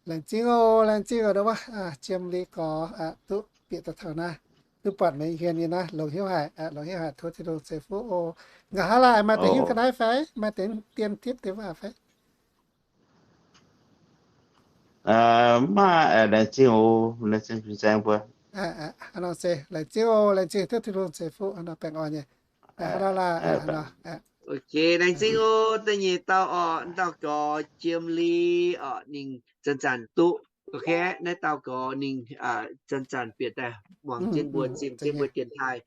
Laengz zingh oc, laengz zingh oc, ndo wuov Jiem Li gorx duqv bieqc daaih taux naaiv, duqv buatc meih hien nyei naaiv, longx hnyouv haic, longx hnyouv haic, tov Tin-Hungh ceix fuqv oc. Nqa'haav laanh maaih deix hiuv ga'naaiv fai? Maaih deix dien tipv deix waac fai? Mv maaih, laengz zingh oc, laengz zingh fin-saeng mbuo. Laengz zingh oc, laengz zingh tov Tin-Hungh ceix fuqv, baengh orn nyei. Ok, laengz zingh oc, da'nyeic dauh orqc, dauh gorx Jiem Li orqc, ninh zanc-zanc duqv. Ok, naaiv dauh gorx ninh zanc-zanc bieqc daaih muangx jienv mbuo, zimh jienv mbuo dienx taaih.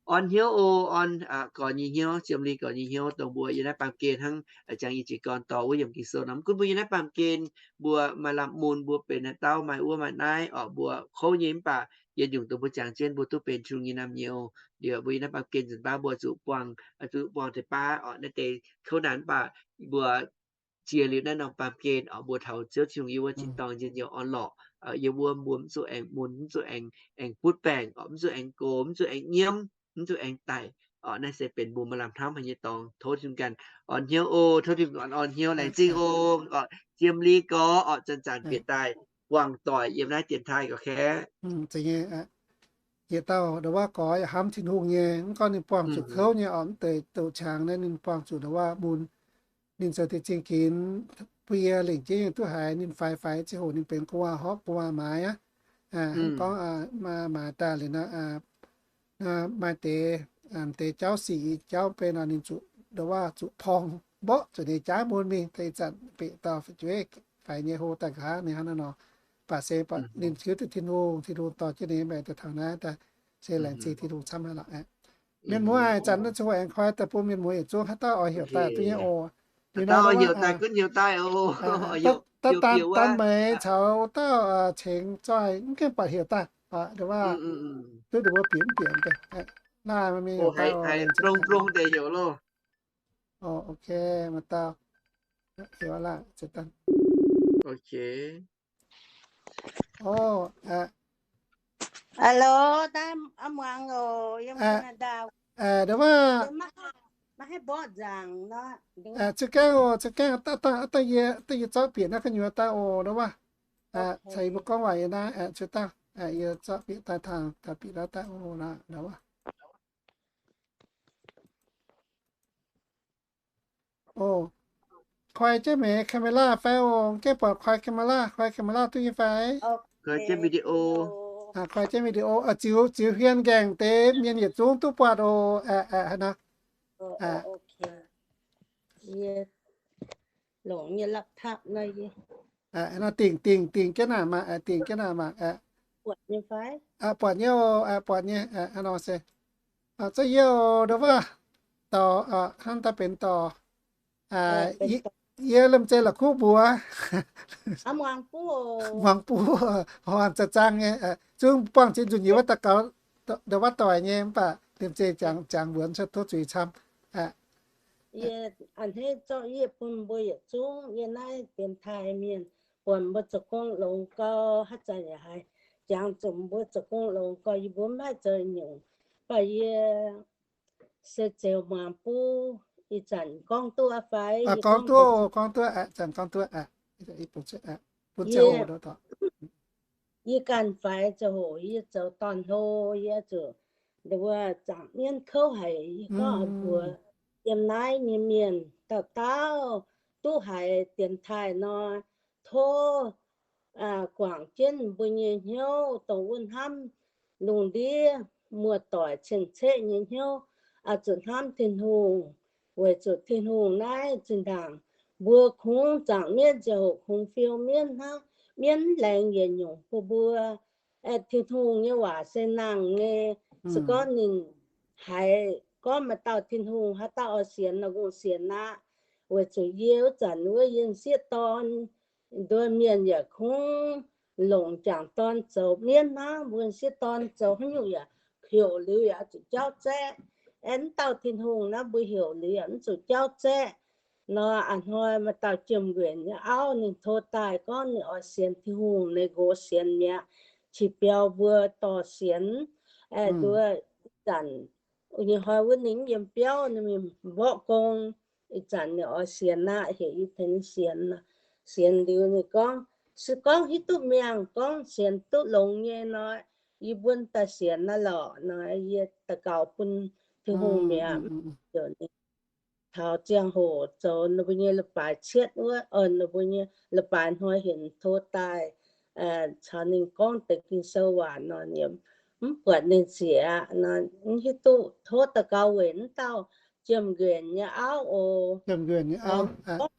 Orn hnyouv oc, orn gorx nyei hnyouv, Jiem Li gorx nyei hnyouv, dongh mbuo yiem naaiv baamh gen hnangv jangx yie jiez gorn dorh wuov yiemc Ging-Sou nor, mv gunv mbuo yiem naaiv baamh gen mbuo maaih lamh mun, mbuo benx haaix dauh, maaih wuov maaih naaiv orqc, mbuo kouv nyei, mv baac yietc nyungc dongh mbuo jangx jienv mbuo duqv benx Tin-Hungh nyei naamh nyouz. Liuz mbuo yiem naaiv baamh gen nzunc baav mbuo zuqc buangh, zuqc buangh deix baav orqc, naaiv deix kouv naanc, mv baac mbuo jiex liuz naaiv norm baamh gen orqc, mbuo taux Ziouv Tin-Hungh yiem wuov tin-dorngh njien-youh orn-lorqc. Yiem wuov mbuo mv zuqc aengx mun, mv zuqc aengx, aengx butv baengc orqc, mv zuqc aengx gox, mv zuqc aengx nyiemv, mv zuqc aengx daic orqc. Naaiv se benx mbuo maaih lamh hnamv haic nyei dorngx. Tov Tin-Hungh ganh orn hnyouv oc, tov Tin-Hungh orn, orn hnyouv, laengz zingh oc. Orqc, Jiem Li gorx orqc, zanc-zanc bieqc daaih buangh doic yiem naaiv dienx taaih gorx kaeqv. Yietc dauh ndo wuov gorx yaac hnamv Tin-Hungh nyei, mv gorngv ninh buangh zuqc kouv nyei orqc, mv deix doqc qangx naaiv ninh buangh zuqc ndo wuov mun. Ninh zoux deix zingh ginx, buo yie lengc jeiv nyei duqv haiz ninh faix, faix ziangh hoc ninh benx gu'nguaaz horpc gu'nguaaz maaiz aqv. Mv gorngv maaiz daaih liuz nor, maaih deix, deix jauv sic jauv benx nor ninh zuqc ndo wuov zuqc porng mborqv zuqc ninh jaaiv mun mingh. Deix ih zanc bieqc dauh fu'jueiv faix nyei hlo daaih nqa'haav ninh hnangv naaiv nor. Baac se ninh hiuv duqv Tin-Hungh, Tin-Hungh dorh jienv ninh mingh daaih taux naaiv daaih, se laengz zingh Tin-Hungh camv haic lorqc. Mienh muoz ih zanc naaiv ziangh hoc aengx koi daaih bun mienh muoz yietc zungv haaix dauh oix heuc daaih duqv nyei oc. Liuz nor gunv heuc daaih oc. Daaih daan meix caux dauh cengx zoih mv gaengh buatc heuc daaih. Duqv ninh mbuo bieqc mv bieqc daaih. Naaiv mingh heuc daaih oc. Blong blong deix heuc loh. Ok, maaih dauh heuc laaih. Ok. Hello, muangx oc, yiem Canada. Ndo wuov, maiv haih mborqv nzaangc nor. Za'gengh oc, za'gengh, dangh yie zorqv bieqc naaiv gu'nyuoz daaih oc, ndo wuov. Caux yie mbuo gorngv waac yiem naaiv, cuotv dangh yie zorqv bieqc daaih taux, taux bieqc daaih daaih o, o, koi jienv meih camera fai o, gengh buatc koi camera, koi camera duqv nyei fai? Koi jienv video, ziux, ziux hmien nqaengc deix mienh yietc zungv duqv buatc o. Aa, aa, haaix nor? Longc nyei laptop nor, dingc, dingc, dingc jienv naaic maah, dingc jienv naaic maah. Buatc nyei o, buatc nyei, aa, nor se. Za'gengh yie o, nduov waac, dorh, hnangv daaih benx dorh, yie liemh zeih la'kuqv mbuox, muangx buv, horngh za'zang nyei, zungv buangh ziex nzunc yie wuov daux gaux, nduov waac doic nyei, mv baac liemh zeih jangx, jangx mbuox cuotv tov zuiz camv. Yie a'hneiv zorqv yie bun mbuo yietc zungv yiem naaiv dienx taaih mienh, buatc mbuo zoux gong longx gau, haaix zanc yaac haiz jangx zuqc mbuo zoux gong longx gau, yie mbuo mv haih zoux nyungc. Mv baac yie se ziouc muangx buv, ih zanc gorngv duqv fai? Gorngv duqv, gorngv duqv, zanc gorngv duqv. Bun ziangh hoc, yie ganh faix ziangh hoc yie zoux dorn-hlo, yie zuqc nduov zaangc mienv kouv haic, yie gorngv mbuox yiem naaiv nyei mienh dauh dauh duqv haiz dienx taaih nor, tov guangc jienv mbuo nyei hnyouv, dongh wuov hnamv lungh ndiev muoz-doic cien-ceqv nyei hnyouv, zuqc hnamv Tin-Hungh, weic zuqc Tin-Hungh naaiv zinh ndaangc mbuo kungx zaangc mienv ziangh hoc kungx fiou mienv hnangv, mienv mv laengz yietc nyungc bun mbuo. Tin-Hungh nyei waac se nangh nyei, se gorngv ninh haiz gorngv maaih dauh Tin-Hungh, haaix dauh oix sienx nor, kungx sienx aqv. Weic zuqc yie wuov zanc wuov yie m'sieqv dorn, nduov mienh yaac kungx longc jangc dorn zoux mienv hnangv, mbuo m'sieqv dorn zoux haaix nyungc yaac heuc liuz yaac zuqc jauv zaeqv. Aeqv, mv dauh Tin-Hungh naaiv mbuo heuc liuz yaac mv zuqc jauv zaeqv. Nor a'hnoi maaih dauh jiem-nquenc nyei auv ninh tov daaih gorngv ninh oix sienx Tin-Hungh, ninh nqox sienx mi'aqv, qiex biaux mbuo dorh sienx. Aeqv, nduov ih zanc nyei hnoi wuov ninh yiem biauv, ninh mingh mborqv gong. Ih zanc ninh oix sienx aqv, heuc yie tengx ninh sienx. Sienx liuz ninh gorngv, se gorngv hiuv duqv miangh, gorngv sienx duqv longx nyei nor, yie mbuo daaih sienx naaiv lorqc nor, yie daux gaux bun Tin-Hungh mi'aqv. Taux ziangh hoc zoux ninh mbuo nyei leiz-baaix cietv wuov, ninh mbuo nyei leiz-baaix hnoi heuc tov daaih caux ninh gorngv deix Ging-Sou waac nor, mv buatc ninh nzieqc aqv. Mv hiuv duqv, tov daux gaux weic mv dauh jiem-nquenc nyei auv oc.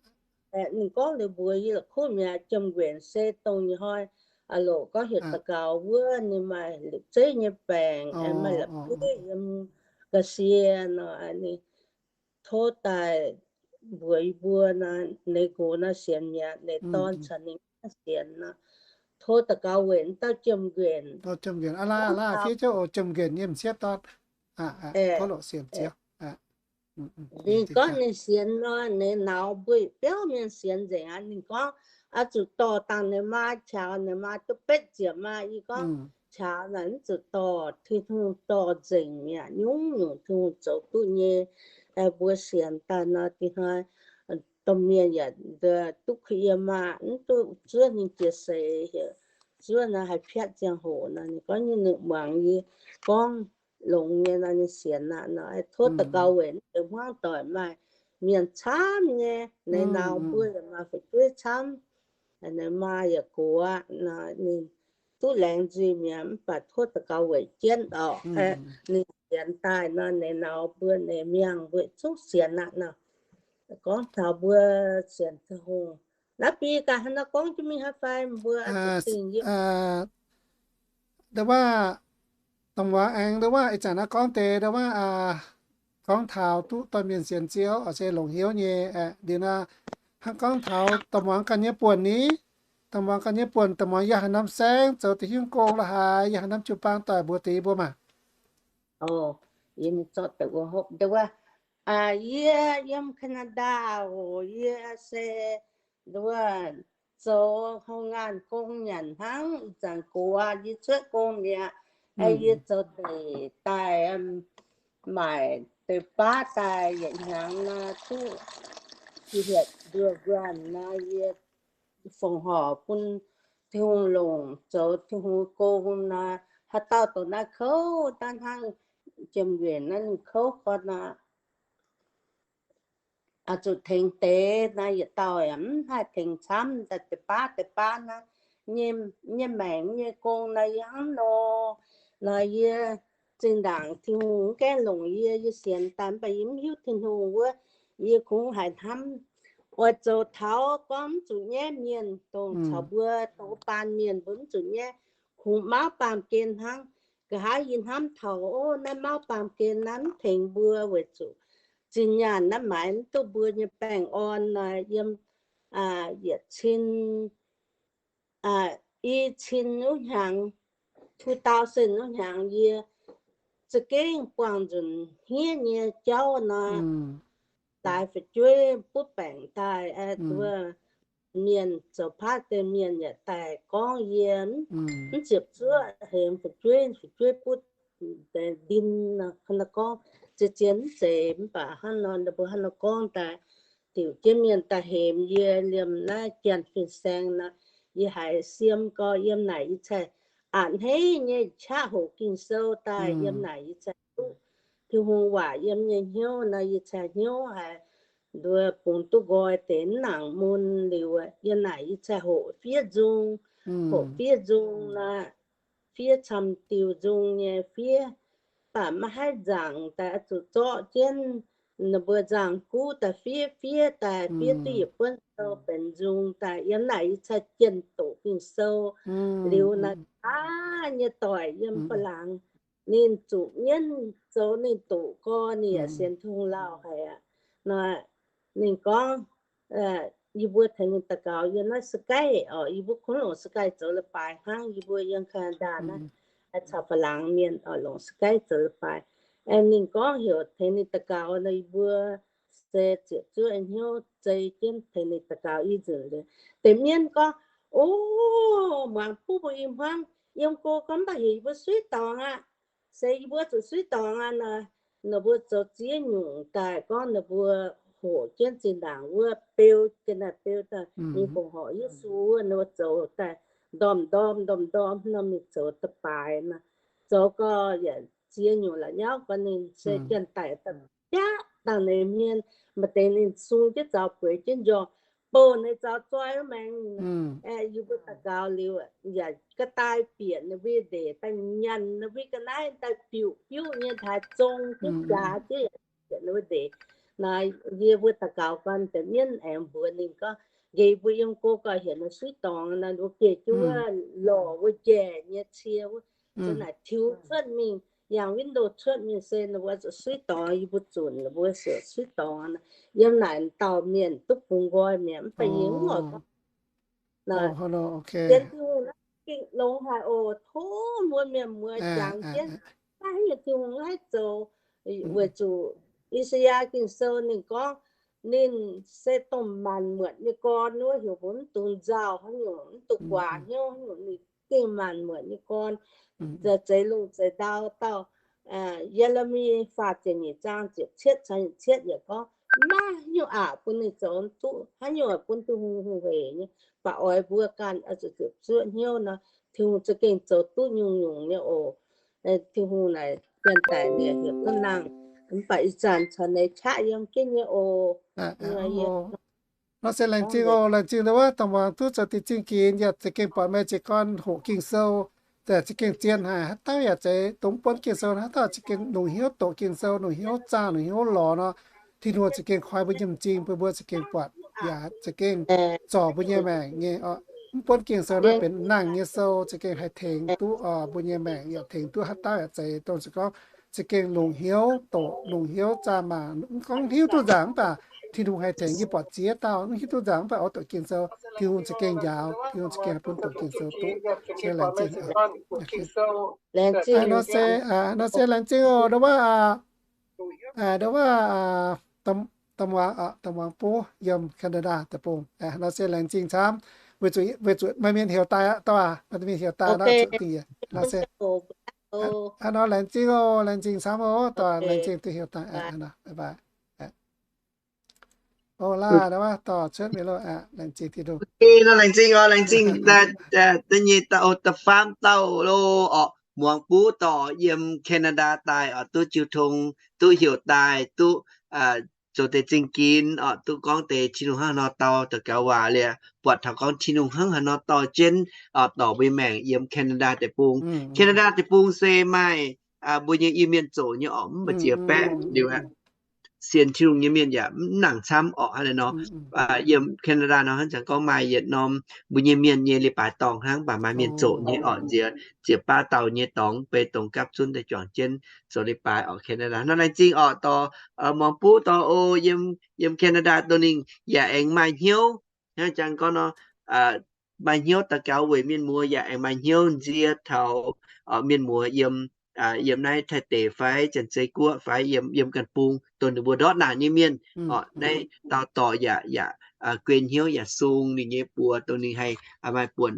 Ninh gorngv liuz mbuox yie la'kuqv mi'aqv, jiem-nquenc se dongh nyei hnoi aqv loc, gorngv heuc daux gaux wuov ninh maaih liuc zeiv nyei baengc, maaih la'bieiv yiem ga'sie nor, ninh tov daaih mbuox yie mbuo nor, ninh nqox nor sienx mi'aqv, ninh dorn caux ninh sienx nor. Tov daux gaux weic dauh jiem-nquenc. Jiem-nquenc, aa, laav, laav, fiev jienv oc, jiem-nquenc nyei m'sieqv dorn. Tov loc sienx Ziouv. Ninh gorngv ninh sienx nor, ninh nauz mbuo biauv mienh sienx nzengc aqv. Ninh gorngv oix zuqc dorh dangh ninh maa qaux, ninh maa duqv betv ziepc maa. Yie gorngv qaux naaic mv zuqc dorh, Tin-Hungh dorh nzengc mi'aqv. Nyungc-nyungc Tin-Hungh zoux duqv nyei. Mbuo sienx daaih nor, dinh hnoi domh mienh yaac duqv kuh yiem maah, mv duqv zuov ninh jiex seix, heuc zuov nor haih piatv ziangh hoc nor. Ninh gorngv nyei ninh muangx yie gorngv longx nyei nor, ninh sienx aqv nor. Tov daux gaux weic naaiv deix hmuangv doic maaih mienh camv nyei, ninh nauz mbuo yaac maaih fu'jueiv camv, ninh maa yaac gox aqv nor, ninh duqv laengz nzuih mi'aqv. Mv baac tov daux gaux weic jienv orqc, ninh sienx daaih nor, ninh nauz mbuo, ninh miangh mbuo zungv sienx aqv nor. Gorngv taux mbuo sienx Tin-Hungh, naaiv bi gaax hnangv naaiv gorngv jienv mingh haaix fai mbuo dingc yie. Nduov waac, dongh muangx aengx nduov waac ih zanc naaiv gorngv deix nduov waac, gorngv taux duqv dorh mienh sienx Ziouv oc, se longc hnyouv nyei. Liuz naaiv hnangv gorngv taux dongh muangx ganh nyei buonc ni, dongh muangx ganh nyei buonc, dongh muangx yiem haaix norm saengv zoux deix hiuv gong la'haaix, yiem haaix norm jiu-baang doic mbuox deix yie mbuo maah. Yie zorqv deix wuov hopv nduov waac, yie yiem Canada oc. Yie se nduov zoux houh ngaanh gong nyanc hnangv, ih zanc gox yie cuotv gong mi'aqv. Yie zoux deix daaih, maaic deix baav daaih yietc hnyangx nor duqv hietc nduoh nquaanh nor, yie fongc horc bun Tin-Hungh longc zoux Tin-Hungh gong nor, haaix dauh dongh naaiv kouv daaih hnangv, jiem-nquenc naaiv ninh kouv gorn nor, zuqc tengx deix naaiv, yietc dauh yaac mv haih tengx camv, daaih deix baav deix baav naaiv, nyei maengc nyei gong naaiv yie hnangv nor, nor yie zinh ndaangc Tin-Hungh mv gaengh longc yie, yie sienx daaih mv baac yie mv hiuv Tin-Hungh wuov, yie kungx haiz hnamv oix zoux taux gorngv mv zuqc nyaiv mienh dongh caux mbuo dongh baan mienh mbuo mv zuqc nyaiv, kungx mauv baamh gen hnangv. Nqa'haav yie hnamv taux, ov, naaiv mauv baamh gen naaiv mv tengx mbuo weic zuqc zinh nyaanh naaiv maaiz mv duqv mbuo nyei baengh orn nor, yiem yietc cin, i cin wuov hnyangx, two thousand wuov hnyangx yie za'gengh buangh nzunc hniev nyei jauv nor, daaih fu'jueiv butv baengc daaih, mienh zoux paav deix mienh yaac daaih gorngv yie mv ziepc zuoqv hemx fu'jueiv, fu'jueiv butv ndin nor, gorngv zien-zien mv zeiz, mv baac hnangv nor, ninh mbuo hnangv nor gorngv daaih, diuc jienv mienh daaih hemx yie liemh naaiv janx fin-saeng nor, yie haiz siem gau, yiem naaic yie caih a'hneiv nyei qaqv hoqc Ging-Sou daaih, yiem naaic yie caih duqv Tin-Hungh waac yiem nyei hnyouv nor, yie caih hnyouv haiz nduov bungx duqv nqoi deix mv nangc mun liuz, yiem naaic yie caih hoqc fiev nzung, hoqc fiev nzung nor, fiev camv-diuh nzung nyei fiev, mv baac maiv haih nzaangc daaih, oix zuqc zorqv jienv ninh mbuo nzangc-guv daaih fiev, fiev daaih fiev duqv yietc buonv sou benx nzung daaih. Yiem naaic yie caih jienh doqc Ging-Sou liuz naaic, aav, nyei doic yiem Faa-laangx, ninh zuqc mienv zoux ninh doqc gau, ninh yaac sienx Tin-Hungh lauh haic aqv. Nor ninh gorngv, yie mbuo tengx ninh daux gaux yiem naaiv Skype oc, yie mbuo kungx longc Skype zoux leiz-baaix hnangv. Yie mbuo yiem Canada naaiv, caux Faa-laangx mienh oc, longc Skype zoux leiz-baaix. Ninh gorngv heuc tengx ninh daux gaux nor, yie mbuo se ziepc zuoqv hnyouv zei jienv tengx ninh daux gaux i nzunc liuz, deix mienv gorngv, o, muangx buv mbuo i hmuangv yiem go gorngv mv baac heuc yie mbuo suiv dorngx aqv. Se yie mbuo zuqc suiv dorngx aqv nor, ninh mbuo zoux ziex nyungc daaih gorngv ninh mbuo hoqc jienv zinh ndaangc wuov beu, jienv naaic beu daaih, ninh fongc horc Yesu wuov, ninh mbuo zoux daaih ndorm-ndorm ndorm-ndorm nor mingh zoux da'baaix nor, zoux gau yaac ziex nyungc la'nyauv gau ninh se janx-daic daaih biaqv dangh ninh mienh, maaih deix ninh sung jienv zaux bueix jienv njorngh, bouh ninh zaux zoi wuov maengx. Yie mbuo daux gaux liuz yaac ga'daaih bieqc ninh mbuo ndeic daaih nyanc ninh mbuo ga'naaiv daaih biuv biuv nyei taaix zong jienv jaax jienv yaac bieqc ninh mbuo ndeic. Nor yie mbuo daux gaux gau, deix mienv aengx mbuox ninh gorngv, nqa'haav mbuo yiem go gau heuc ninh suiv dorngx nor, ninh mbuo geh jienv wuov lorqc wuov njaih nyei cie wuov, za'naaic tiux cuotv mingh, yangh window cuotv mingh se ninh mbuo zuqc suiv dorngx, yie mbuo zunc ninh mbuo suiv dorngx nor. Yiem naaic dauh mienh duqv bungx nqoi mi'aqv, mv baac yie mv oix gorngv. Sienx Tin-Hungh naaiv gengh longx haic oc. Tov mbuo mienh muoz jangx jienv, maiv haaix nyungc Tin-Hungh haih zoux, weic zuqc I^saa^yaa Ging-Sou ninh gorngv, ninh se dongh maanc muotc nyei gorn wuov, heuc mbuo mv dungx nzauh haaix nyungc, mv dungx guaax hnyouv haaix nyungc, ninh gengh maanc muotc nyei gorn. Zeix lungh zeix ndau dauh, Ye^le^mi faah ziepc nyeic zaang ziepc cietv caux nyic cietv yaac gorngv, maiv nyungc aqc bun ninh zoux duqv, haaix nyungc bun Tin-Hungh hungh heic nyei. Baac oix mbuo ganh oix zuqc ziepc zuoqv hnyouv nor, Tin-Hungh za'gengh zoux duqv nyungc-nyungc nyei oc. Tin-Hungh naaic janx-daic ninh heuc duqv nangh, mv baac ih zanc caux ninh qaqv yiem jienv nyei oc. Nor se laengz zingh oc, laengz zingh ndau wuov dongh muangx duqv zoux deix zingh ginx yaac za'gengh buatc meih jiez gorn hoqc Ging-Sou, za'gengh zien haic. Haaix dauh yaac zeiz dongh mv buonv Ging-Sou, haaix dauh za'gengh longc hnyouv doqc Ging-Sou, longc hnyouv zaah, longc hnyouv lorz nor, Tin-Hungh za'gengh koi mbuo nyei m'zing, bun mbuo za'gengh buatc, yaac za'gengh zorc mbuo nyei maengc nyei. Mv buonv Ging-Sou naaiv benx nangh nyei sou, za'gengh haih tengx duqv mbuo nyei maengc, yaac tengx duqv haaix dauh yaac zeiz dongh se gorngv za'gengh longc hnyouv doqc, longc hnyouv zaah mangc. Mv gorngv hiuv duqv nzaangc mv baac Tin-Hungh haih tengx. Yie buatc ziex dauh mv hiuv duqv nzaangc mv baac oix doqc Ging-Sou, Tin-Hungh za'gengh njaaux, Tin-Hungh za'gengh haih bun doqc Ging-Sou duqv. Nor se, nor se laengz zingh oc, ndau wuov, ndau wuov, da'muangx buv yiem Canada deic-bung. Nor se laengz zingh camv, weic zuqc maaih mienh heuc daaih aqv, dauh aac, maaih mienh heuc daaih nor, nor se, nor laengz zingh oc, laengz zingh camv oc, dauh aac, laengz zingh duqv heuc daaih. O laaih, dorh cuotv mingh loh aqv. Laengz zingh Tin-Hungh. Nor laengz zingh oc, laengz zingh da'nyeic dauh, da'faam dauh loh oc, muangx buv dorh yiem Canada daaih oc, duqv jiu tong, duqv heuc daaih, duqv zoux deix zingh ginx oc, duqv gorngv deix Tin-Hungh hnangv haaix nor dorh daux gaux waac liuz, buatc taux gorngv Tin-Hungh hnangv haaix nor dorh jienv oc, dorh mbuo nyei maengc yiem Canada deic-bung. Canada deic-bung se maaih mbuo nyei Iu-Mienh zoqc nyei oc, mv baac ziex baeqv liuz aqv. Sienx Tin-Hungh nyei mienh yaac mv nangc camv oc. Hnangv naaiv nor, yiem Canada nor hnangv jangx gorngv maaih yietc norm mbuo nyei mienh nyei leiz-baaix dorngh hnangv, mv baac maaih mienh zoqc nyei oc, nziex ziex baav dauh nyei dorngx, beiv dongh gapv zunv daaih juangc jienv zoux leiz-baaix oc, Canada. Nor laengz zingh oc, dorh muangx buv dorh o, yiem Canada dongh ninh yaac aengx maaih hnyouv hnangv jangx gorngv nor, maaih hnyouv daux gaux weic mienh muoz, yaac aengx maaih hnyouv nzie taux mienh muoz yiem, yiem naaiv Taiv deic fai Janx-Zei Guoqv fai yiem, yiem ganh bung dongh ninh mbuo ndortv naanc nyei mienh oc. Naaiv dauh dorh yaac, yaac guen hnyouv yaac sung ninh nyei buoz dongh ninh haih maaih buonc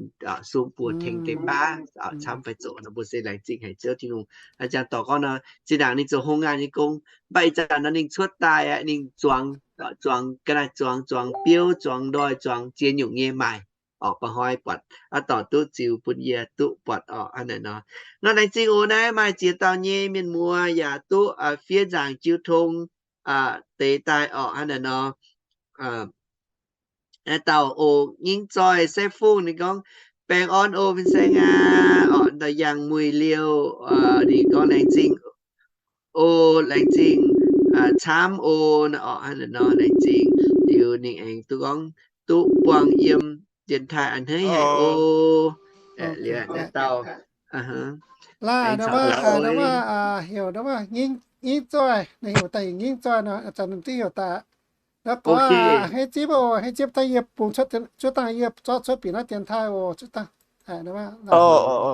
sung buoz tengx deix baav camv fai zoqc nor, mbuo se laengz zingh haic Ziouv Tin-Hungh. Hnangv jangx dorh gorngv nor, zinh ndaangc ninh zoux hungh ngaanh nyei gong, mv baac ih zanc nor ninh cuotv daaih aqv, ninh zuangx, zuangx ga'naaiv, zuangx, zuangx biouv, zuangx ndoih, zuangx ziex nyungc nyei maaih oc, ba'hnoi buatc aqv, dorh duqv ziux bun yie duqv buatc oc. Hnangv naaiv nor, nor laengz zingh oc, naaiv maaih ziex dauh nyei mienh muoz yaac duqv fiev nzaangc jiu tong deix daaih oc. Hnangv naaiv nor, naaiv dauh oc, Ngingv Zoih Saeqv Fungh, ninh gorngv, Baengh orn oc fin-saeng aac. Oc, dauh Yangh Muic Liouh, ninh gorngv, Laengz zingh oc, laengz zingh camv oc. Hnangv naaiv nor, laengz zingh liuz ninh aengx duqv gorngv duqv buangh yiem dienx taaih a'hneiv haic oc. Liuz naaiv dauh, laaih, wuov, heuc wuov, Ngingv Zoih, ninh heuc daaih Ngingv Zoih nor, zanc ninh duqv heuc daaih. Naaiv gorx aac, a'hneiv zipv oc, a'hneiv zipv daaih yie bungx cuotv, cuotv dangh yie zorqv cuotv bieqc naaiv dienx taaih oc, cuotv dangh.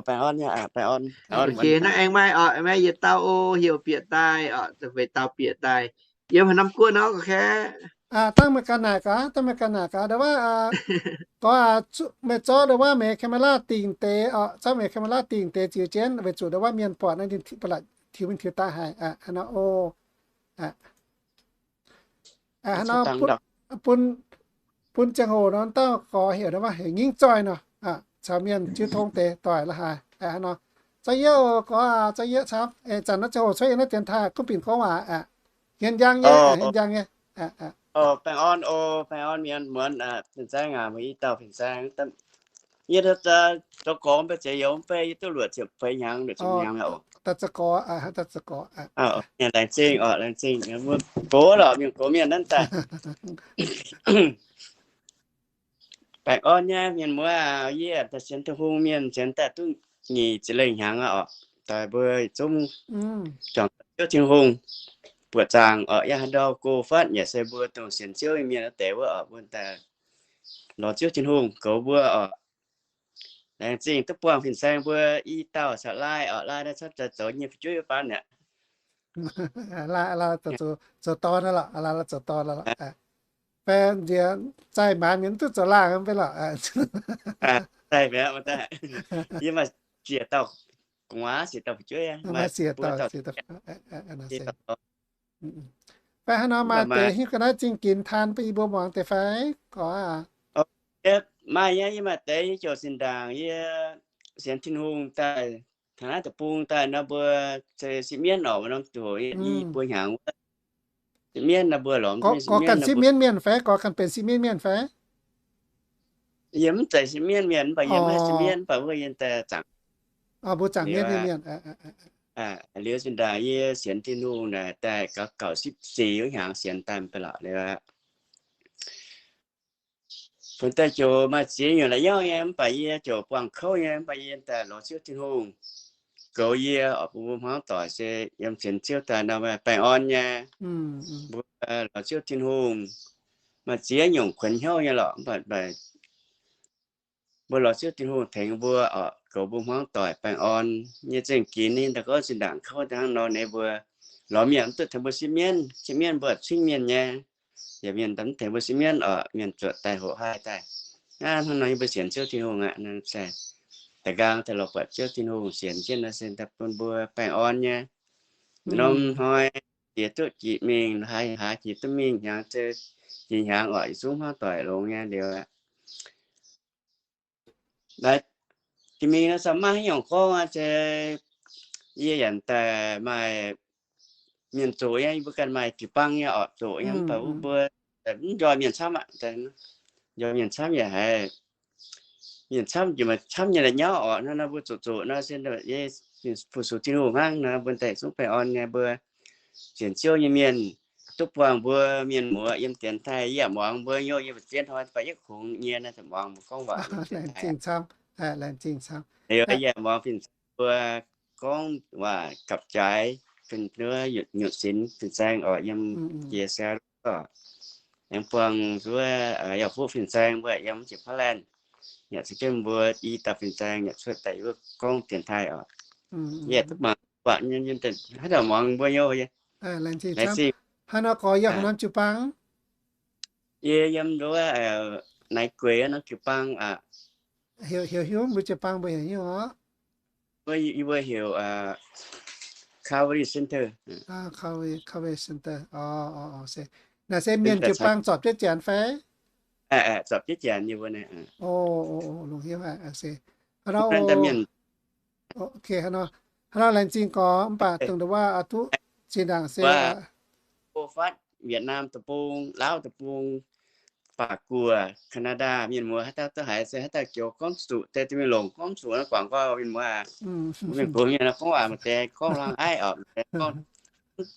Baengh orn, baengh orn. Naaiv aengx maaih oc, maaih yietc dauh oc, heuc bieqc daaih oc, weic dauh bieqc daaih. Yiem haaix norm guoqv nor, gorx kaeqv? Dangh meih ganh naaic gaax, dangh meih ganh naaic gaax, ndo wuov, gorx aac, meih zorqv ndo wuov meih camera dingh deix oc, zorqv meih camera dingh deix ziux jienv weic zuqc ndo wuov mienh buatc naaiv ninh ba'laqc tiux mingh tiux daaih haic aqv. Hnangv nor oc. Hnangv nor, bun, bun ziangh hoc nor, dauh gorx heuc ndo wuov heuc Ngingv Zoih nor, caux mienh jiu tong deix doic la'haaix. Hnangv nor, za'gengh oc, gorx aac, za'gengh camv. Zanc naaiv ziangh hoc cuotv yiem naaiv dienx taaih gunv binc gorngv waac aqv. Hmien njang nyei, hmien njang nyei. Baengh orn oc, baengh orn mienh muonz, fin-saeng aac, meih i dauh fin-saeng. Yie zoux gorx mv bei zeix youz mv bei, yie duqv luoqc ziepc feix hnyangx, luoqc ziepc hnyangx oc. Laengz zingh oc, laengz zingh. Gox lorqc, mienh gox mienh nanv daaih. Baengh orn nyei mienh muoz aac, yie daaih sienx Tin-Hungh mienh sienx daaih duqv nyic ziepc lengh hnyangx aqv oc. Daaih mbuo zungv juangc Ziouv Tin-Hungh buoqc zaangc oc. Yangh haaix ndau go fatv yaac se mbuo dongh sienx Ziouv nyei mienh wuov deix wuov oc, mbuo daaih lorz Ziouv Tin-Hungh goux mbuo oc. Laengz zingh duqv buangh fin-saeng mbuo i dauh caux Lai oc. Lai naaiv cuotv daaih zoux nyei fu'jueiv wuov baan aqv. Zoux dorn lorqc, zoux dorn lorqc. Fai nziex zaih maanz mienh duqv zoux laangh mv bei lorqc. Yie maaih siec dauh gu'nguaaz, siec dauh fu'jueiv, maaih siec dauh, siec dauh. Fai haaix nor maaih deix hiuv ga'naaiv zingh ginx taan bun yie mbuo muangx deix fai? Gorx aac, maaih nyei, yie maaih deix, yie ziouc zinh ndaangc yie sienx Tin-Hungh daaih, taux naaiv deic-bung daaih nor, mbuo se sipv mienv oc, wuov norm doc i buo hnyangx wuov. Sipv mienv nor mbuo lorz gorngv ganh sipv mienv mienh fai gorngv ganh benx sipv mienv mienh fai? Yie mv zeiz sipv mienv mienh, mv baac yie maiv sipv mienv, mv baac wuov yie daaih zaangc, mbuo zaangc mienv mienh. Liuz zinh ndaangc yie sienx Tin-Hungh naaic daaih gaux gauc sipv sic wuov hnyangx sienx daaih mv bei lorqc liuz aqv. Funx daaih ziouc maaih ziex nyungc la'nyauv nyei, mv baac yie ziouc buangh kouv nyei, mv baac yie daaih lorz Ziouv Tin-Hungh goux yie oc. Bun mbuo hmuangv doic se yiem sienx Ziouv daaih nor baengh orn nyei. Mbuo lorz Ziouv Tin-Hungh, maaih ziex nyungc kuonx hnyouv nyei lorqc, mv baac mbuo lorz Ziouv Tin-Hungh tengx mbuo oc, goux mbuo hmuangv doic baengh orn nyei zengc ginx ninh daaih gorngv zinh ndaangc kouv hnangv nor, ninh mbuo lorz mienh mv duqv tengx mbuo sipv mienv. Sipv mienv mbuo cingv mienh nyei. Yaac mienh mv tengx mbuo sipv mienv oc, mienh zuotc daaih hoqc haih daaih. Hnangv nor yie mbuo sienx Ziouv Tin-Hungh aqv, da'nqaang daaih lorz buatc Ziouv Tin-Hungh sienx jienv nor se daaih bun mbuo baengh orn nyei. Norm hnoi jiex duqv jiex mingh, haaix jiex duqv mingh hnyangx, jiex hnyangx oc, yietc zungv hnangv doic longx nyei liuz aqv. Naaiv jiex mingh nor, maiv haaix nyungc gorngv aqv, se yie yaac daaih maaih mienh zoqc nyei, yie mbuo ganh maaih jiu-baang nyei oc, zoqc nyei, mv baac wuov mbuo mv njoih mienh camv aqv. Njoih mienh camv yaac haiz, mienh camv jiex maaih camv nyei la'nyauv oc. Naaiv nor mbuo zoqc zoqc nor se fu-sux Tin-Hungh hnangv nor, mbuo daaih zungv baengh orn nyei, mbuo sienx Ziouv nyei mienh duqv buangh mbuo mienh muoz yiem dienx taaih. Yie yaac muangx mbuo nyei, yie mbuo zien hnoi baac yietv kungx nyei naaiv, muangx mbuo gorngv waac yiem dienx taaih. Laengz zingh camv. Yie yaac muangx fin-saeng mbuo gorngv waac gapv jaaix, fin-saeng nyutc sinx, fin-saeng oc, yiem jiex sia oc. Aengx buangh nzuov yaac fuqv fin-saeng mbuo yiem jiex Portland, yaac caux jienv mbuo i dauh fin-saeng yaac cuotv daaih wuov gorngv dienx taaih oc. Yie duqv mangc buatc nyei, haaix dauh muangx mbuo nyei. Laengz zingh. Haaix nor gorx yiem haaix norm jiu-baang? Yie yiem nduov Naaiv Gueix norm jiu-baang aqv. Heuc, heuc hiuv mbuo jiu-baang mbuo heuc hiuv oc. Mbuo, yie mbuo heuc Calvary Center. Calvary, Calvary Center. Naaiv se mienh jiu-baang zorpc jienv janx fai? Zorpc jienv janx nyei mbuo naaiv. Longx hnyouv haic se. Hnangv nor, laengz zingh gorx, mv baac dongh ndongc waac duqv zinh ndaangc se Fatv, Vietnam deic-bung, Laauv deic-bung, Baac Guoqv, Canada, mienh muoz haaix dauh duqv haiz se haaix dauh joux gorngv zuqc deix, mingh longc gorngv zuqc naaiv guangc gorngv mienh muoz, mienh gox mienh gorngv waac maaih deix gorngv hlang aiv oc, gorngv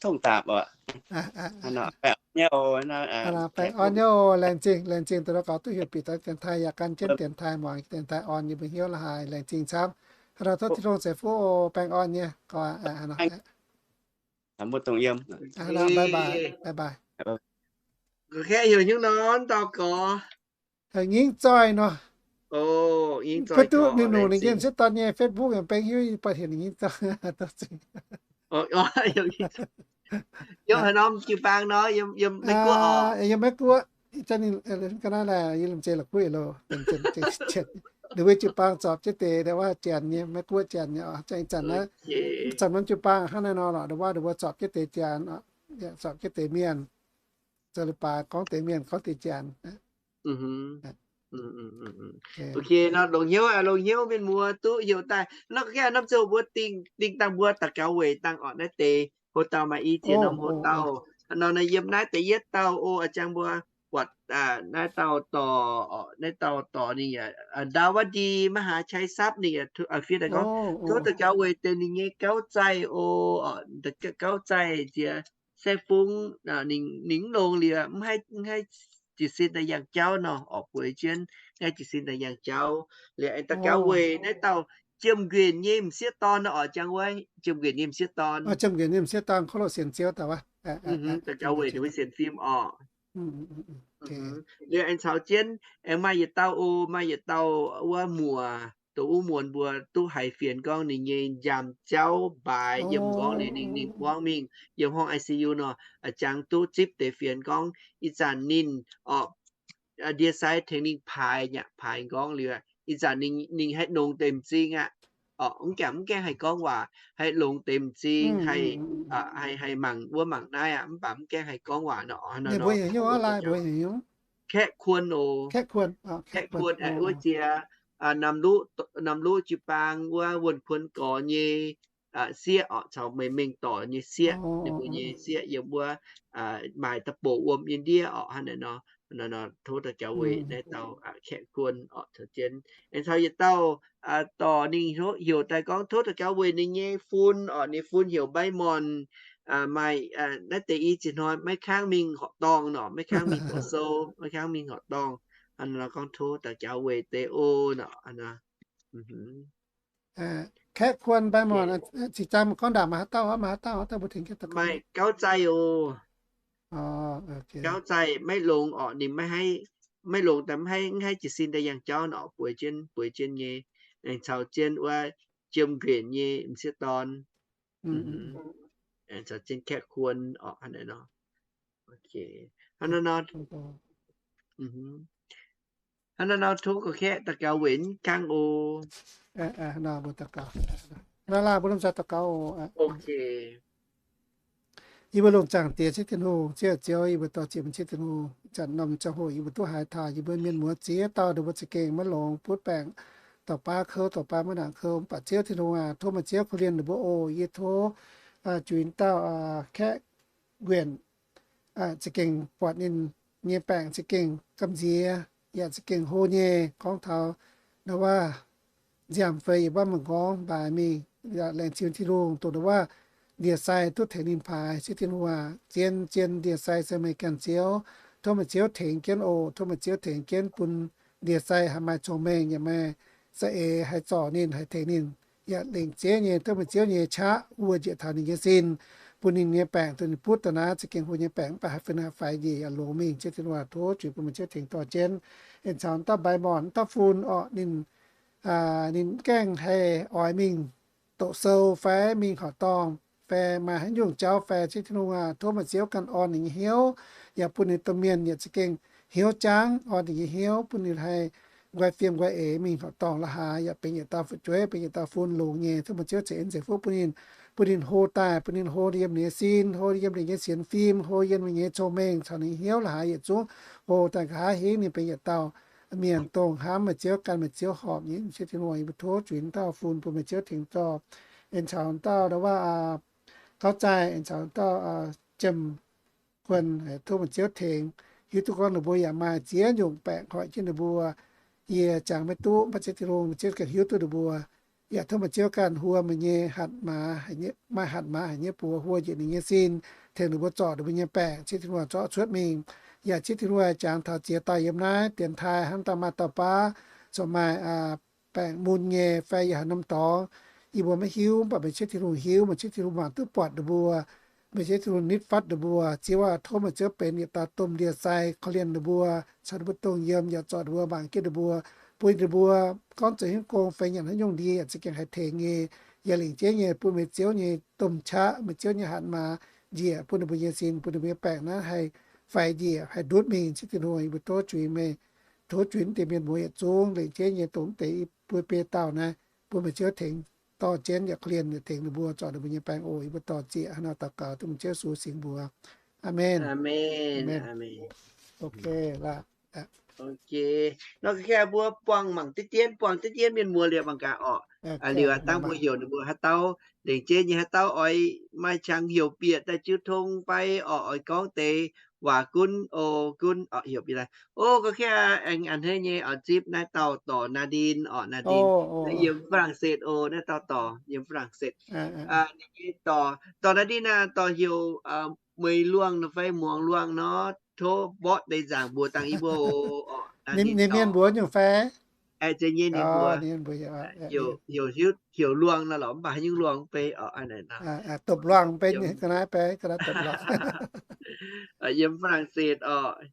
tongv daapc oc. Baengh orn nyei oc. Laengz zingh, laengz zingh deix gorx duqv heuc bieqc daaih dienx taaih, yaac gan jienv dienx taaih, muangx dienx taaih orn yie mbuo hnyouv la'haaix. Laengz zingh camv. Haaix nor tov Tin-Hungh ceix fuqv oc. Baengh orn nyei gorx. Bye bye. Heuc nyingv zoih nor. Mv duqv ninh longc ninh nyei m'sieqv dorn nyei Facebook yaac bengv hiuv, yie buatc heuc ninh nyingv zoih. Yiem Meiv-Guoqv, ga'naaiv laeh yie lomh nzei la'kuqv loh. Ninh mbuo jiu-baang zorpc jienv deix, ndongc waac janx nyei, Meiv-Guoqv janx nyei oc. Ih zanc naaiv, ih zanc norm jiu-baang hnangv naaiv nor lorqc, ndongc waac, ndongc waac zorpc jienv deix janx, zorpc jienv deix mienh, zoux leiz-baaix gorngv deix mienh, gorngv deix janx. Ok, longx hnyouv, longx hnyouv mienh muoz duqv heuc daaih nor. Ga'naaiv norm ziouc mbuo dingh, dingh dangh mbuo daux gaux weic dangh orqc naaiv deix hotel maaih i ziex norm hotel. Nor naaiv yiem naaiv da'yietv dauh oc, a'jang mbuo buatc naaiv dauh dorc, naaiv dauh dorc ninh yaac ndau wuov ndie maiv haaix, qai sapv ninh yaac fiev daaih gorngv tov daux gaux weic deix ninh nyei gauv zaih oc, gauv zaih jiex saeng-fung, ninh mv longx liuz mv haih, mv haih jiez sin daaih yangh jauv nor, orqc bueix jienv mv haih jiez sin daaih yangh jauv. Liuz aengx daux gaux weic naaiv dauh Jiem Nquenc nyei m'sieqv dorn nor, orqc jang wuov Jiem Nquenc nyei m'sieqv dorn. Jiem Nquenc nyei m'sieqv dorn kov loh sienx Ziouv daaih wuov. Daux gaux weic ninh mbuo sienx fim orqc. Liuz aengx caux jienv aengx maaih yietc dauh oc, maaih yietc dauh wuov muoc, dongh wuov muonz mbuo duqv haiz fienx gorngv ninh nyei njaamc jauv mbaaix yiem m'nqorngv liuz ninh, ninh buangv mingh yiem horngh I C U nor, a'jang duqv zipv deix fienx gorngv ih zanc ninh orqc, ndie sai tengx ninh paaix nyaqc paaix m'nqorngv liuz, ih zanc ninh, ninh haih longx deix m'zing aqv. Orqc mv gaengh, mv gaengh haih gorngv waac, haih longx deix m'zing, haih, haih, haih mangc wuov mangc naaiv aqv, mv baac mv gaengh haih gorngv waac nor. Kaeqv Kuon oc. Kaeqv Kuon aeqv, wuov jiex Namluqv, Namluqv jiu-baang wuov Wuonh Kuon gorx nyei sieqv orqc, caux Meih Mengh dorc nyei sieqv, ninh mbuo nyei sieqv yiem wuov maaih da'bouc wuom nyei ndiev orqc, hnangv naaiv nor. Tov daux gaux weic naaiv dauh Kaeqv Kuon orqc, caux jienv aengx caux yietc dauh dorc ninh heuc daaih gorngv tov daux gaux weic ninh nyei fun orqc, ninh fun heuc Mbai Morn, maaih naaiv deix i ziex hnoi maiv kangv mingh horqc dorngh nor, maiv kangv mingh doqc sou, maiv kangv mingh horqc dorngh. Hnangv nor gorngv tov daux gaux weic deix oc nor. Kaeqv Kuon, Mbai Morn, cingx zaang gorngv ndaangc maaih haaix dauh, maaih haaix dauh, haaix dauh mbuo tengx jienv daux gaux? Maaih Gauv Zaih oc. Gauv Zaih maiv longx orqc, ninh maiv haih, maiv longx daaih mv haih, mv haih jiez sin daaih yangh jauv nor, bueix jienv, bueix jienv nyei. Aengx caux jienv wuov Jiem Nquenc nyei m'sieqv dorn, aengx caux jienv Kaeqv Kuon orqc, hnangv naaiv nor. Hnangv naaiv nor, hnangv naaiv nor tov gorx-kaeqv daux gaux weic mv kangv oc. Nor mbuo daux gaux. Nor laanh mbuo lomh nzoih daux gaux oc. Yie mbuo longc zaangc Diex Ziouv Tin-Hungh, Ziouv, Ziouv, yie mbuo dorh ziex meih Ziouv Tin-Hungh, zanc norm ziangh hoc yie mbuo duqv haaix taux yie mbuo mienh muoz ziex dauh, ninh mbuo za'gengh maiv longx butv baengc, dauh baav kouv, dauh baav maiv nangc kouv, mv baac Ziouv Tin-Hungh aac, tov meih Ziouv korv-lienh ninh mbuo oc. Yie tov juix dauh Kaeqv Nguenc za'gengh buatc ninh nyei baengc za'gengh gamh nziex, yaac za'gengh hlo nyei, gorngv taux ndau wuov nziaamv fei yie mbuo mangc gorngv mbaix mingh, yaac laengz zingh Tin-Hungh dongh ndau wuov ndie-sai duqv tengx ninh paaix. Ziouv Tin-Hungh aac, zien zien ndie-sai se meih ganh Ziouv. Tov meih Ziouv tengx jienv oc. Tov meih Ziouv tengx jienv bun ndie-sai haih maaih cong-mengh yaac maaih za'eix haih zorc ninh, haih tengx ninh, yaac lengc jeiv nyei tov meih Ziouv nyei qaqv wuov njiec taux ninh nyei sin, bun ninh nyei baengc dongh ninh butv daaih naaiv za'gengh hlo nyei baengc mv baac haih fih hnangv faix njiec yaac longx mingh. Ziouv Tin-Hungh aac, tov juix bun meih Ziouv tengx dorh jienv. Aengx caux dauh Mbai Morn, dauh fun orqc, ninh ninh mv gaengh haih oix mingh doqc sou fai mingh horqc dorngh fai maaih haaix nyungc jauv fai, Ziouv Tin-Hungh aac, tov meih Ziouv ganh orn ninh nyei hnyouv, yaac bun ninh domh mienh yaac za'gengh hnyouv jangv, orn ninh nyei hnyouv, bun ninh haih nqoi fiem nqoi eix mingh horqc dorngh la'haaix, yaac benx yietc dauh fu'jueiv, benx yietc dauh fun longx nyei. Tov meih Ziouv ceix en ceix fuqv bun ninh, bun ninh hlo daaih, bun ninh hlo yiem ninh nyei sin, hlo yiem ninh nyei sienx fim, hlo yiem ninh nyei cong-mengh caux ninh nyei hnyouv la'haaix yietc zungv hlo daaih nqa'haav hingv ninh benx yietc dauh mienh dongh hnamv meih Ziouv, gan meih Ziouv, horpc nyei. Ziouv Tin-Hungh, yie mbuo tov juix dauh fun bun meih Ziouv tengx dorh. Aengx caux dauh ndau wuov gauv zaih, aengx caux dauh jiem kuonx, tov meih Ziouv tengx. Hiuv duqv gorngv ninh mbuo yaac maaih ziex nyungc baengc hoic jienv ninh mbuo. Yie jangx maiv duqv, mv baac Ziouv Tin-Hungh, meih Ziouv ganh hiuv duqv ninh mbuo. Yaac tov meih Ziouv ganh huo meih nyei hatc maaz, maaih hatc maaz haic nyei buoz huo njiec ninh nyei sin, tengx ninh mbuo zorc ninh mbuo nyei baengc. Ziouv Tin-Hungh zorqv cuotv mingh. Yaac Ziouv Tin-Hungh jangx taux ziex dauh yiem naaiv dienx taaih hnangv, dauh maaih dauh baav corc maaih baengc mun nyei fai yaac haaix norm dorngx, yie mbuo maiv hiuv, mv baac meih Ziouv Tin-Hungh hiuv. Meih Ziouv Tin-Hungh mangc duqv buatc ninh mbuo. Meih Ziouv Tin-Hungh nitv fatv ninh mbuo. Ziouv aac, tov meih Ziouv benx yietc dauh domh ndie-sai korv-lienh ninh mbuo, caux ninh mbuo dongh yiem yaac zorc ninh mbuo, mangc jienv ninh mbuo, bun ninh mbuo gorngv zoux hnyouv gong fai nyanc haaix nyungc ndie yaac za'gengh haih tengx nyei, yaac lengc jeiv nyei bun meih Ziouv nyei domh qaqv, meih Ziouv nyei hatc maaz njiec bun ninh mbuo nyei sin, bun ninh mbuo nyei baengc naaiv haih faix njiec, haih ndutv mingh. Ziouv Tin-Hungh, yie mbuo tov juix meih, tov juix mv deix mienh muoz yietc zungv lengc jeiv nyei dongh mv deix i buo biei dauh naaiv, bun meih Ziouv tengx dorh jienv yaac korv-lienh yaac tengx ninh mbuo zorc ninh mbuo nyei baengc oc. Yie mbuo dorh zieqc hnangv nor daux gaux dongh meih Ziouv Yesu singx mbuox. Aamen. Aamen. Ok, laaix. Ok, nor ga'naaiv mbuo buangh mangc diqv dien, buangh diqv dien mienh muoz liuz mangc gaax orqc. Liuz dangh mbuo heuc ninh mbuo haaix dauh lengc jeiv nyei, haaix dauh oix maaih qangx heuc bieqc daaih jiu tong fai orqc, oix gorngv deix waac gunv, o, gunv orqc, heuc bieqc daaih. O, ga'naaiv aengx a'hneiv nyei oix zipv naaiv dauh dorc Nadine orqc, Nadine, naaiv yiem Faa^lang^setv o, naaiv dauh dorc yiem Faa^lang^setv. Ninh nyei dorc, dorc Nadine naaiv dorc heuc Mueiz Luangh nor fai Muangz Luangh nor, tov mborqv deix nzaangc mbuox dangh yie mbuo oc. Ninh mienh mbuox nyungc fai? Aeqv, zeiz nyei, ninh mbuox, heuc, heuc Luangh nor lorqc, mv baac haaix nyungc Luangh mv bei orqc. Dopc Luangh mv bei, ga'naaiv bei, ga'naaiv Dopc Luangh. Yiem Faa^lang^setv orqc.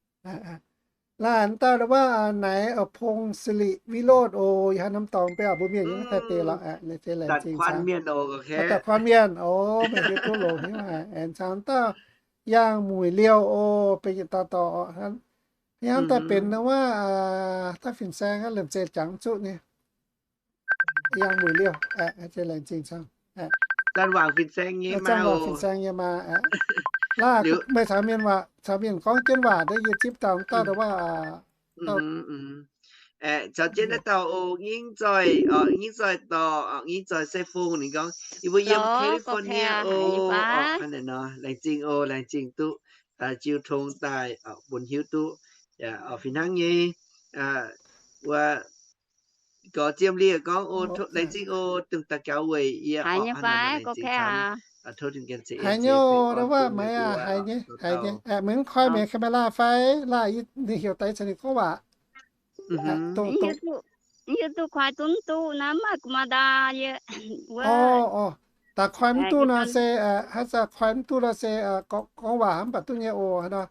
Laaix dauh wuov Naix Pong Silic Vilod oc, yie haaix norm dorngx mv bei orqc, mbuo mienh yiem mv deix lorqc. Daaih kuan mienh oc, daaih kuan mienh oc, meih hiuv duqv longx hnyouv haic. Aengx caux dauh Yangh Muic Liouh oc, benx yietc dauh dorc. Hnangv daaih benx wuov, daaih fin-saeng lemh zeiz jangx zuqv nyei. Yangh Muic Liouh, laengz zingh cang. Zanc waac fin-saeng nyei maa. Laaix meih caux mienh waac, caux mienh gorngv jienv waac, yie zipv dauh wuov, caux jienv naaiv dauh oc, Ngingv Zoih, Ngingv Zoih dorc, Ngingv Zoih se fong ninh gorngv, yie mbuo yiem California oc. Laengz zingh oc, laengz zingh duqv daaih jiu tong daaih bun hiuv duqv. Fih hnangv nyei, wuov gorx Ziemh Lieh gorngv, laengz zingh oc, dongh daux gaux weic yie. Haiz nyei, wuov maiv haiz nyei, haiz nyei. Meih mv koi meih camera fai? Laaih, ninh heuc daaih caux ninh gorngv waac. Hiuv duqv koi duqv mv duqv naaiv, mv maaih gu'nguaaz ndaa. Daaih koi mv duqv nor se, haaix zanc koi mv duqv nor se gorngv waac mv baac duqv nyei oc.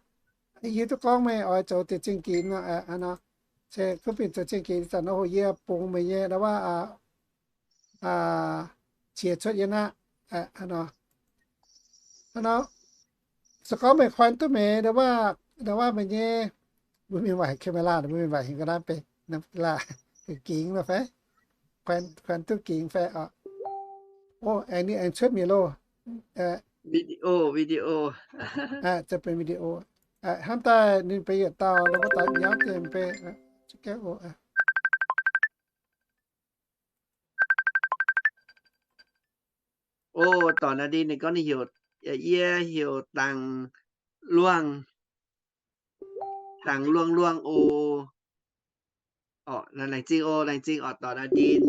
Hiuv duqv gorngv meih oix zoux deix zingh ginx nor, se gunv fingx zoux zingh ginx, zanc nor hoc yie bungx meih nyei wuov qiex cuotv yie naaiv. Hnangv nor, se gorngv meih koi duqv meih, ndau wuov meih nyei, mbuo mienh waac camera, mbuo mienh waac heuc ga'naaiv bei, ga'naaiv gingx nor fai? Koi duqv gingx fai oc. O, aengx ninh aengx cuotv mi'aqv loh. Video, video. Aa, zoux benx video. Aa, hnamv daaih ninh benx yietc dauh, lomh mbuo daaih mi'aqv dien benx, aa, zungv gaengh oc, aa. O, dorc naaiv ndin ninh gorngv ninh heuc, yie heuc Dangc Luangh, Dangc Luangh Luangh oc. Orqc, laengz zingh oc, laengz zingh orqc, dorc naaiv ndin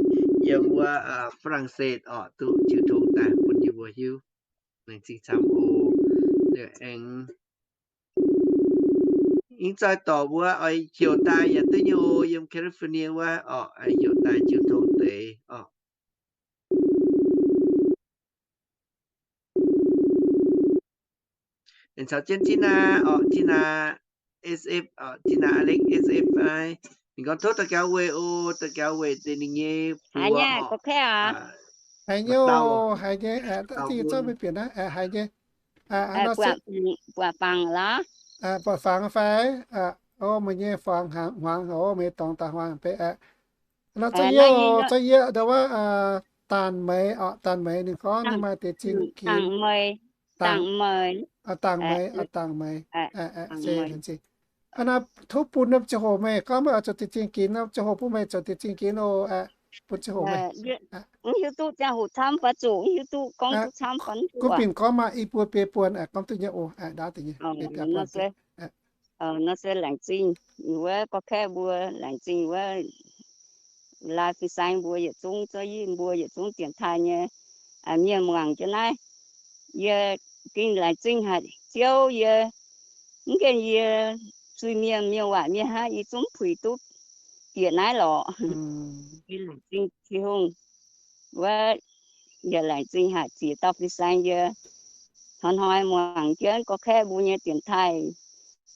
yiem wuov Faa^lang^setv orqc, duqv jiu tong daaih bun yie mbuo hiuv. Laengz zingh camv oc. Liuz aengx ih zanc dorc mbuo oix heuc daaih yaac duqv nyei oc, yiem California wuov orqc, heuc daaih jiu tong deix orqc. Aengx caux jienv Tina orqc, Tina S F orqc, Tina Alex S F naaiv, ninh gorngv tov daux gaux weic oc, daux gaux weic deix ninh nyei buoz orqc. Haiz nyei, haiz nyei, zungv maiv bieqc naaiv, haiz nyei. Buatc fangx fai? O, meih nyei fangx hmuangx oc, meih dorngx daaih hmuangx beiv aqv. Nor zorqv yie, zorqv yie ndau wuov Daanh Meix orqc, Daanh Meix ninh gorngv ninh maaih deix zingh ginx. Dangc Meix, Dangc Meix, se nzengc. Naaiv tov bun norm ziangh hoc meih gorngv meih oix zoux deix zingh ginx, norm ziangh hoc bun meih zoux deix zingh ginx oc, bun ziangh hoc meih. Mv hiuv duqv ziangh hoc camv fai zuqc, mv hiuv duqv gorngv duqv camv fai mv duqv. Gunv binc gorngv maaih i buo biei buonc gorngv duqv nyei oc, ndaauv deix nyei. Nor se laengz zingh wuov gorv-kaeqv mbuo, laengz zingh wuov lai fin-saeng mbuo yietc zungv, zorqv yie mbuo yietc zungv dienx taaih nyei mienh muangx jienv naaiv. Yie gengh laengz zingh haic Ziouv, yie mv gaengh yie zuiz-mienh, mienh waac mienh hnangv, yie zungv puix duqv bieqc naaiv lorqc. Yie laengz zingh Tin-Hungh wuov, yie laengz zingh haic ziex dauh fin-saeng yie hnoi-hnoi muangx jienv gorv-kaeqv mbuo nyei dienx taaih.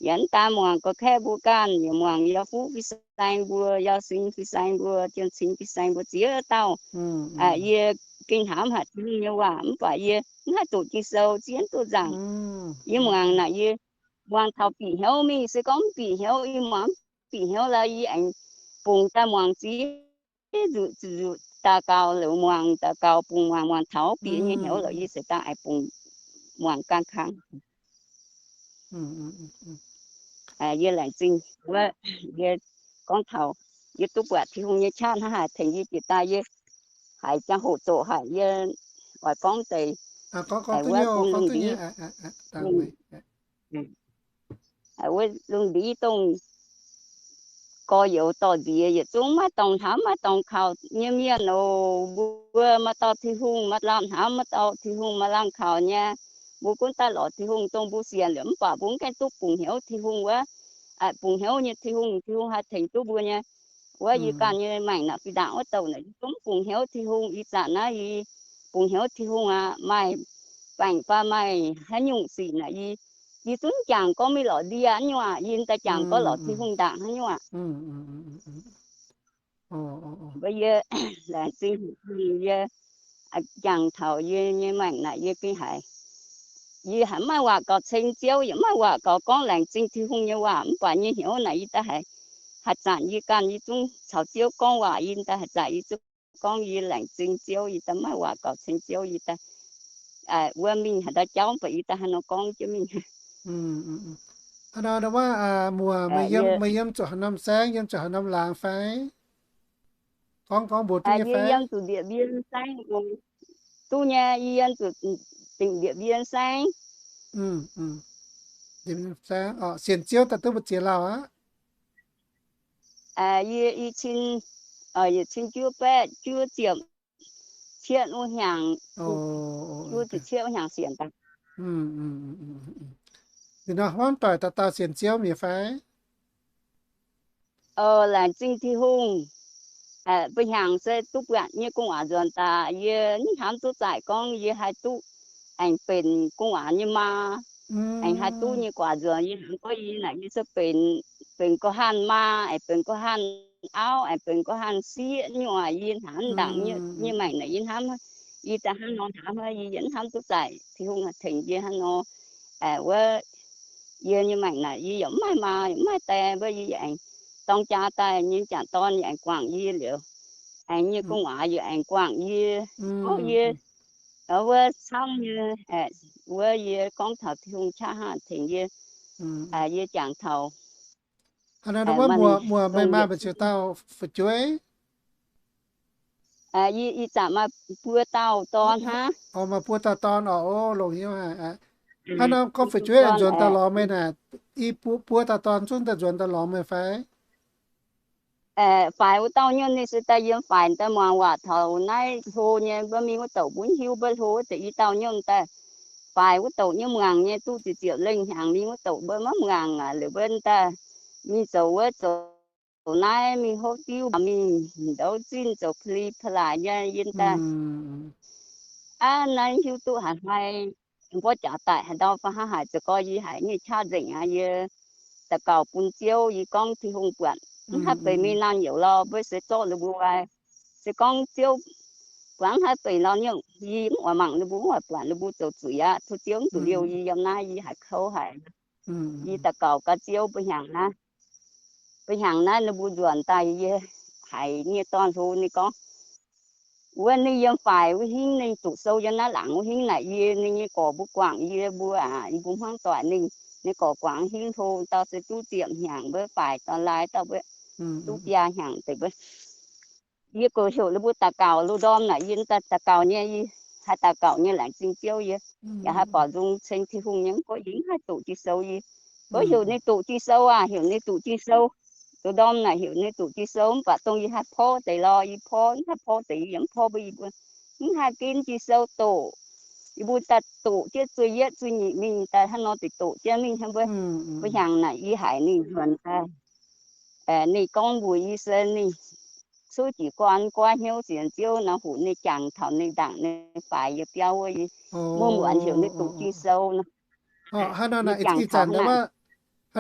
Yie mv daan muangx gorv-kaeqv mbuo ganh, yie muangx Yauh Fuqv fin-saeng mbuo, Yauh Sing fin-saeng mbuo, Jien Cing fin-saeng mbuo ziex dauh. Yie gengh hnamv haic Tin-Hungh nyei waac, mv baac yie mv haih doqc Ging-Sou zien duqv nzaangc. Yie muangx naaic yie muangx taux bieqc hnyouv mingh, se gorngv mv bieqc hnyouv, yie muangx mv bieqc hnyouv lorqc, yie aengx bungx daaih muangx ziex nzuqc, nzuqc daux gaux, liuz muangx daux gaux, bungx muangx, muangx taux bieqc nyei hnyouv lorqc, yie se daaih aengx bungx muangx ganh kangv. Yie laengz zingh wuov, yie gorngv taux yie duqv buatc Tin-Hungh nyei qaqv hnangv haaix tengx yie jiex daaih, yie haiz ziangh hoc zoqc haic, yie oix gorngv deix wuov bun lungh ndiev, wuov lungh ndiev dongh gorx-youz dorh nziex yietc zungv maiv dorngc hnamv maiv dorngc kaux nyei mienh oc. Mbuo maaih dauh Tin-Hungh maaih lamh hnamv, maaih dauh Tin-Hungh maaih lamh kaux nyei. Mbuo gunv daaih lorz Tin-Hungh dongh mbuo sienx liuz, mv baac mbuo mv gaengh duqv bungx hnyouv Tin-Hungh wuov, bungx hnyouv nyei Tin-Hungh, Tin-Hungh haih tengx duqv mbuo nyei. Wuov yie ganh nyei maengc naaic fih ndaangc wuov douh naaic yie zungv bungx hnyouv Tin-Hungh. Ih zanc naaiv yie bungx hnyouv Tin-Hungh aqv. Maaih baengc fai maaih haaix nyungc sic naaic yie, yie zungv jangx gorngv mingh lorz ndie nyei aqv. Yie daaih jangx gorngv lorz Tin-Hungh ndaangc haaix nyungc aqv. Mbuo yie laengz zingh yie jangx taux yie nyei maengc naaic yie gengh haiz, yie haiz maiv maaih waac gaux ceng Ziouv, yaac maiv maaih waac gaux gorngv laengz zingh Tin-Hungh nyei waac. Mv baac nyei hnyouv naaic yie daaih haiz, haaix zanc yie ganh yie zungv caux Ziouv gorngv waac, yie daaih haaix zanc yie zungv gorngv yie laengz zingh Ziouv, yie daaih maiv maaih waac gaux ceng Ziouv, yie daaih wuov mingh haaix dauh jauv mv baac yie daaih haaix nor gorngv jienv mingh. Hnangv nor wuov, muoc, meih yiem zuqc haaix norm saengv, yiem zuqc haaix norm laangz fai? Gorngv gorngv mbuox duqv nyei fai? Yie yiem zuqc Ndie-Mbien saengv. Duqv nyei, yie yiem zuqc dingc Ndie-Mbien saengv. Sienx Ziouv daaih duqv mbu'ziex lauh aqv? Yie i cin, yietc cin juov baeqv juov ziepc cietv wuov hnyangx, juov ziepc cietv wuov hnyangx sienx daaih. Ih nor hmuangv doic dauh dauh sienx Ziouv mi'aqv fai? Laengz zingh Tin-Hungh. Mbuo hnyangx se duqv buatc nyei gu'nguaaz nzuonx daaih, yie mv hnamv duqv zaaic gorngv yie haih duqv aengx benx gu'nguaaz nyei maa, aengx haih duqv nyei guaax nzuonx. Yie hnamv gorngv yie naaic yie se benx, benx gorqv-hanh maa, aengx benx gorqv-hanh auv, aengx benx gorqv-hanh sieqv nyei waac. Yie hnamv ndaangc nyei maengc naaic yie hnamv, yie daaih hnangv nor hnamv, yie yietc hnamv duqv zaaic Tin-Hungh tengx yie hnangv nor. Wuov, yie nyei maengc naaic yie yaac mv maaih maa, yaac mv maaih die, mbuo yie yaac aengx dorng jaa daaih nyei m'jangc dorn yaac aengx guangc yie liuz, aengx nyei gu'nguaaz yaac aengx guangc yie. Gorngv yie Wuov camv nyei, wuov yie gorngv taux Tin-Hungh qaqv hnangv tengx yie, yie jangx taux. Hnangv naaiv wuov muoz, muoz meih maaih mbu'ziex dauh fu'jueiv? Ih zanc maaih buo dauh dorn hnangv. Maaih buo dauh dorn oc. O, longx hnyouv haic. Hnangv naaiv gorngv fu'jueiv aengx nzuonx daaih lorz meih naaic, i buo dauh dorn zungv daaih nzuonx daaih lorz meih fai? Faix wuov dauh nyungc ninh se daaih yiem faix daaih muangx waac taux naaiv hlo nyei, mbuo mingh wuov douc mbuo mv hiuv, mbuo hlo wuov deix i dauh nyungc daaih. Faix wuov douc nyungc muangx nyei, duqv ziepc ziepc lengh hnyangx mingh wuov douc mbuo maiv muangx aqv. Liuz mbuo daaih mingh zoux wuov zoux naaiv mingh hopv diuv mingh ndouv zinh zoux peli pelaaic nyei yiem daaih. Aav, naaiv hiuv duqv haaix hnoi mbuo jaax daic haaix ndau fai hnangv haaix, zoux gorx yie haiz nyei qaqv nzengc aqv. Yie daux gaux bun Ziouv, yie gorngv Tin-Hungh buatc mv haih benx mingh naanh youc lorh, mbuo se zorqv ninh mbuo, se gorngv Ziouv buatc mv haih benx lorh nyungc, yie mv oix mangc ninh mbuo, mv oix buatc ninh mbuo zoux zuiz aqv. Tov Ziouv mv zuqc liouh yie yiem naaiv, yie haiz kouv haic. Yie daux gaux gaax Ziouv, mbuo hnyangx naaiv, mbuo hnyangx naaiv ninh mbuo nzuonx daaih yie haiz nyei dorn-hlo ninh gorngv, wuov ninh yiem faix wuov hingv ninh zuqc sou yiem naaiv laangz wuov hingv naaic yie, ninh nyei gorx mbuo guangc yie mbuo aqv, yie mbuo hmuangv doic ninh, ninh gorx guangc hingv hlo dauh se duqv ziepc hnyangx, mbuo faix dorn-laai dauh mbuo duqv biaa hnyangx deix mbuo. Yie goux heuc ninh mbuo daux gaux, lu ndorm naaic yie daux gaux nyei, yie haih daux gaux nyei laengz zingh Ziouv yie, yaac haih borc nzung ceng Tin-Hungh nyei, mv gorngv yie mv haih doqc Ging-Sou yie. Gorngv heuc ninh doqc Ging-Sou aac, heuc ninh doqc Ging-Sou. Lu ndorm naaic heuc ninh doqc Ging-Sou, mv baac dongh yie haih porv deix lorh, yie porv, mv haih porv deix, yie yaac mv porv mbuo, yie mbuo mv haih ginv Ging-Sou doqc. Yie mbuo daaih doqc jienv zueih yietv zueih nyeic mingh daaih hnangv nor deix doqc jienv mingh hnangv mbuo. Mbuo hnyangx naaic yie haiz ninh nzuonx daaih, ninh gorngv mbuox yie se ninh cuotv jiez gorn goiv hnyouv sienx Ziouv nor, hoqc ninh jangx taux ninh ndaangc ninh faix yie biauv wuov, yie muoz-muonc heuc ninh doqc Ging-Sou nor. Hnangv naaic ih zanc, hnangv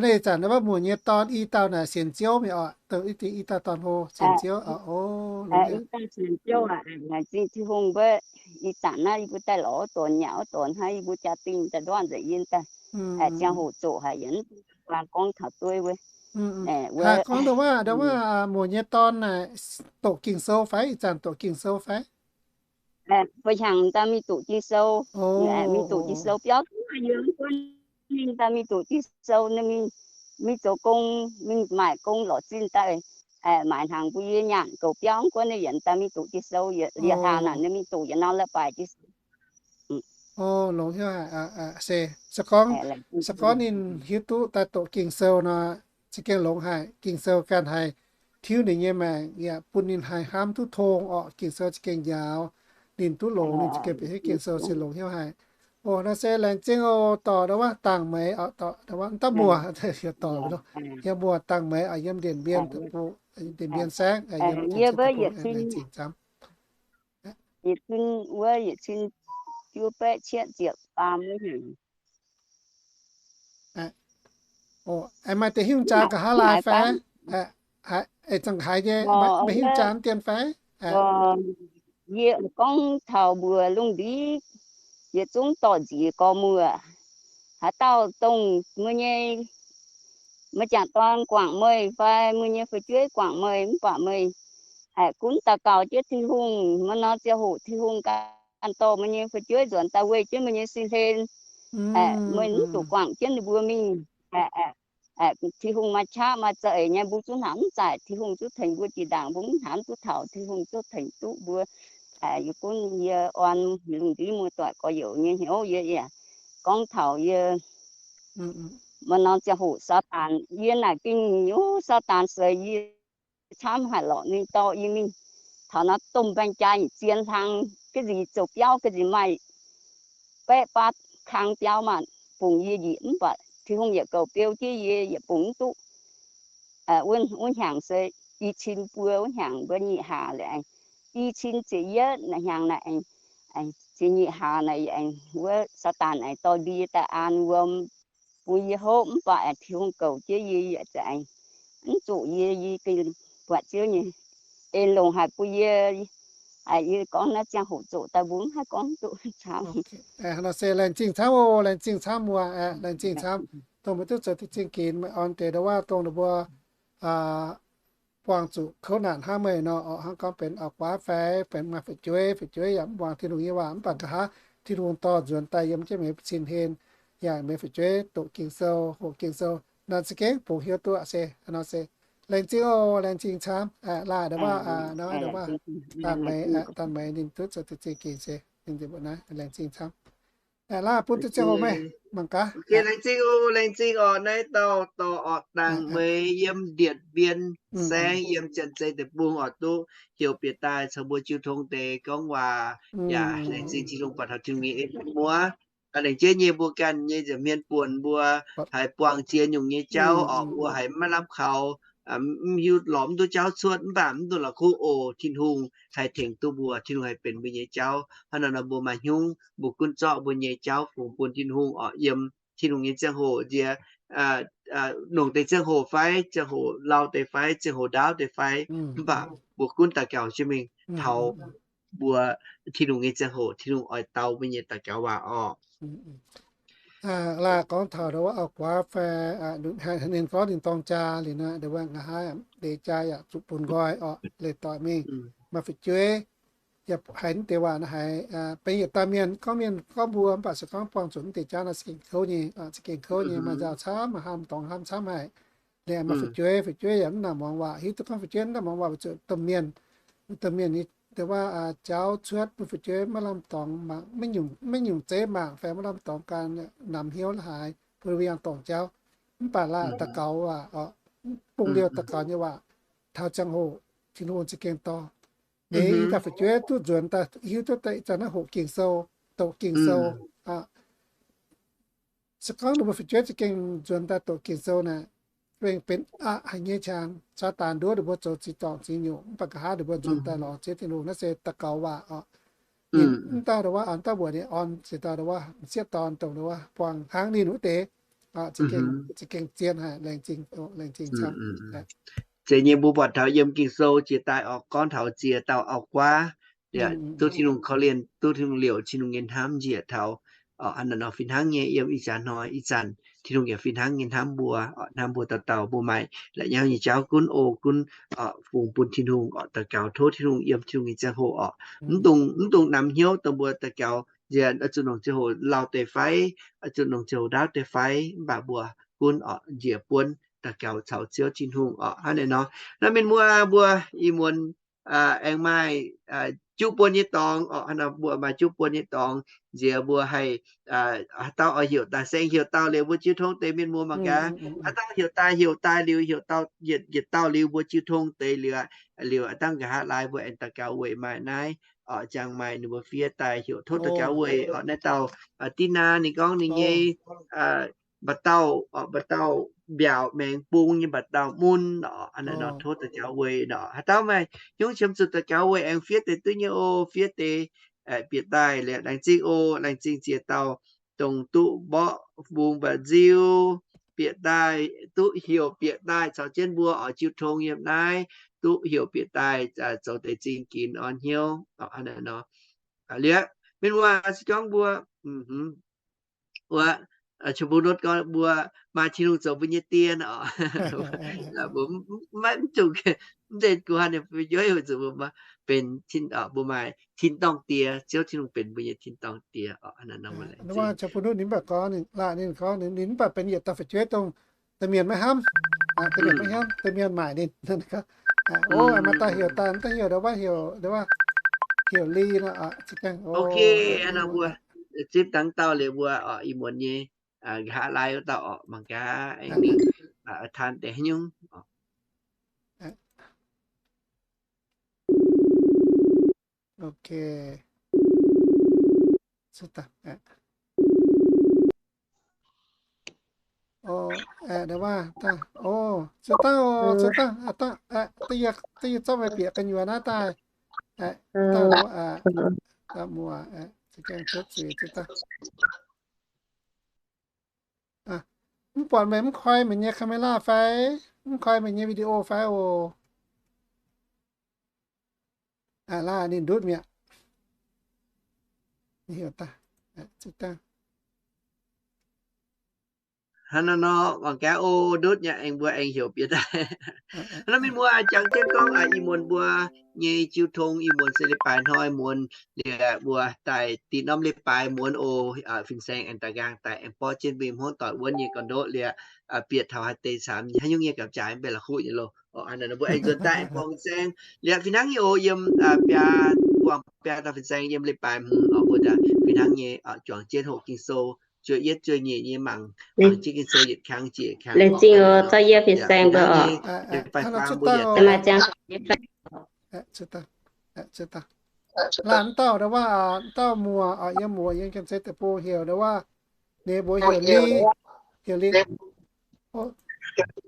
naaic ih zanc wuov muoz nyei dorn i dauh naaic sienx Ziouv mi'aqv oc, dongh i dauh dorn-hlo sienx Ziouv oc. O, i dauh sienx Ziouv aac, laengz zingh Tin-Hungh mbuo, ih zanc naaiv yie mbuo daaih lorz wuov donx nyanc wuov donx hnangv, yie mbuo jaa-dingh daaih nduov nzengc yie daaih, ziangh hoc zoqc haic, yie mv buangh gorngv taux dueiv wuov. Haiz gorngv ndongc wuov, ndongc wuov muoz nyei dorn naaic doqc Ging-Sou fai? Ih zanc doqc Ging-Sou fai? Fai hnyangx daaih mingh doqc Ging-Sou, mingh doqc Ging-Sou biauv duqv yie mv gunv ninh daaih mingh doqc Ging-Sou, ninh mingh, mingh zoux gong, mingh maaic gong lorz zinh daaih, maaic hnaangx bun yie nyanc goux biauv mv gunv ninh yietc daaih mingh doqc Ging-Sou, yietc hlaax naaic ninh mingh doqc yietc norm leiz-baaix Ging-Sou. O, longx hnyouv haic. Se, se gorngv, se gorngv ninh hiuv duqv daaih doqc Ging-Sou nor, za'gengh longx haic. Ging-Sou ganh haih tiuv ninh nyei maengc yaac bun ninh haih hnamv duqv tong orqc. Ging-Sou za'gengh njaaux ninh duqv longx, ninh za'gengh bieqc hiuv Ging-Sou se longx hnyouv haic. O, naaiv se laengz zingh oc. Dorh ndau wuov dangh meix oc, dorh ndau wuov dangh muoz, dorh yie muoz dangh meix oc, yiem Ndienc Mbien, Ndienc Mbien saengv, yiem laengz zingh camv. Yietc cin wuov, yietc cin juov baeqv cietv ziepc faam wuov hnyangx. Aengx maaih deix hingv jaa nqa'haav laai fai? Aengx zangc haaix nyei, maaih hingv jaa dien fai? Yie gorngv taux mbuox lungh ndiev yietc zungv dorc nziex gorx muoz, haaix dauh dongh meih nyei, meih jangc dorn guangc meih fai meih nyei fu'jueiv guangc meih mv baac meih aengx gunv daux gaux jienv Tin-Hungh, meih nor ziangh hoc Tin-Hungh ganh dorh meih nyei fu'jueiv nzuonx daaih weih jienv meih nyei sin hlen. Meih mv zuqc guangc jienv ninh mbuo mingh. Tin-Hungh maaih qaqv maaih za'eix nyei, mbuo zungv hnamv mv zaaic. Tin-Hungh zungv tengx mbuo jiex ndaangc, mbuo mv hnamv duqv taux, Tin-Hungh zungv tengx duqv mbuo. Yie gunv yie orn lungh ndiev muoz-doic gorx-youz nyei hnyouv, yie yaac gorngv taux yie maaih norm ziangh hoc Saadaan, yie naaic gengh nyungc Saadaan seix yie camv haic lorqc. Ninh dorh yie mingh taux naaiv domh mbaeng jaa nyei zien hlang, ga'nziex zoux biauv, ga'nziex maaih baeqv baav kang biauv maah, bungx yie njiec, mv baac Tin-Hungh yietc goux beu jienv yie, yietc bungx mv duqv. Wuov hnyangx se i cin buo wuov hnyangx, mbuo nyic hlaax liuz aengx i cin ziepc yietv naaic hnyangx naaic, ziepc nyic hlaax naaic aengx wuov Saadaan aengx dorh ndie daaih an wuom bun yie hopv, mv baac aengx Tin-Hungh goux jienv yie, yie aengx mv zuqc yie, yie gengh buatc Ziouv nyei en longx haic bun yie. Yie gorngv naaiv ziangh hoc zoqc daaih mbuo mv haih gorngv duqv camv. Nor se laengz zingh camv oc, laengz zingh camv muoz, laengz zingh camv, dongh meih duqv zoux duqv zingh ginx, meih orn deix ndau wuov dongh ninh mbuo buangh zuqc kouv naanc hnangv meih nor, orqc, hnangv gorngv benx auv-guaav fai benx maaih fu'jueiv, fu'jueiv yaac mv muangx Tin-Hungh nyei waac, mv baac nqa'haav Tin-Hungh dorh nzuonx daaih yiem jienv meih nyei sin hlen, yaac meih fu'jueiv doqc Ging-Sou, hoqc Ging-Sou, naaiv za'gengh bungx hiuv duqv se, nor se, laengz zingh oc, laengz zingh camv, laaih nda'waav, nor nda'waav, daanh meix, daanh meix ninh duqv zoux deix zingh gengh se, ninh mbuo naaiv laengz zingh camv. Laaih bun duqv ziangh hoc meih mangc gaax. Laengz zingh oc, laengz zingh oc, naaiv dauh dorh orqc, daanh meix yiem Điện Biên Saengv, yiem Janx-Zei Deic-Bung orqc, duqv heuc bieqc daaih caux mbuo jiu tong deix gorngv waac. Yaac laengz zingh Tin-Hungh buatc taux Tin-Hungh nyei en muoz. Laengz jienv nyei mbuo ganh nyei nza'hmien buonc mbuo haiz buangh ziex nyungc nyei jauv orqc, mbuo haiz maiv lamh kaux, mv hiuv lorz mv duqv jauv cuotv, mv baac mv dungx la'kuqv oc. Tin-Hungh haih tengx duqv mbuo, Tin-Hungh haih benx mbuo nyei jauv. Hnangv naaic nor mbuo maaih hnyungv mbuo gunv zorqv mbuo nyei jauv fungx bun Tin-Hungh orqc, yiem Tin-Hungh nyei ziangh hoc nziex, nongc deix ziangh hoc fai, ziangh hoc lauh deix fai, ziangh hoc ndaauv deix fai, mv baac mbuo gunv daux gaux jienv mingh taux mbuo Tin-Hungh nyei ziangh hoc, Tin-Hungh oix dau mbuo nyei daux gaux waac orqc. Laaih gorngv taux nda'waav auv-guaav fai, ninh gorngv ninh dorng jaa liuz nor, nda'waav nqa'haav deix jaa yaac zuqc bun nqoi orqc, leiz-doic mingh, maaih fu'jueiv, yaac haiz naaiv deix waac nor haiz benx yietc dauh mienh gorngv, mienh gorngv mbuo, mv baac se gorngv buangh zuqc naaiv deix jauv nor za'gengh kouv nyei, za'gengh kouv nyei, maaih nzauh camv, maaih hnamv dorngx hnamv camv haic. Liuz maaih fu'jueiv, fu'jueiv yaac mv nangc muangx waac, hiuv duqv gorngv fu'jueiv mv nangc muangx waac weic zuqc domh mienh, domh mienh nyei nda'waav jauv cuotv bun fu'jueiv maiv lamh dorngx mangc, maiv nyungc zeiv mangc fai maiv lamh dorngx gan, namx hnyouv haaix, bun ninh mbuo yangh dorngc jauv. Mv baac laaih daux gaux waac orqc, bungx liouh daux gaux nyei waac, taux ziangh hoc Tin-Hungh za'gengh dorh. Eix ih dauh fu'jueiv duqv nzuonx daaih, hiuv duqv daaih ih zanc naaiv hoqc Ging-Sou, doqc Ging-Sou. Se gorngv ninh mbuo fu'jueiv za'gengh nzuonx daaih doqc Ging-Sou naaic, wengh benx aqc haic nyei qangx, Saadaan nduov ninh mbuo zoux ziex dorngc ziex nyungc, mv baac nqa'haav ninh mbuo nzuonx daaih lorz Ziouv Tin-Hungh naaiv se daux gaux waac orqc. Ninh mv dauh nda'waav, mv dauh mbuoqc ninh orn ziex dauh nda'waav, m'sieqv dorn dongh nda'waav buangh hnangv ninh wuov deix, za'gengh zien haic, laengz zingh, laengz zingh camv. Zeiz nyei mbuo buatc taux yiem Ging-Sou jiex daaih orqc, gorngv taux ziex dauh auv-guaav, duqv Tin-Hungh korv-lienh, duqv Tin-Hungh liouc, Tin-Hungh nyei hnamv njiec taux, hnangv naaiv nor fih hnangv nyei yiem ih jaax hnoi ih zanc, Tin-Hungh yaac fih hnangv nyei hnamv mbuo, hnamv mbuo dauh dauh mbuo maaih la'nyauv nyei jauv gunv oc, gunv fungx bun Tin-Hungh orqc, daux gaux tov Tin-Hungh yiem Tin-Hungh nyei ziangh hoc orqc. Mv dungx, mv dungx namx hnyouv dongh mbuo daux gaux nziex oix zuqc nongc ziangh hoc lauh deix fai, oix zuqc nongc ziangh hoc ndaauv deix fai, mv baac mbuo gunv orqc njiec buonv daux gaux caux Ziouv Tin-Hungh orqc. Hnangv naaiv nor, naaiv mienh muoz mbuo ih muonz aengx maaih juqv buonc nyei dorngx orqc, hnangv naaiv mbuo maaih juqv buonc nyei dorngx nziex mbuo haih, haaix dauh oix heuc daaih, se heuc dauh liuz mbuo jiu tong deix mienh muoz mangc gaax. Haaix dauh heuc daaih, heuc daaih liuz, heuc dauh yietc, yietc dauh liuz mbuo jiu tong deix liuz, liuz aav dangh nqa'haav laai mbuo aengx daux gaux weic maaih naaiv orqc, ziangh maaih ninh mbuo fiev daaih heuc tov daux gaux weic orqc. Naaiv dauh Dina ninh gorngv ninh nyei mba'dauh, mba'dauh mbiaauc maengx bung nyei mba'dauh mun orqc, hnangv naaiv nor tov daux gaux weic nor. Haaix dauh maaih hnyouv qiemx zuqc daux gaux weic aengx fiev deix duqv nyei oc, fiev deix bieqc daaih liuz laengz zingh oc, laengz zingh ziex dauh dongh duqv mborqv bung mba'nziu bieqc daaih, duqv heuc bieqc daaih caux jienv mbuo oix jiu tong yiem naaiv, duqv heuc bieqc daaih zoux deix zingh ginx orn hnyouv orqc, hnangv naaiv nor. Liuz mienh muoz se gorngv mbuo wuov, Chong Bung Nutv gorngv mbuo maaih Tin-Hungh zoux mbuo nyei die nor, mbuo maiv, mv zeiz guh hanh fu'jueiv weic zuqc mbuo benx, mbuo maaih tin-dorngh die, Ziouv Tin-Hungh benx mbuo nyei tin-dorngh die orqc. Hnangv naaiv nor, Chong Bung Nutv ninh mv baac gorngv, ninh laanh ninh gorngv ninh mv baac benx yietc dauh fu'jueiv dongh da'mienh maiv hnamv, da'mienh maiv hnamv, da'mienh maaic ninh, o, maaih dauh heuc daaih, dauh heuc nda'waav, heuc nda'waav, heuc Li nor. Ok, hnangv nor mbuo zipv dangh dauh liuz mbuo orqc, ih muonz nyei nqa'haav laai wuov dauh orqc, mangc gaax aengx ninh taan deix haaix nyungc. Ok. Cuotv dangh, o, nda'waav dangh, o, cuotv dangh, o, cuotv dangh, dangh, da'yie zorqv meih bieqc gu'nyuoz naaiv daaih. Dangh, muoz, za'gengh cuotv zuiz, cuotv dangh. Mv buatc meih mv koi meih nyei camera fai? Mv koi meih nyei video fai oc? Laaih ninh ndutv mi'aqv. Heuc daaih, cuotv dangh. Hnangv naaiv nor, mangc gaax o, ndutv nyei aengx mbuo aengx heuc bieqc daaih. Hnangv naaiv mienh muoz jangx jienv gorngv, ih muonz mbuo nyei jiu tong, ih muonz se leiz-baaix hnoi muonz, liuz mbuo daaih dinh norm leiz-baaix muonz oc. Fin-saeng aengx daaih nqaang daaih aengx borqv jienv mbuo hmuangv doic wuonv nyei gorn-ndoqv liuz, bieqc taux haaix deix camv nyei, haaix nyungc nyei gamh jaaix mv baac la'kuqv nyei loh. Hnangv naaiv nor mbuo aengx nzuonx daaih aengx buangh fin-saeng. Liuz fih hnangv nyei oc, yiem biaa, buangh biaa dauh fin-saeng yiem leiz-baaix hmz oc, mbuo daaih fih hnangv nyei juangc jienv hoqc Ging-Sou, zuov yietv zuov nyeic nyei mangc, mangc jienv Ging-Sou yietc kang jiex kang. Laengz zingh oc, zorqv yie fin-saeng mbuo oc. Laanh dauh, dauh muoz oc, yiem muoz yiem ganh se deic-bung heuc ndau wuov, ninh mbuo heuc Li, heuc Li.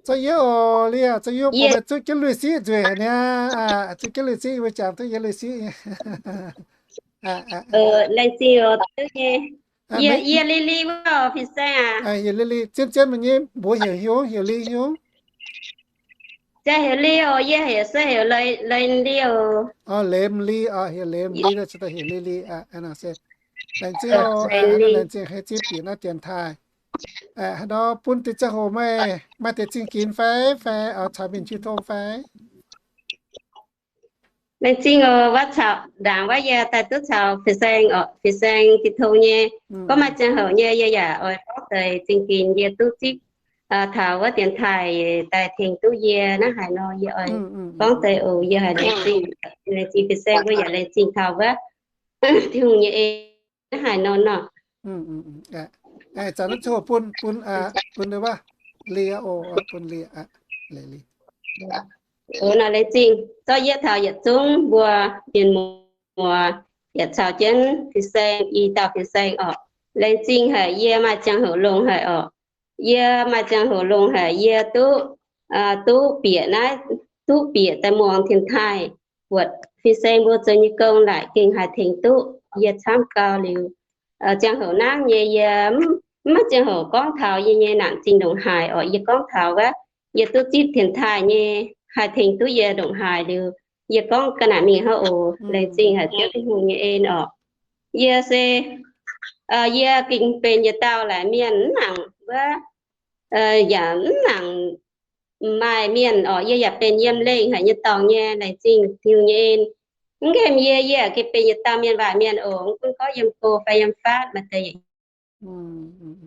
Zorqv yie oc, Li aac, zorqv yie oc, zuqv jienv lui siqv nzueic haic niaa, zuqv jienv lui siqv, yie mbuo jangx duqv yie lui siqv. Laengz zingh oc, duqv nyei. Yie, yie Li Li wuov oc, fin-saeng aac. Yie Li Li, zien zien mingh nyei, mbuox heuc hiuv, heuc Li hiuv. Jaa heuc Li oc, yie heuc se heuc Leiz Li oc. Leiz Li oc, heuc Leiz Li, heuc Li Li. Laengz zingh oc, laengz zingh hei zipv bieqc naaiv dienx taaih. Haaix nor bun deix ziangh hoc meih maaih deix zingh ginx fai, fai caux mienh jiu tong fai? Laengz zingh oc, wuov caux ndaangc wuov yie daaih duqv caux fin-saeng oc, fin-saeng jiu tong nyei. Gorngv maaih ziangh hoc nyei yie yaac oix gorngv deix zingh ginx yie duqv zipv taux wuov dienx taaih daaih tengx duqv yie naaiv haaix nor yie oix gorngv deix oc. Yie haiz laengz zingh, laengz zingh fin-saeng mbuo yaac laengz zingh taux wuov Tin-Hungh nyei en naaiv haaix nor nor. Zanc naaiv ziouc bun, bun, bun wuov Li oc, bun Li. Nor laengz zingh zorqv yietv taux yietc zungv mbuo mienh muoz yaac caux jienv fin-saeng i dauh fin-saeng oc. Laengz zingh haic, yie maaih ziangh hoc longx haic oc. Yie maaih ziangh hoc longx haic, yie duqv, duqv bieqc naaiv, duqv bieqc daaih muangx dienx taaih, buatc fin-saeng mbuo zoux nyei gong laaic gengh haih tengx duqv yie camv gau liuz. Ziangh hoc nangv nyei yie mv maaih ziangh hoc gorngv taux yie nyei naanc zingh ndongc haaix oc. Yie gorngv taux wuov yie duqv zipv dienx taaih nyei haih tengx duqv yie ndongc haaix liuz, yie gorngv ga'naaiv mingh hnangv oc. Laengz zingh haic Ziouv Tin-Hungh nyei en oc. Yie se, yie gengh benx yietc dauh laaic mienh mv nangc wuov, yaac mv nangc maaih mienh oc. Yie yaac benx yiem lengh haic nyei dorngx nyei, laengz zingh Tin-Hungh nyei en. Mv nqemh yie, yie gengh benx yietc dauh mienh waaic mienh oc. Mv gunv gorngv yiem go fai yiem faatv maaih deix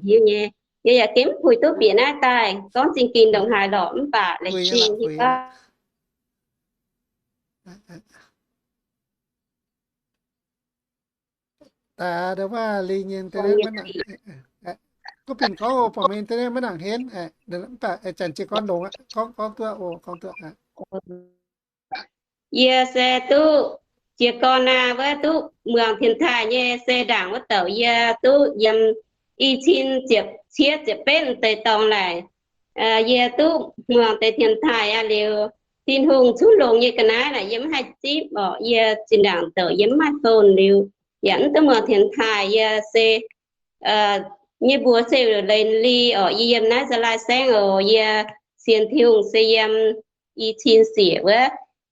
hiuv nyei. Yie yaac gengh mv puix duqv bieqc naaiv daaih gorngv zingh ginx ndongc haaix lorqc, mv baac laengz zingh hiuv gorngv Daaih ndau wuov Li nyei internet maiv nangc. Kuv binc gorngv oc, buatc meih internet maiv nangc henv. Mv baac janx jiez gorn longx aqv, gorngv, gorngv duqv oc, gorngv duqv. Yie se duqv jiez gorn naaiv wuov duqv muangx dienx taaih nyei se ndaangc wuov douc yie duqv yiem i cin ziepc, ciev ziepc betv deix dorngx laaix, yie duqv muangx deix dienx taaih aqv liuz, Tin-Hungh cuotv longx nyei ga'naaiv naaic yie mv haih zipv orqc. Yie zinh ndaangc douc yie mv maaih phone liuz, yaac mv duqv muangx dienx taaih. Yie se nyei mbuox se Leiz Li orqc. Yie yiem naaiv Za'laaih Saengv oc. Yie sienx Tin-Hungh se yiem i cin siec wuov,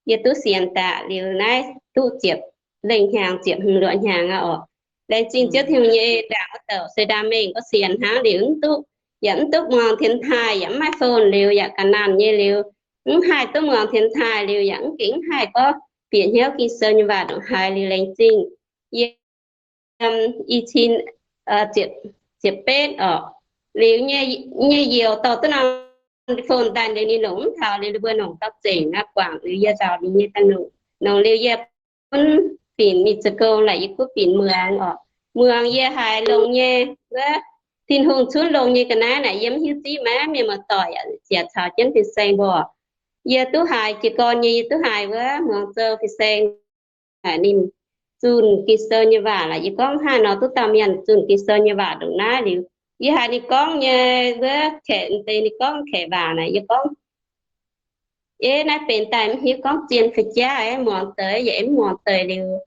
yie duqv sienx daaih liuz naaiv duqv ziepc lengh hnyangx, ziepc hmz luoqc hnyangx aqv orqc. Laengz zingh Ziouv Tin-Hungh nyei ndaangc wuov douc se ndaam mengh gorngv sienx hnangv liuz mv duqv, yaac mv duqv muangx dienx taaih, yaac mv maaih phone liuz, yaac ga'naanh nyei liuz, mv haih duqv muangx dienx taaih liuz, yaac mv gengh mv haih gorngv bieqc hnyouv Ging-Sou nyei waac ndongc haaix liuz laengz zingh. Yie i cin ziepc betv orqc. Liuz nyei youz dorh duqv norm phone daaih liuz ninh longc mv taux liuz, ninh mbuo longc gauh zengc aqv. Guangc liuz yie nzauc ninh nyei daaih longc. Longc liuz yie gunv binc mingh zoux gong laaix yie gunv binc muangx orqc. Muangx yie haiz longx nyei wuov, Tin-Hungh cuotv longx nyei ga'naaiv naaic yie mv hiuv zipv maiv mienh muoz-doic yaac caux jienv fin-saeng mbuo. Yie duqv haiz jiez gorn nyei, yie duqv haiz wuov muangx sou fin-saeng ninh zunh Ging-Sou nyei waac laaix yie gorngv haaix nor duqv dauh mienh zunh Ging-Sou nyei waac ndongc naaiv liuz, yie haiz ninh gorngv nyei wuov kaeqv deix, ninh gorngv kaeqv waac naaic yie gorngv, eix, naaiv benx daaih mv hiuv gorngv zien fai jaav, aengx muangx deix yaac aengx mv muangx deix liuz,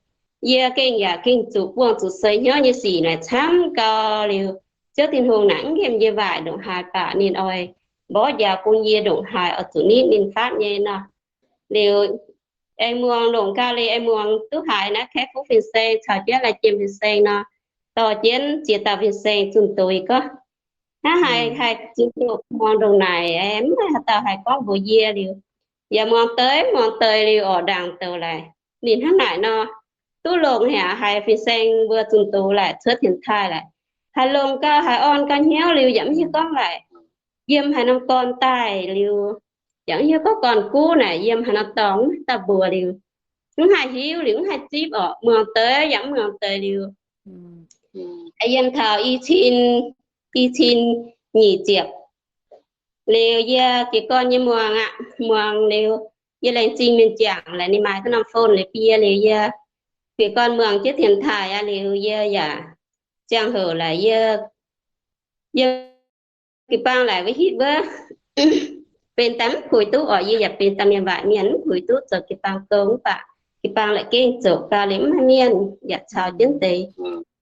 yie gengh yaac gengh zuqc buangh zuqc seix hnyouv nyei sic naaic camv gau liuz, Ziouv Tin-Hungh naaic mv nqemh yie waaic ndongc haaix baac ninh oix mborqv njaaux bun yie ndongc haaix oix zuqc nitv ninh fatv nyei nor. Liuz aengx muangx longc gau liuz aengx muangx duqv haiz naaiv Kaeqv Fuqv fin-saeng caux jienv Lai Jiem fin-saeng nor, dorh jienv ziex dauh fin-saeng zunh doz gorngv, Hnangv haaix, haaix zunh doqc muangx ndongc naaic, mv maaih haaix dauh haih gorngv mbuox yie liuz. Yaac muangx deix, muangx deix liuz orqc, ndaangc douc laaix. Ninh hnangv naaic nor, duqv longx haic, haiz fin-saeng mbuo zunh doqc laaix cuotv dienx taaih laaix, haaix longx gau, haaix orn gau hnyouv liuz yaac mv hiuv gorngv laaix yiem haaix norm gorn daaih liuz, yaac mv hiuv gorngv gorn-guv naaic yiem haaix norm dorngx, mv dauh mbuox liuz, mv haih hiuv liuz, mv haih zipv orqc, muangx deix yaac mv muangx deix liuz. Yiem taux i cin, i cin nyic ziepc liuz, yie jiez gorn nyei muangx aqv, muangx liuz, yie laengz zingh mienh jangc laaix ninh maaih ga'norm phone liuz bun yie liuz, yie jiez gorn muangx jienv dienx taaih aqv liuz, yie yaac ziangh hoc laaix yie, yie jiu-baang laaix wuov hitv wuov benx daaih mv puix duqv orqc, yie yaac benx daaih mienh waaic mienh mv puix duqv zoux jiu-baang gong, mv baac jiu-baang laaix gengh zoqc gau liuz mv maaih mienh yaac caux jienv deix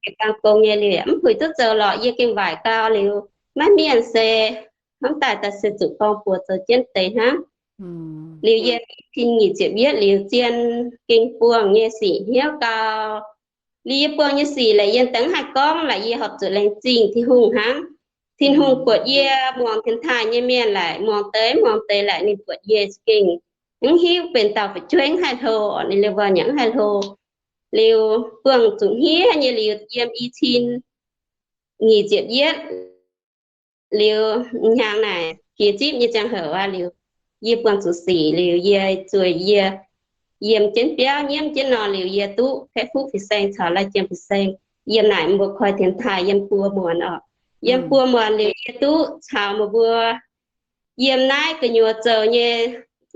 jiu-baang gong nyei liuz yaac mv puix duqv zoux lorqc. Yie gengh waaic gau liuz, maiv mienh se hnamv daaih daaih se zuqc gorngv buoz zoux jienv deix hnangv. Liuz yie i cin nyic ziepc yietv liuz zien gengh buangh nyei sic hnyouv gau. Liuz yie buangh nyei sic laaix yie daaih mv haih gorngv laaix, yie horpc zuqc laengz zingh Tin-Hungh hnangv. Tin-Hungh buatc yie muangx dienx taaih nyei mienh laaix, muangx deix muangx deix laaix ninh buatc yie gengh mv hiuv benx dauh fu'jueiv mv haih hlo, ninh liuz wuov nyei mv haih hlo. Liuz buangh zuqc hniev nyei liuz yiem i cin nyic ziepc yietv liuz, hnyangx naaic jiex zipv nyei ziangh hoc aqv liuz, yie buangh zuqc sic liuz yie zueiz yie yiem jienv biauv nyiemv jienv nor liuz yie duqv Faeqv-Fuqv Fin-Saeng caux Lai Jiem Fin-Saeng yiem naaic mbuo koi dienx taaih yiem buo muonz orqc. Yiem buo muonz liuz yie duqv caux meih mbuo yiem naaiv gu'nyuoz zoux nyei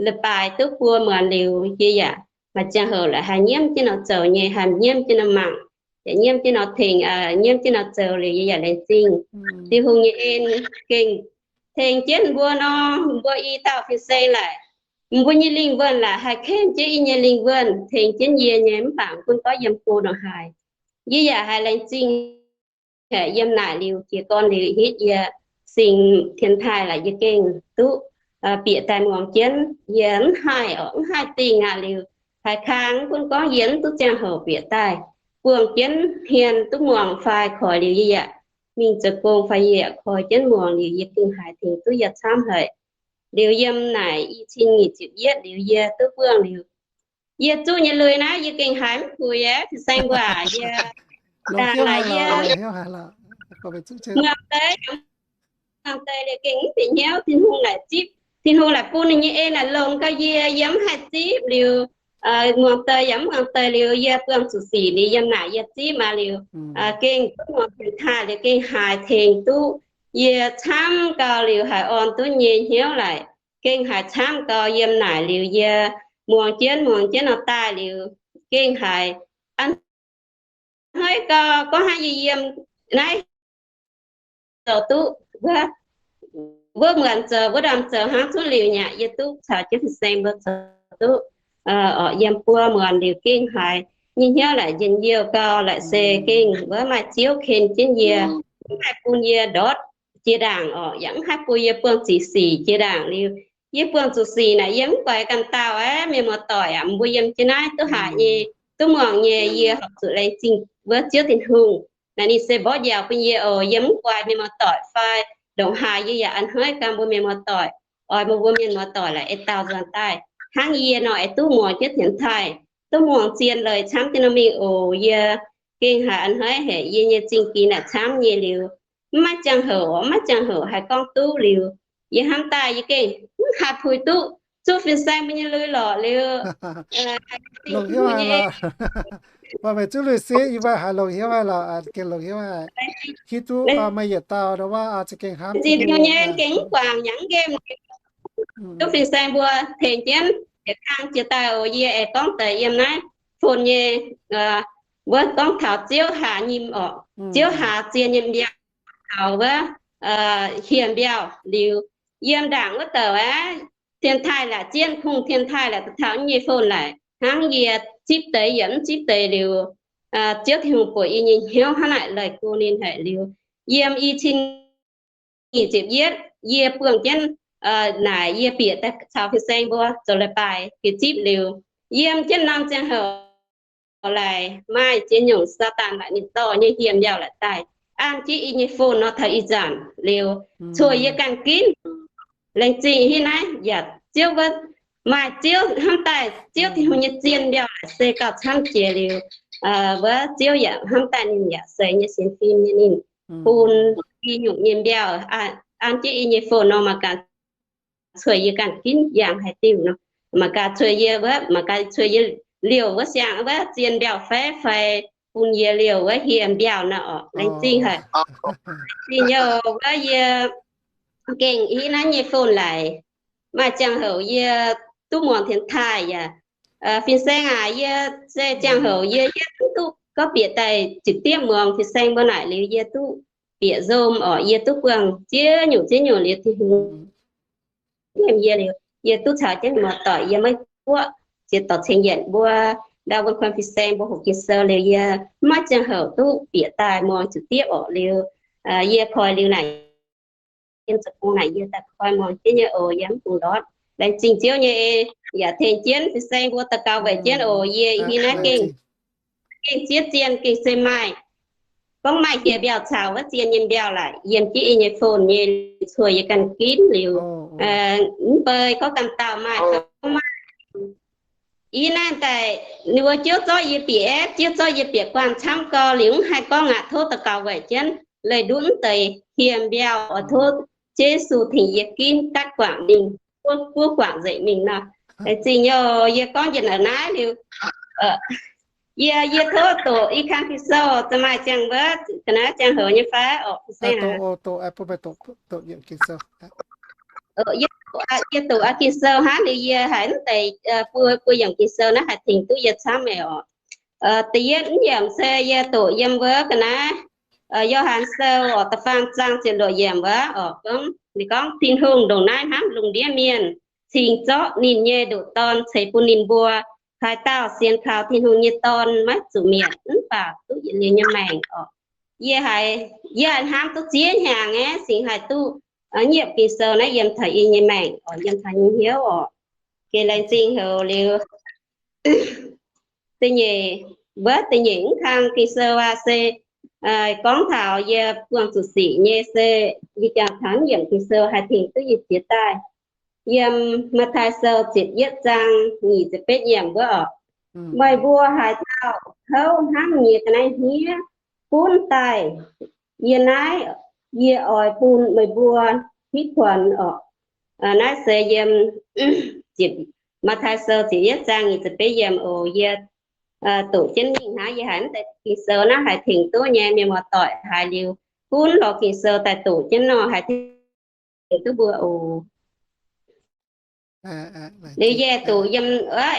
leiz-baaix duqv buo muonz liuz, yie yaac maaih ziangh hoc laaix haih nyiemv jienv nor zoux nyei, haih nyiemv jienv nor mangc, yaac nyiemv jienv nor tengx, nyiemv jienv nor zoux liuz yie yaac laengz zingh Tin-Hungh nyei en gengh tengx jienv mbuo nor, mbuo i dauh fin-saeng laaix, mbuo nyei lingh wuonh laaix haih ken jienv yie nyei lingh wuonh, tengx jienv yie nyei, mv baac gunv gorngv yiem go nor haaix, yie yaac haiz laengz zingh haic. Yiem naaic liuz jiez gorn liuz hitv yie singx dienx taaih laaix yie gengh duqv bieqc daaih muangx jienv, yie mv haih orqc, mv haih dingh aqv liuz, haiz kang gunv gorngv yie mv duqv ziangh hoc bieqc daaih buangh jienv hmien duqv muangx fai koic liuz yie yaac mingh zoux gong fai yie yaac koi jienv muangx liuz yie gengh haiz tengx duqv yie camv haic. Liuz yiem naaic i cin nyic ziepc yietv liuz yie duqv buangh liuz, yie zuqv nyei lui naaiv yie gengh haiz mv puix aqv, fin-saeng mbuo aac, yie daaih laaix yie muangx deix, muangx deix liuz gengh mv bieqc hnyouv. Tin-Hungh laaix zipv, Tin-Hungh laaix bun ninh nyei en laaix longx gau yie, yie mv haih zipv liuz, muangx deix yaac mv muangx deix liuz yie buangh zuqc sic liuz yiem naaic yie zipv maah liuz, gengh duqv muangx dienx taaih liuz gengh haiz tengx duqv yie camv gau liuz haiz orn duqv nyei hnyouv laaix, gengh haiz camv gau. Yiem naaic liuz yie muangx jienv muangx jienv nor daaih liuz gengh haiz a'hneiv gau, gorngv hnangv yie yiem naaiv zoux duqv wuov, wuov muonz zoux, wuov ndorm zoux hnangv cuotv liuz nyei aqv, yie duqv caux jienv fin-saeng mbuo zoux duqv orqc, yiem buo muonz liuz gengh haiz nyei hnyouv laaix njien-youh gau, laaix se gengh wuov maaih Ziouv ken jienv yie, mv haih bun yie ndortv jiex ndaangc orqc, yaac mv haih bun yie buangh zuqc sic jiex ndaangc liuz. Yie buangh zuqc sic naaic yie mv guaix ganh dauh aqv, mienh muoz-doic aac, mbuo yiem jienv naaiv duqv haiz nyei, duqv muangx nyei, yie horpc zuqc laengz zingh wuov Ziouv Tin-Hungh. Naaic ninh se mborqv njaaux bun yie oc. Yie mv guaix mienh muoz-doic fai ndongc haaix, yie yaac a'hneiv ganh mbuo mienh muoz-doic. Oix mbuo mbuo mienh muoz-doic laaix ei dauh nzuonx daaih hnangv yie nor, aengx duqv muangx jienv dienx taaih, duqv muangx zien leiz camv jienv nor mingh oc. Yie gengh haiz a'hneiv haic, yie nyei zingh ginx naaic camv nyei liuz, mv maaih ziangh hoc, mv maaih ziangh hoc haih gorngv duqv liuz, yie hnamv daaih yie gengh mv haih puix duqv zuqc fin-saeng mbuo nyei lui lorqc liuz. Longc hnyouv haic lorqc. Mbuo meih zuqv lui-sieqv yie mbuo haiz longc hnyouv haic lorqc, gengh longc hnyouv haic. Hiuv duqv meih yietc dauh nor wuov za'gengh hnamv Tin-Hungh nyei, gengh mv guangc yaac mv nqemh. Duqv fin-saeng mbuo tengx jienv yietc kang jiex daaih oc. Yie aengx gorngv deix yiem naaiv phone nyei, wuov gorngv taux Ziouv haax nyim orqc, Ziouv haax zien nyei mbiauh, taux wuov hieh mbiauh liuz, yiem ndaangc wuov douc aqv, dienx taaih laaix, zien kungx dienx taaih laaix, taux nyei phone laaix hnangv yie zipv deix yaac mv zipv deix liuz, Ziouv Tin-Hungh buatc yie nyei hnyouv hnangv naaic leih go ninh haic liuz, yiem i cin nyic ziepc yietv yie buangh jienv naaic yie bieqc daaih caux fin-saeng mbuo zoux leiz-baaix jiex zipv liuz, yiem jienv norm ziangh hoc laaix maaih ziex nyungc Saadaan laaix ninh dorh nyei hieh mbiauh laaix daaih. an jienv yie nyei phone nor taux ih zanc liuz, cueiz yie ganh ginv. Laengz zingh hitv naaiv yaac Ziouv wuov, maaih Ziouv hnamv daaih, Ziouv Tin-Hungh nyei zien mbiauh se gauh camv jiex liuz, wuov Ziouv yaac hnamv daaih ninh yaac seix nyei sienx fim nyei ninh bun i nyungc nyei mbiauh an jienv yie nyei phone nor mangc gaax cueiz yie ganh ginv yangh haaix diuh nor. Mangc gaax cueiz yie wuov, mangc gaax cueiz yie liouh wuov siang wuov zien mbiauh fai fai bun yie liouh wuov hieh mbiauh nor orqc. Laengz zingh haic. Zingh nyei wuov yie gengh hitv naaiv nyei phone laic. Maaih ziangh hoc yie duqv muangx dienx taaih yaac, fin-saeng aac, yie se ziangh hoc yie, yie duqv duqv gorngv bieqc daaih ziepc diemv muangx fin-saeng mbuo naaic liuz yie duqv bieqc nzom orqc, yie duqv buangh ziex nyungc ziex nyungc liuz Tin-Hungh yiem yie liuz, yie duqv caux jienv muoz-doic yiem Meiv Guoqv ziex dorh ceng yienc mbuo ndau wuonh kuan fin-saeng mbuo hoqc Ging-Sou liuz yie maiv ziangh hoc duqv bieqc daaih muangx ziepc diemv orqc liuz, yie koi liuz naaic yiem zoux gong naaic yie daaih koi muangx jienv nyei oc, yie mv bungx ndortv. Laengz zingh Ziouv nyei yaac tengx jienv fin-saeng mbuo daux gaux weic jienv oc. Yie ih hnoi naaiv gengh, gengh ziex zien gengh se maaih, gorngv maaih hieh mbiauh caux wuov zien nyei mbiauh laic yiem jienv yie nyei phone nyei, cueiz yie ganh ginv liuz, mv bei gorngv ganh dauh maaih, gorngv maaih. Ih naaiv daaih ninh mbuo jiouv zorqv yie bieqc app, jiouv zorqv yie bieqc guanh camv gau liuz mv haih gorngv aqc, tov daux gaux weic jienv leih ndutv mv deix hieh mbiauh oc. Tov Yesu tengx yie ginv daaih guangc mingh, buov guangc nzengc mingh nor. Laengz zingh nyei oc. Yie gorngv njiec naaiv liuz, yie, yie tov doqc i kang Ging-Sou, za'gengh maaih ziangh wuov, ga'naaiv ziangh hoc nyei fai orqc? Yie doqc aqv Ging-Sou hnangv liuz yie haiz mv deix buo, buo yiemc Ging-Sou naaiv haih tengx duqv yie camv meih orqc. Da'yietv yiemc se yie doqc yiem wuov ga'naaiv Yo^han Sou orqc, da'faam zaang ziepc luoqc yiemc wuov orqc, gorngv, ninh gorngv, Tin-Hungh ndongc naaiv hnamv lungh ndiev mienh, cingx zorqv ninh nyei ndoqc Dorn ceix bun ninh mbuo. Haaix dauh sienx kaux Tin-Hungh nyei Dorn maiv zuqc mietc, mv baac duqv yietc liuz nyei maengc orqc. Yie haiz, yie haiz hnamv duqv ziex hnyangx aeqv, cingx haih duqv nyiemc Ging-Sou naaiv yiem taux yie nyei maengc orqc, yiem taux yie nyei hnyouv orqc. Geh laengz zingh haic liuz, da'nyeic, wuov da'nyeic mv kang Ging-Sou aac se gorngv taux yie buangh zuqc sic nyei se, yie jangx taux yiemc Ging-Sou haih tengx duqv yie jiex daaih. Yiem Matv^taai Sou ziepc yietv zaang nyic ziepc betv yiemc wuov orqc, meih mbuo haaix dauh kouv hnangv nyie ga'naaiv hniev gunv daaih yie naaiv, yie oix bun meih mbuo hitv kuonx orqc. Naaiv se yiem Matv^taai Sou ziepc yietv zaang nyic ziepc betv yiemc oc. Yie doqc jienv mingh hnangv, yie haiz mv deix Ging-Sou naaiv haih tengx duqv nyei, mienh muoz-doic haiz liuz gunv lorz Ging-Sou daaih doqc jienv nor haih tengx duqv mbuo oc. Liuz yie doqc yiem,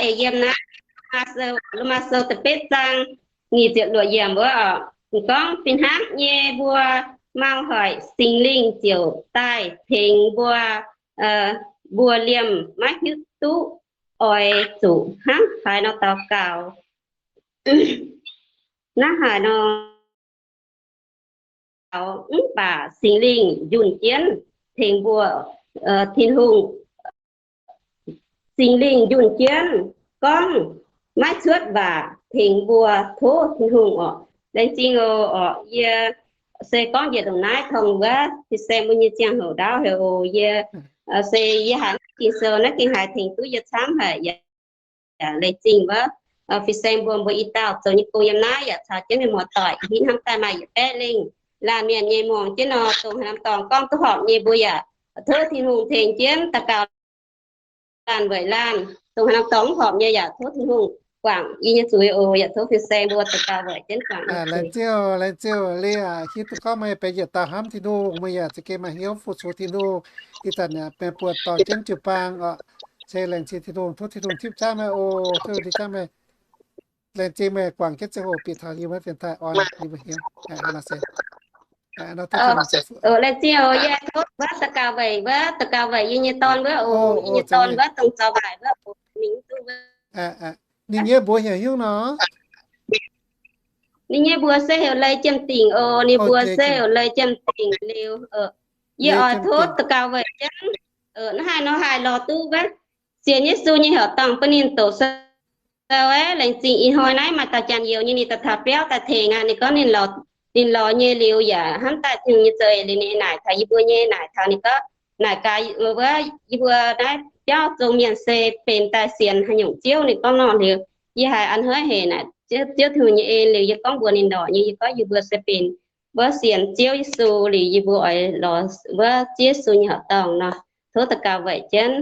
eix yiem naaiv Lomaa Sou da'betv zaang nyic ziepc luoqc yiemc wuov orqc, gorngv, Fih hnangv nyei, mbuo mau hoic Singx Lingh ziouc daaih tengx mbuo, mbuo liemh maiv hiuv duqv oix zuqc hnangv haaix nor daux gaux. Hnangv haaix nor mv baac Singx Lingh njunh jienv tengx mbuo, Tin-Hungh, Singx Lingh njunh jienv gorngv maiv cuotv waac tengx mbuo tov Tin-Hungh orqc. Laengz zingh oc. Yie se gorngv njiec ndongc naaiv tong wuov fin-saeng mbuo nyei ziangh hoc ndaauv heuc oc. Yie se yie haiz Ging-Sou naaiv gengh haih tengx duqv yie camv haic. Yaac laengz zingh wuov fin-saeng mbuo, mbuo i dauh zoux nyei gong yiem naaiv yaac caux jienv mienh muoz-doic hitv hnamv daaih maaih yietc baeqv lengh laanh mienh nyei muangx jienv nor, dongh haaix norm dorngx gorngv duqv horpc nyei mbuo yaac tov Tin-Hungh tengx jienv daux gaux laanh weic laanh. Dongh haaix norm dorngx mv horpc nyei yaac tov Tin-Hungh guangc yie nyei zuiz oc. Yaac tov fin-saeng mbuo daux gaux weic jienv guangc. Laengz zingh, laengz zingh Lih aac, hiuv duqv gorngv meih benx yietc dauh hnamv Tin-Hungh, meih yaac za'gengh maaih hnyouv fu-sux Tin-Hungh. Ih zanc naaic meih buatc dorh jienv jiu-baang oc. Se laengz zingh Tin-Hungh, tov Tin-Hungh tipv zaangv meih oc. Tov Tin-Hungh tipv zaangv meih. Laengz zingh meih guangc jienv ziangh hoc bieqc taux yie mbuo dienx taaih orn yie mbuo hnyouv. Laengz zingh oc. Yie tov wuov daux gaux weic, wuov daux gaux weic yie nyei dorn wuov oc. Yie nyei dorn wuov dongh zaux waaic wuov oc. Ninh nyei mbuox heuc haaix nyungc nor? Ninh nyei mbuox se heuc Leiz Jiem Dingc oc. Ninh mbuox se heuc Leiz Jiem Dingc liuz, yie oix tov daux gaux weic jienv, naaiv haaix nor haih lorz duqv wuov sienx Yesu nyei heuc dorngh bun ninh doqc sou aqv. Laengz zingh ih hnoi naaiv maaih dauh janx-youz nyei, ninh daaih taux biauv daaih tengx aqv. Ninh gorngv ninh lorz ninh lorz nyei liuz yaac hnamv daaih Tin-Hungh nyei za'eix liuz ninh naaic taux yie mbuo nyei naaic taux ninh gorngv, naaic gaax wuov, yie mbuo naaiv biauv zong mienh se benx daaih sienx haaix nyungc ziouv. Ninh gorngv nor liuz, yie haiz a'hneiv haic naaic Ziouv Tin-Hungh nyei en liuz yie gorngv mbuox ninh lorqc nyei, yie gorngv yie mbuo se benx wuov sienx Ziouv Yesu liuz yie mbuo oix lorz wuov Ziouv Yesu nyei horqc dorngh nor. Tov daux gaux weic jienv.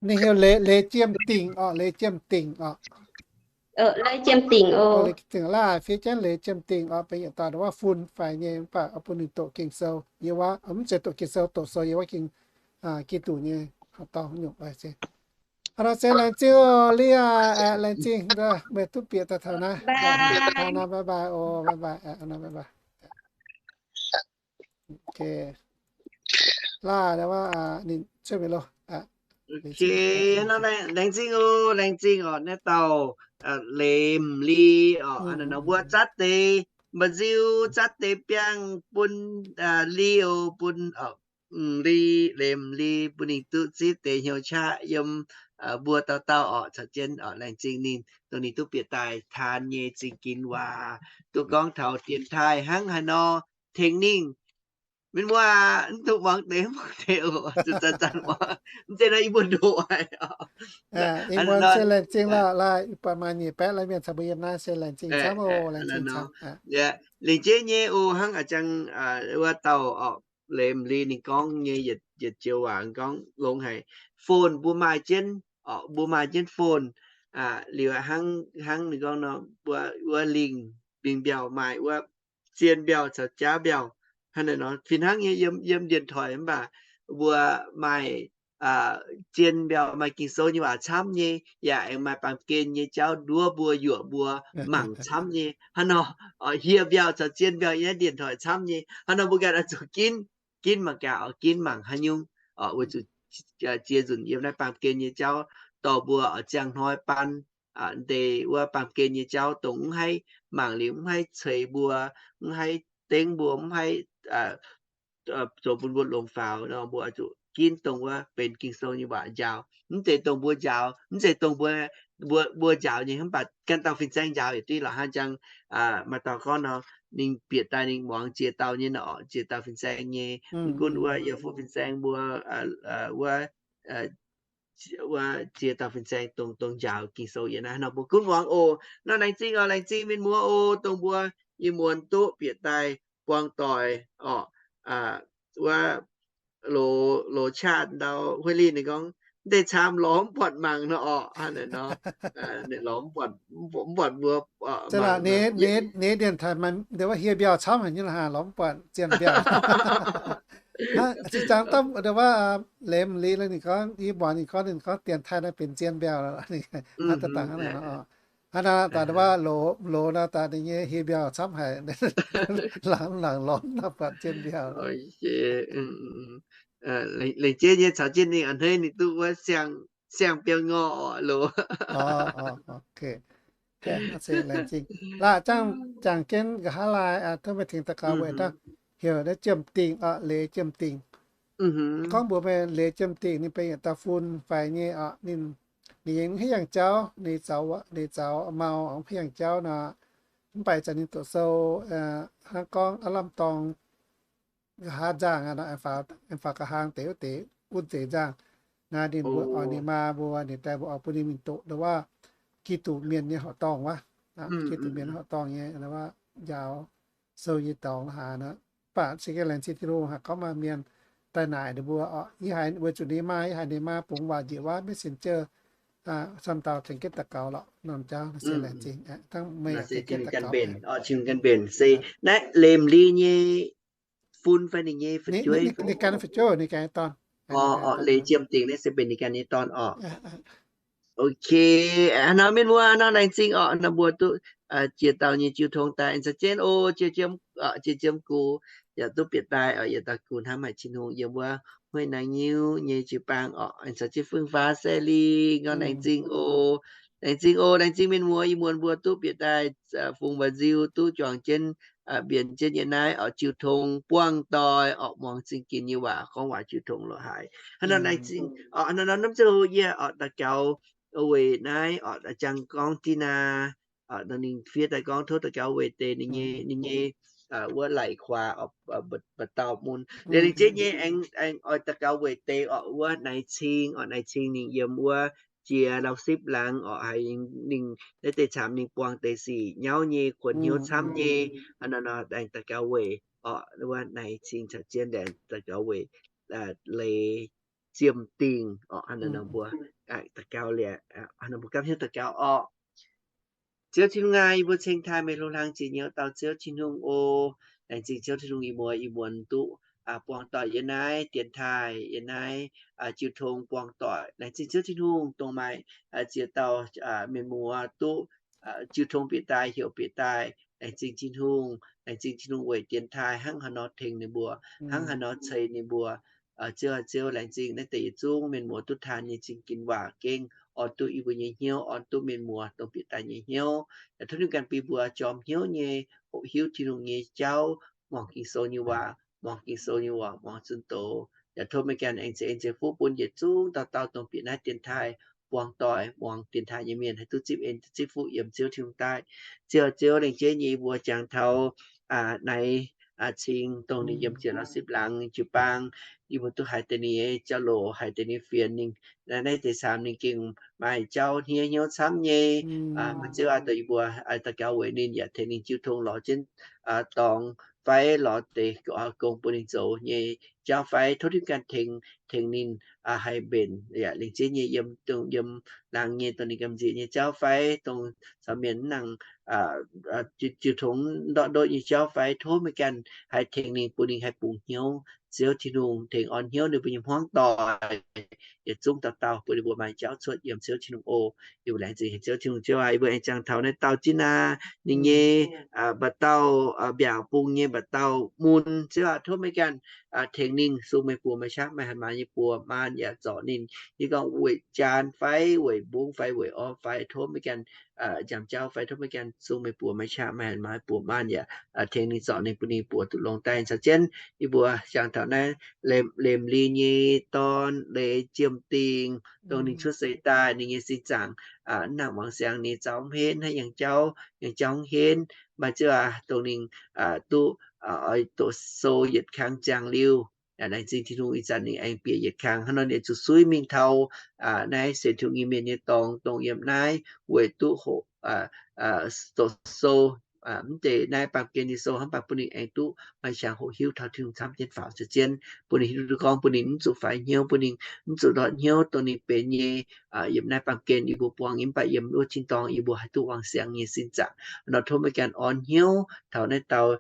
Ninh heuc Leiz, Leiz Jiem Dingc oc, Leiz Jiem Dingc oc. Leiz Jiem Dingc oc. Dingc laaih fiev jienv Leiz Jiem Dingc oc, benx yietc dauh wuov fun faix nyei mv baac oix bun ninh doqc Ging-Sou yiem wuov, mv zeiz doqc Ging-Sou, doqc sou yiem wuov Ging, Giduc nyei horqc dorngh nyungc oc se. Aa, se laengz zingh oc, Lia, laengz zingh, meih duqv bieqc daaih taux naaiv. Bye bye oc, bye bye. Laaih, ninh cuotv mingh loh. Laengz zingh oc, laengz zingh oc, naaiv dauh Leiz M'Li oc, mbuo zatv deix mba'nziu, zatv deix biangh bun Li oc, bun M'Li, Leiz M'Li, bun ninh duqv zipv deix hnyouv qaqv yiem mbuo dauh dauh oc, caux jienv oc, laengz zingh ninh dongh ninh duqv bieqc daaih taan nyei zingh ginx waac, duqv gorngv taux dienx taaih hnangv haaix nor tengx ninh. Mienh muoz, mv duqv muangx deix, muangx deix oc, zanc-zanc muangx, mv zeiz nor yie mbuo ndoqc haic. Ih muonz se laengz zingh lorqc, laaih buatc maaih nyic baeqv lai mienh caux mbuo yiem naaiv se laengz zingh camv oc, laengz zingh camv. Lengc jeiv nyei oc, hnangv a'jang wuov dauh oc, Leiz M'Li ninh gorngv nyei yietc joux waac gorngv longx haic. Phone mbuo maaih jienv oc, mbuo maaih jienv phone liuz hnangv, hnangv ninh gorngv nor, mbuo wuov lingh, lingh mbiauh maaih wuov zien mbiauh caux jaav mbiauh. Hnangv naaiv nor fih hnangv nyei yiem, yiem điện thoại mv baac mbuo maaih zien mbiauh, maaih Ging-Sou nyei waac camv nyei, yaac aengx maaih baamh gen nyei jauv nduov mbuo, yuoqc mbuo mangc camv nyei. Hnangv nor hieh mbiauh caux zien mbiauh yiem naaiv điện thoại camv nyei. Hnangv nor mbuo ganh oix zuqc ginv, ginv mangc gaax oc, ginv mangc haaix nyungc oc, weic zuqc ziex nzunc yiem naaiv baamh gen nyei jauv dorh mbuo oix ziangh hnoi baan deix wuov baamh gen nyei jauv dongh mv haih mangc liuz mv haih ceix mbuo, mv haih dengv mbuo, mv haih zoux bun mbuo longx faaux nor, mbuo oix zuqc ginv dongh wuov benx Ging-Sou nyei waac njaaux. Mv zeiz dongh mbuo njaaux, mv zeiz dongh mbuo, mbuo, mbuo njaaux nyei, mv baac ganh dauh fin-saeng njaaux yietc diuv lorqc. Hnangv jang maaih dauh gorngv nor, ninh bieqc daaih ninh muangx ziex dauh nyei nor, ziex dauh fin-saeng nyei, mv gunv wuov yie fuqv fin-saeng mbuo, wuov, wuov ziex dauh fin-saeng dongh, dongh njaaux Ging-Sou yiem naaiv nor, mbuo gunv muangx oc. Nor laengz zingh oc, laengz zingh mienh muoz oc, dongh mbuo ih muonz duqv bieqc daaih buangh doic oc, wuov loz, loz qaqv ndau huih lih ninh gorngv, mv deix camv lorz mv buatc mangc nor oc, hnangv naaiv nor, lorz mv buatc, mv buatc mbuo, ninh điện thoại maaih ndau wuov hieh mbiauh camv haic nyei lorqc, lorz mv buatc zien mbiauh. Zinh zangc daaih ndau wuov Leiz M'Li ninh gorngv, yie mbuox ninh gorngv, ninh gorngv điện thoại naaiv benx zien mbiauh lorqc. Hnangv daaih dangh hnangv naaiv nor, hnangv naaiv daaih ndau wuov loz, loz nor daaih ninh nyei hieh mbiauh camv haic, laangz, laangz lorz mv buatc zien mbiauh. Laengz jeiv nyei caux jienv ninh a'hneiv ninh duqv wuov siang, siang-biouv ngorh oc loz. Laaih jangx, jangx jienv nqa'haav laai, tov meih tengx daux gaux weic daaih heuc naaiv Jiem Dingh oc, Leiz Jiem Dingh. Gorngv mbuox meih Leiz Jiem Dingh ninh benx yietc dauh fun faix nyei oc, ninh, ninh mv hiuv yangh jauv, ninh zaux, ninh zaux mau mv hiuv yangh jauv nor, mv baac zanc ninh doqc sou, hnangv gorngv aav lamh dorngx nqa'haav nzangh, aengx faaux nqa'haav deix wuov deix, wuov deix nzangh. Naaiv ninh mbuo oix, ninh maa mbuo, ninh daeh mbuo oix bun ninh mingh doqc ndau wuov Giduc mienh nyei horqc dorngh wuov, Giduc mienh horqc dorngh nyei ndau wuov njaaux sou nyei dorngx la'haaix nor. Mv baac se gengh laengz zingh Tin-Hungh haih gorngv maaih mienh daaih naaic ninh mbuo oc. Yie haiz weic zuqc ninh maa, yie haiz ninh maa bungx waac njiec wuov messenger camv dauh tengx jienv daux gaux lorqc. Norm jauv se laengz zingh hnangv meih tengx jienv daux gaux. Naaiv Leiz M'Li nyei fun fai ninh nyei fu'jueiv? Ninh ganh fu'jueiv, ninh ganh nyei dorn. Leiz Jiem Dingh naaiv se benx ninh ganh nyei dorn oc. Ok, hnangv nor mienh muoz, hnangv nor laengz zingh oc, hnangv nor mbuo duqv jiex dauh nyei jiu tong daaih aengx caux jienv oc, jiex jiem, jiex jiem gux, yaac duqv bieqc daaih oc, yietc dauh gux hnamv haic Tin-Hungh yiem wuov Huih Naang Nyiuv nyei jiu-baang oc, aengx caux jienv fun-faqv Sally, ngorc laengz zingh oc. Laengz zingh oc, laengz zingh mienh muoz, ih muonz mbuo duqv bieqc daaih fungx mba'nziu duqv juangc jienv, mbienx jienv yiem naaiv oc, jiu tong buangh doic oc, muangx zingh ginx nyei waac, gorngv waac jiu tong lorqc haic. Hnangv nor laengz zingh oc, hnangv nor norm ziangh hoc yie oc daux gaux weic naaiv oc, jangx gorngv Dina Ninh fiev daaih gorngv tov daux gaux weic deix ninh nyei, ninh nyei wuov laic kuaax oc, mba'dauh mun. Liuz lengc jeiv nyei aengx, aengx oix daux gaux weic deix oc, wuov naaiv cing oc, naaiv cing ninh yiem wuov jiex Lauv Sipv laangz oc, haiz ninh naaiv deix camv ninh buangh deix sic nyauv nyei, kuonx hnyouv camv nyei, nor nor aengx daux gaux weic oc, wuov naaiv cing caux jienv laengz daux gaux weic Leiz Jiem Dingh oc, nor mbuo daux gaux liuz, mbuo gapv hnyouv daux gaux oc. Ziouv Tin-Hungh aac, yie mbuo ceng taaih meih hlo hlang jiex nyei dauh Ziouv Tin-Hungh oc. Laengz zingh Ziouv Tin-Hungh yie mbuo, yie mbuo duqv buangh doic yiem naaiv dienx taaih, yiem naaiv jiu tong buangh doic. Laengz zingh Ziouv Tin-Hungh dongh maaih ziex dauh mienh muoz duqv jiu tong bieqc daaih, heuc bieqc daaih. Laengz zingh Tin-Hungh, laengz zingh Tin-Hungh weic dienx taaih hnangv haaix nor tengx ninh mbuo, hnangv haaix nor ceix ninh mbuo. Ziouv, Ziouv, laengz zingh naaiv deix yietc zungv mienh muoz duqv taan nyei zingh ginx waac gengh orn duqv yie mbuo nyei hnyouv, orn duqv mienh muoz dongh bieqc daaih nyei hnyouv. Yaac tov ninh ganh bun mbuo jorm hnyouv nyei, hoqc hiuv Tin-Hungh nyei jauv, muangx Ging-Sou nyei waac, muangx Ging-Sou nyei waac, muangx zunh doz. Yaac tov meih ganh aengx ceix en ceix fuqv bun yietc zungv dauh dauh dongh bieqc naaiv dienx taaih buangh doic, muangx dienx taaih nyei mienh haih duqv zipv en zipv fuqv yiem Ziouv Tin-Hungh daaih. Ziouv, Ziouv, laengz jeiv nyei yie mbuo jangx taux naaiv cing dongh ninh yiem jiex Lauv Sipv laangz jiu-baang, yie mbuo duqv haiz deix ninh nyei jauv-louc, haiz deix ninh fienx, ninh naaiv deix camv ninh gengh maaih jauv hniev hnyouv camv nyei. Mv Ziouv aac, dongh yie mbuo daux gaux weic ninh yaac tengx ninh jiu tong lorz jienv dorngx fai lorz deix gong bun ninh zoux nyei jauv fai tov Tin-Hungh ganh tengx, tengx ninh haih mbenc yaac laengz jeiv nyei yiem, dongh yiem laangz nyei dongh ninh gamh nziex nyei jauv fai dongh caux mienh mv nangc jiu tong ndortv ndotv nyei jauv fai tov meih ganh haih tengx ninh bun ninh haih bungx hnyouv. Ziouv Tin-Hungh tengx orn hnyouv ninh mbuo nyei hmuangv doic yietc zungv dauh dauh bun ninh mbuo maaih jauv cuotv yiem Ziouv Tin-Hungh oc. Yie mbuo laengz zingh haic Ziouv Tin-Hungh. Ziouv aac, yie mbuo aengx jangx taux naaiv dauh Jin Naa ninh nyei mba'dauh mbiaauc bung nyei mba'dauh mun. Ziouv aac, tov meih ganh tengx ninh, sung meih buoz meih qaqv, meih hatc maaz nyei buoz maanh yaac zorc ninh. Yie gorngv weic jaan fai weic mbungv fai weic orv fai tov meih ganh njamv jauv fai tov meih ganh sung meih buoz meih qaqv, meih hatc maaz buoz maanh yaac tengx ninh, zorc ninh, bun ninh buoz duqv longx daaih. Caux jienv yie mbuo jangx taux naaiv Lemh Li nyei dorn Leiz Jiem Dingh, dongh ninh cuotv seix daaih ninh nyei sin zaangc mv nangc muangx siangx, ninh zaux mv henv, hnangv yangh jauv yangh jauv mv henv. Maaih Ziouv aac, dongh ninh duqv oix doqc sou yietc kang ziangh liuz, laengz zingh Tin-Hungh ih zanc ninh aengx bieqc yietc kang hnangv nor, ninh zuqc suiv mingh taux naaiv sienx Tin-Hungh nyei mienh nyei dorngx, dongh yiem naaiv weic duqv hoqc doqc sou, mv zeiz naaiv baamh gen nyei sou hnangv, mv baac bun ninh aengx duqv maaih qangx hoqc hiuv taux Tin-Hungh camv jienv faaux. Caux jienv bun ninh hiuv duqv gorngv bun ninh mv zuqc faix hnyouv, bun ninh mv zuqc ndortv hnyouv dongh ninh benx nyei. Yiem naaiv baamh gen yie mbuo buangh nyei mv baac yiem wuov tin-dorngh yie mbuo haih duqv wangc siangx nyei sin zaangc nor, tov meih ganh orn hnyouv taux naaiv dauh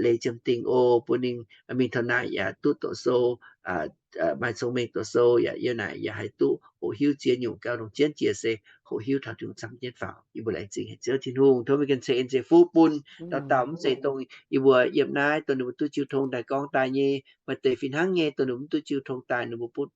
Leiz Jiem Dingh oc, bun ninh mingh taux naaic yaac duqv doqc sou, maaih cong-mengh doqc sou, yaac yiem naaic yaac haih duqv hoqc hiuv ziex nyungc gauh longc jienv jiex se hoqc hiuv taux Tin-Hungh camv jienv faaux. Yie mbuo laengz zingh haic Ziouv Tin-Hungh, tov meih ganh ceix en ceix fuqv bun dauh dauh, mv zeiz dongh yie mbuo yiem naaiv dongh ninh mbuo duqv jiu tong daaih gorngv daaih nyei, maaih deix fih hnangv nyei dongh ninh mbuo mv duqv jiu tong daaih, ninh mbuo butv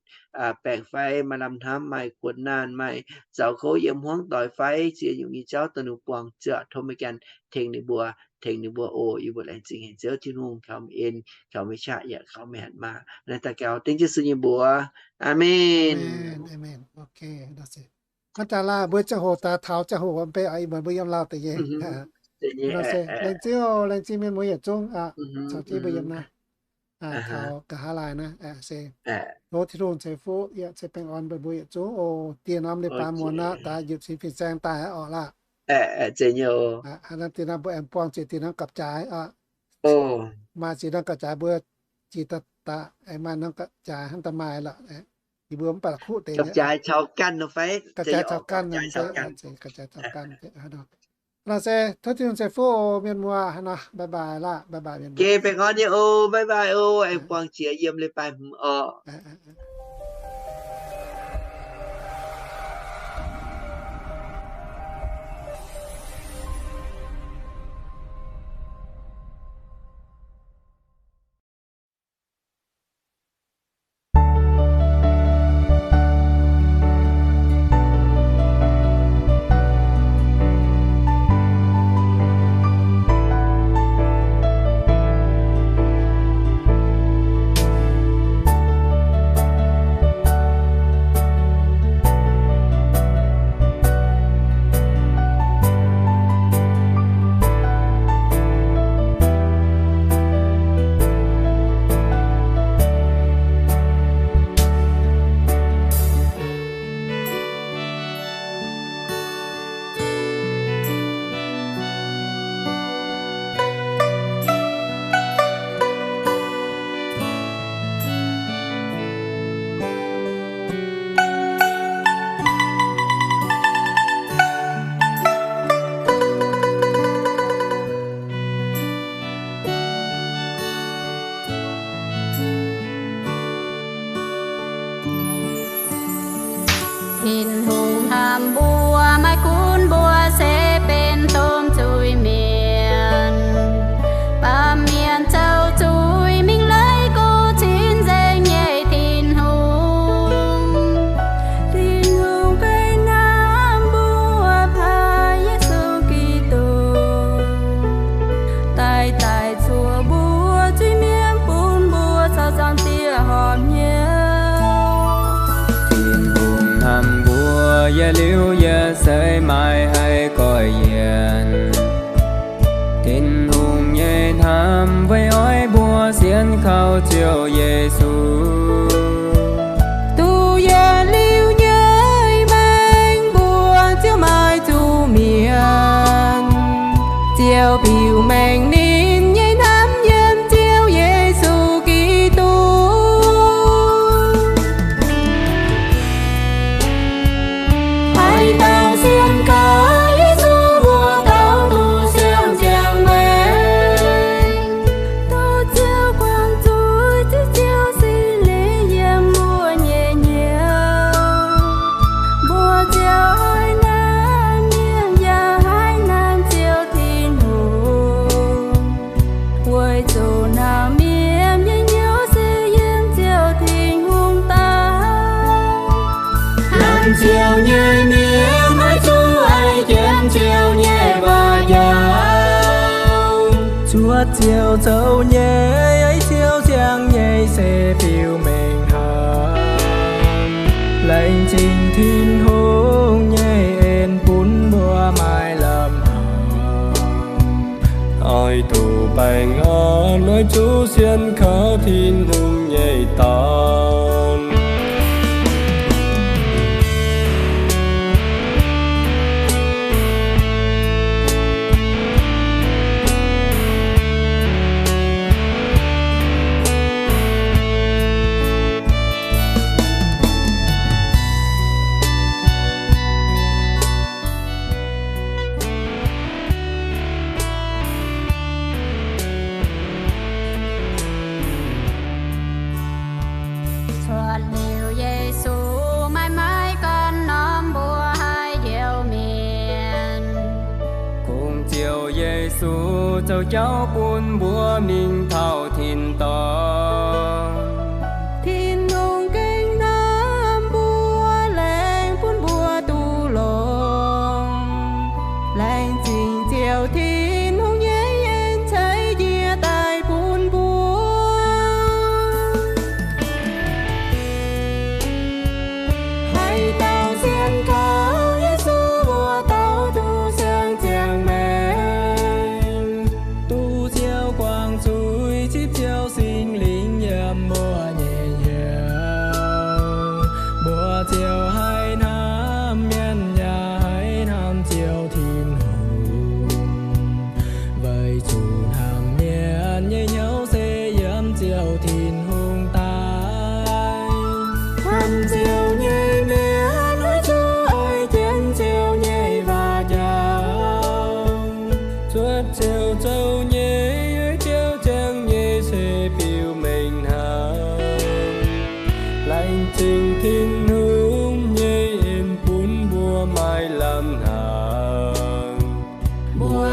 baengc fai maaih lamh hnamv, maaih kuonx naanh, maaih zaux kouv yiem hmuangv doic fai ziex nyungc nyei jauv dongh ninh mbuo buangh, Ziouv aac, tov meih ganh tengx ninh mbuo, tengx ninh mbuo oc. Yie mbuo laengz zingh haic Ziouv Tin-Hungh, kaux meih en, kaux meih qaqv, yaac kaux meih hatc maaz. Naaiv daux gaux dengv Yesu nyei mbuox. Aamen. Hnangv daaih laanh mbuo ziangh hoc daaih taux ziangh hoc mv bei oc, ih muonz mbuo yiem lauh deix nyei. Laengz zingh oc, laengz zingh mienh muoz yietc zungv aqv, caux jienv mbuo yiem naaiv taux nqa'haav laai naaiv se tov Tin-Hungh ceix fuqv yaac ceix baengh orn mbuo yietc zungv oc. Dieh norm leiz-baaix muonz aqv, daaih njiec cingx fin-saeng daaih oc laaih. Haaix norm dieh norm mbuo aengx buangh ziex dieh norm gapv-jaaix aqv. Maaih ziex norm gapv-jaaix mbuo jiex daaih, maaih norm gapv-jaaix hnangv daaih maaih lorqc. Yie mbuo mv baac kuv deix gapv-jaaix caux ganh nor fai? Gapv-jaaix caux ganh, gapv-jaaix caux ganh. Nor se tov Tin-Hungh ceix fuqv oc mienh muoz. Nor bye bye laaih, bye bye mienh muoz. Baengh orn nyei oc, bye bye oc, aengx buangh jiex yiem leiz-baaix hmz oc. se maaih haih goiv yienc. Tin-Hungh nyei hnamv weic oix mbuo sienx kaux Ziouv Yesu. Duqv yietc liuz nyei maengc mbuo ziouc maaih zuqc mienh, ziouc biux mengh ninh nyei hnamv yiem Ziouv Yesu Giduc. Haaix dauh sienx kaux Yesu, mbuo dauh duqv siang-ziangh maengc. Duqv Ziouv guangc zuiz, zipv Ziouv Singx Lingh yiem mbuo nyei hnyouv, mbuo ziouc haih hnamv mienh yaac haih hnamv Ziouv Tin-Hungh. Weic zuqc hnamv mienh nyei hnyouv se yiem Ziouv Tin-Hungh daaih. Hnamv Ziouv nyei mienh maiv zuqc aiv jienv Ziouv nyei waac-njaaux. Cuotv Ziouv zoux nyei, Ziouv ziangh nyei se biux mengh hnamv. Laengz zingh Tin-Hungh nyei en bun mbuo maaih lamh hnamv. Oix duqv baengh orn, oix zuqc sienx kaux Tin-Hungh nyei Dorn. Cuotv liuz Yesu, maaih maiv gorn norm mbuo haaix njoux mienh. Kungx Ziouv Yesu zoux jauv bun mbuo mingh taux tin-dorngh. Tin-Hungh gengh hnamv mbuo, laengz bun mbuo duqv longx. Laengz zingh Ziouv Tin-Hungh nyei en ceix njiec daaih bun mbuo. Haaix dauh sienx kaux Yesu, mbuo dauh duqv siang-ziangh maengc. Duqv Ziouv guangc zuiz, zipv Ziouv Singx Lingh yiem mbuo nyei hnyouv, mbuo ziouc haih hnamv mienh yaac haih hnamv Ziouv Tin-Hungh. Weic zuqc hnamv mienh nyei hnyouv se yiem Ziouv Tin-Hungh daaih. Hnamv Ziouv nyei mienh maiv zuqc aiv jienv Ziouv nyei waac-njaaux. Cuotv Ziouv zoux nyei, Ziouv ziangh nyei se biux mengh hnamv. Laengz zingh Tin-Hungh nyei en bun mbuo maaih lamh hnamv. Mbuo